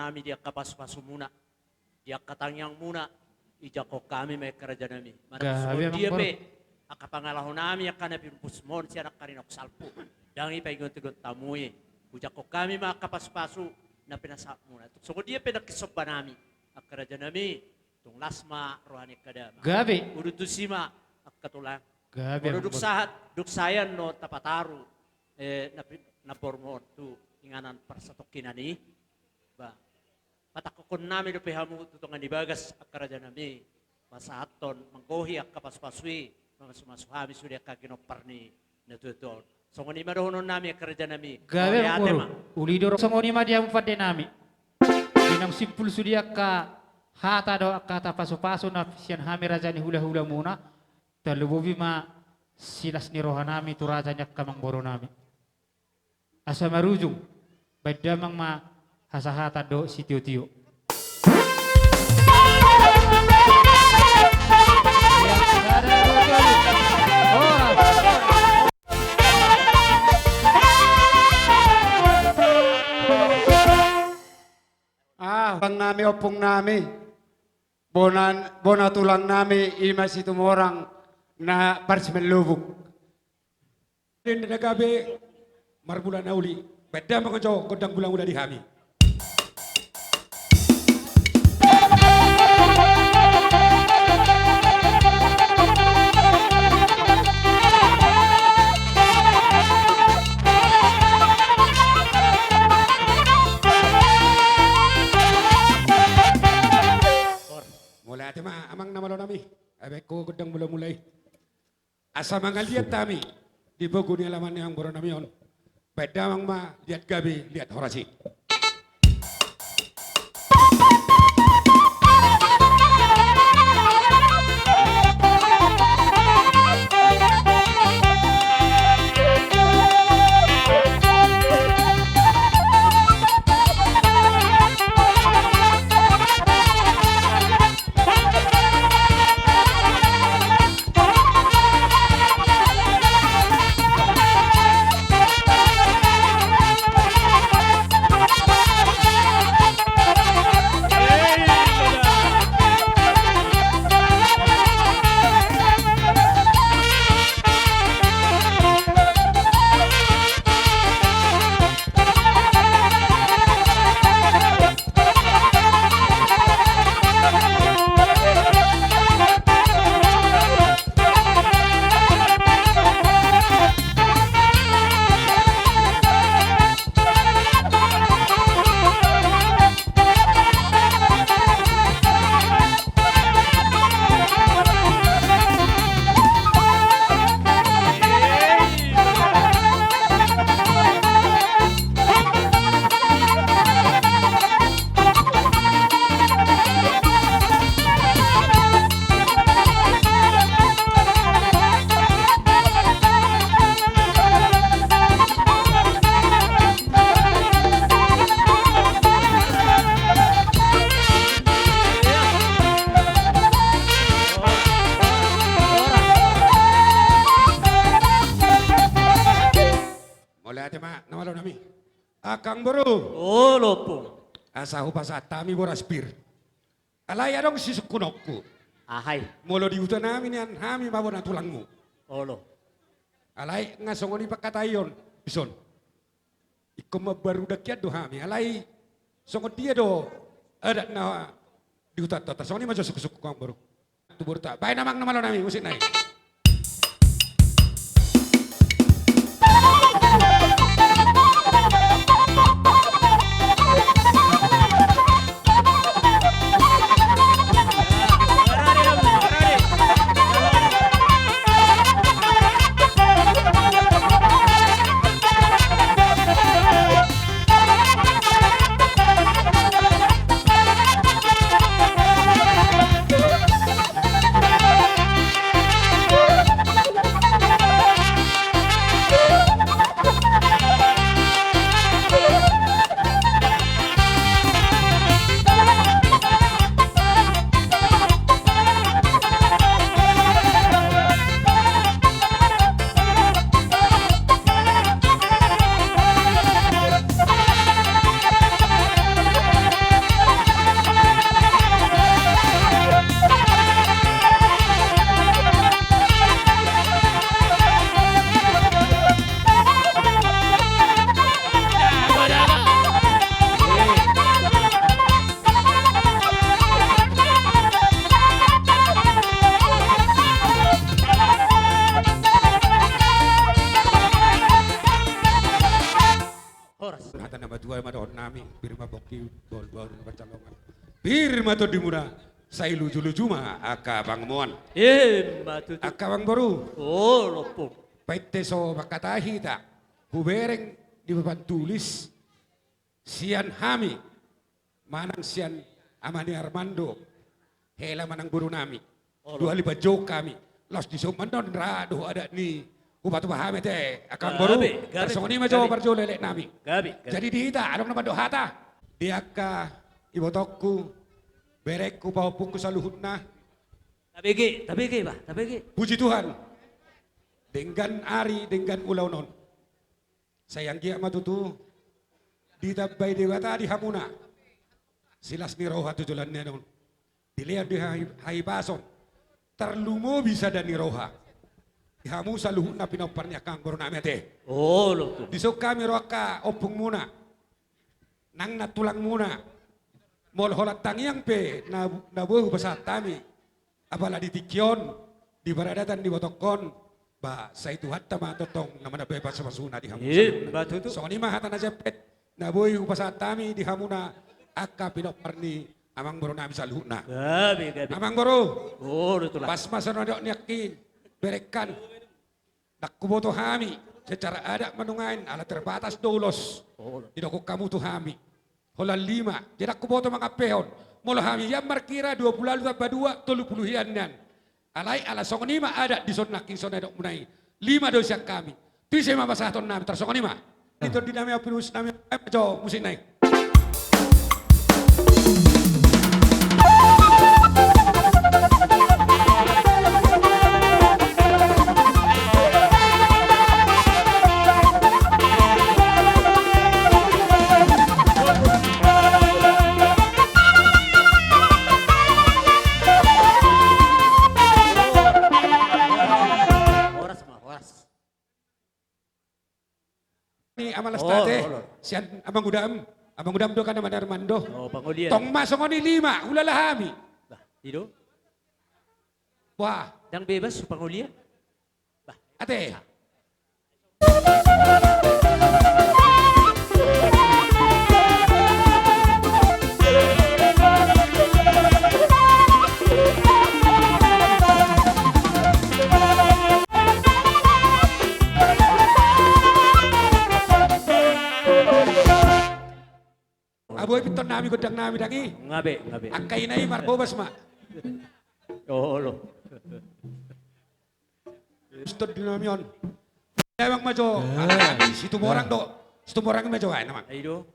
hami di angka pasupasumuna, di angka tangiangmuna, ijangkon hami ma i angka rajanami. Manang songon dia pe angka pangalaho nami angka na pinompusmon sian angka ninna salpu, ndang i paingotingon hamu i. Hujangkon hami ma angka pasupasu na pinasahatmuna. Tung songon dia pe nangkin somba nami angka rajanami, tung las ma roha ni angka damang. Gabe. Udutusi ma angka tulang. Gabe. Molo dung sahat, dung sae annon tapataru, eh, na pi-, nambormu on tu inganan parsatongkinan i. Ba, patangkokhon nami dope hamu tu tonga ni bagas angka rajanami, pasahathon manggohi angka pasupasu i, mamasumasu hami sude angka ginompar ni natuatua on. Songon i ma dohonon nami angka rajanami. Gabe. Mauliate ma. Uli do ro. Songon i ma di hamu pande nami. Di naung simpul sude angka hata dohot angka hata pasupasu na sian hami raja ni hulahulamuna, tarlumobi ma silas ni roha nami tu raja ni angka amangboru nami. Asa marujung, baen damang ma hasahatan dohot sitiotio. Ah, bang nami, ompung nami, bona, bona tulang nami, i ma Situmorang na parsimelobuk. Denda na gabe, marmula na uli. Baen damang jo gondang mulamula di hami. Mauliate ma amang na malo nami. Ai baen ho gondang mulamula i. Asa mangaliat hami di pogu ni alaman ni amangboru nami on. Baen damang ma liat gabe, liat horas i. Mauliate ma na malo nami. Angka amangboru. Olo, ompung. Asa hupasahat hami boras pir. Alai adong sisungkunonku. Aha i? Molo di huta nami nian hami ma bona tulangmu. Olo. Alai nga songon i pangkataion, dison. Ingkon mambaru dangkian do hami, alai songon dia do adat na di hutanta on, songon i ma jo sungkunsungkun, amangboru. Tu boruta, baen amang na malo nami musik nai. Pir ma tondimuna, sai luju-luju ma angka pangomoan. Ima tutu. Angka amangboru. O, Ompung. Painte so mangkatai hita, hubereng di papan tulis, sian hami manang sian ama ni Armando, hela manang borunami. Olo. Dua hali panjou hami. Laos dison ma annon ra dohot adat ni hupatupa hami ate, angka amangboru. Gabe, gabe. Tarsongon i ma jo parjolo eleknami. Gabe, gabe. Jadi di hita adong na mandok hata. Di angka ibotongku, berengku, pahompungku saluhutna. Tabege, tabege, bah, tabege. Puji Tuhan. Denggan ari, denggan ulaon on. Sai anggiat ma tutu ditambai Debata di hamuna silas ni roha tu joloan ni ari on. Dilehon di hahi-, hahipason, tarlumobi sada ni roha di hamu saluhutna pinompar ni angka amangborunami ate. Olo tutu. Dison hami ro angka ompungmuna nang nantulangmuna. Molo holan tangiang pe na, na boi hupasahat hami, apala di tingki on, di paradatan ni ibotongkon, ba sai Tuhanta ma tongtong na manambai pasu-pasuna di hamu saluhutna. Ima tutu. Songon i ma hata na jempek na boi hupasahat hami di hamuna angka pinompar ni amangborunami saluhutna. Gabe, gabe. Amangboru. O, tutu lah. Pas ma songon na nidok ni angka berengku. Ndang huboto hami secara adat ma nuaeng ala terbatas do ulos. Olo. Didok hamu tu hami. Holan lima, jadi ndang huboto mangampehon. Molo hami hian markira dua pulu ualu tamba dua, tolu pulu hian nian. Alai ala songon i ma adat dison nangkin songon na nidokmuna i. Lima do sian hami. Tu ise ma pasahatonnami, tarsongon i ma. Di tondinami, ampirus nami, ae jo musikna i. Horas ma, horas. Ni ama las ate, olo, olo. Sian amangudam, amangudam do kan ama ni Armando. O, pangolian. Tong ma songon i lima, ulala hami. Bah, i do. Wah. Ndang bebas tu pangolian. Bah. Ate. Aboi pintonnami, gondangnami ndang i. Nga be, nga be. Angka ina i marbobas ma. Olo. Tondinami on. Emang ma jo. Eh. Angka i Situmorang do. Situmorang ma jo, ai namang. Ai do.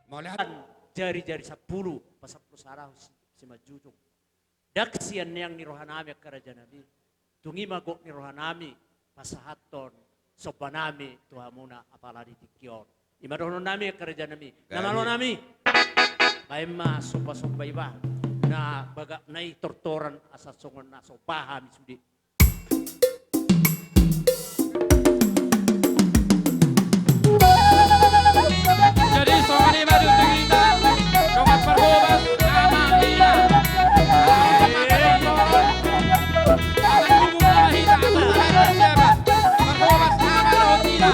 Mauliate. Jari-jari sampulu, pasampulu sada si, simanjujung. Ndang sian neang ni rohanami angka rajanami. Tung i ma gok ni rohanami pasahathon sombanami tu hamuna apala di tingki on. I ma dohononnami angka rajanami. Na malo nami. Baen ma somba-somba iba. Na bagak na i tortoran asa songon na somba hami sude. Jadi songon i ma di tingki on, dongan parhobas, ama, ina. Parhobas, ama, dohot ina.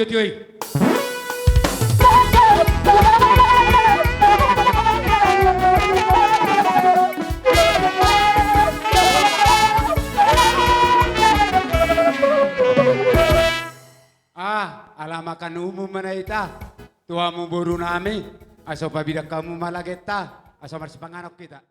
Tio i. Ah, ala makan umum mana ita. Tu hamu boru nami, asa pabidan hamu ma lagenta, asa marsipanganon hita.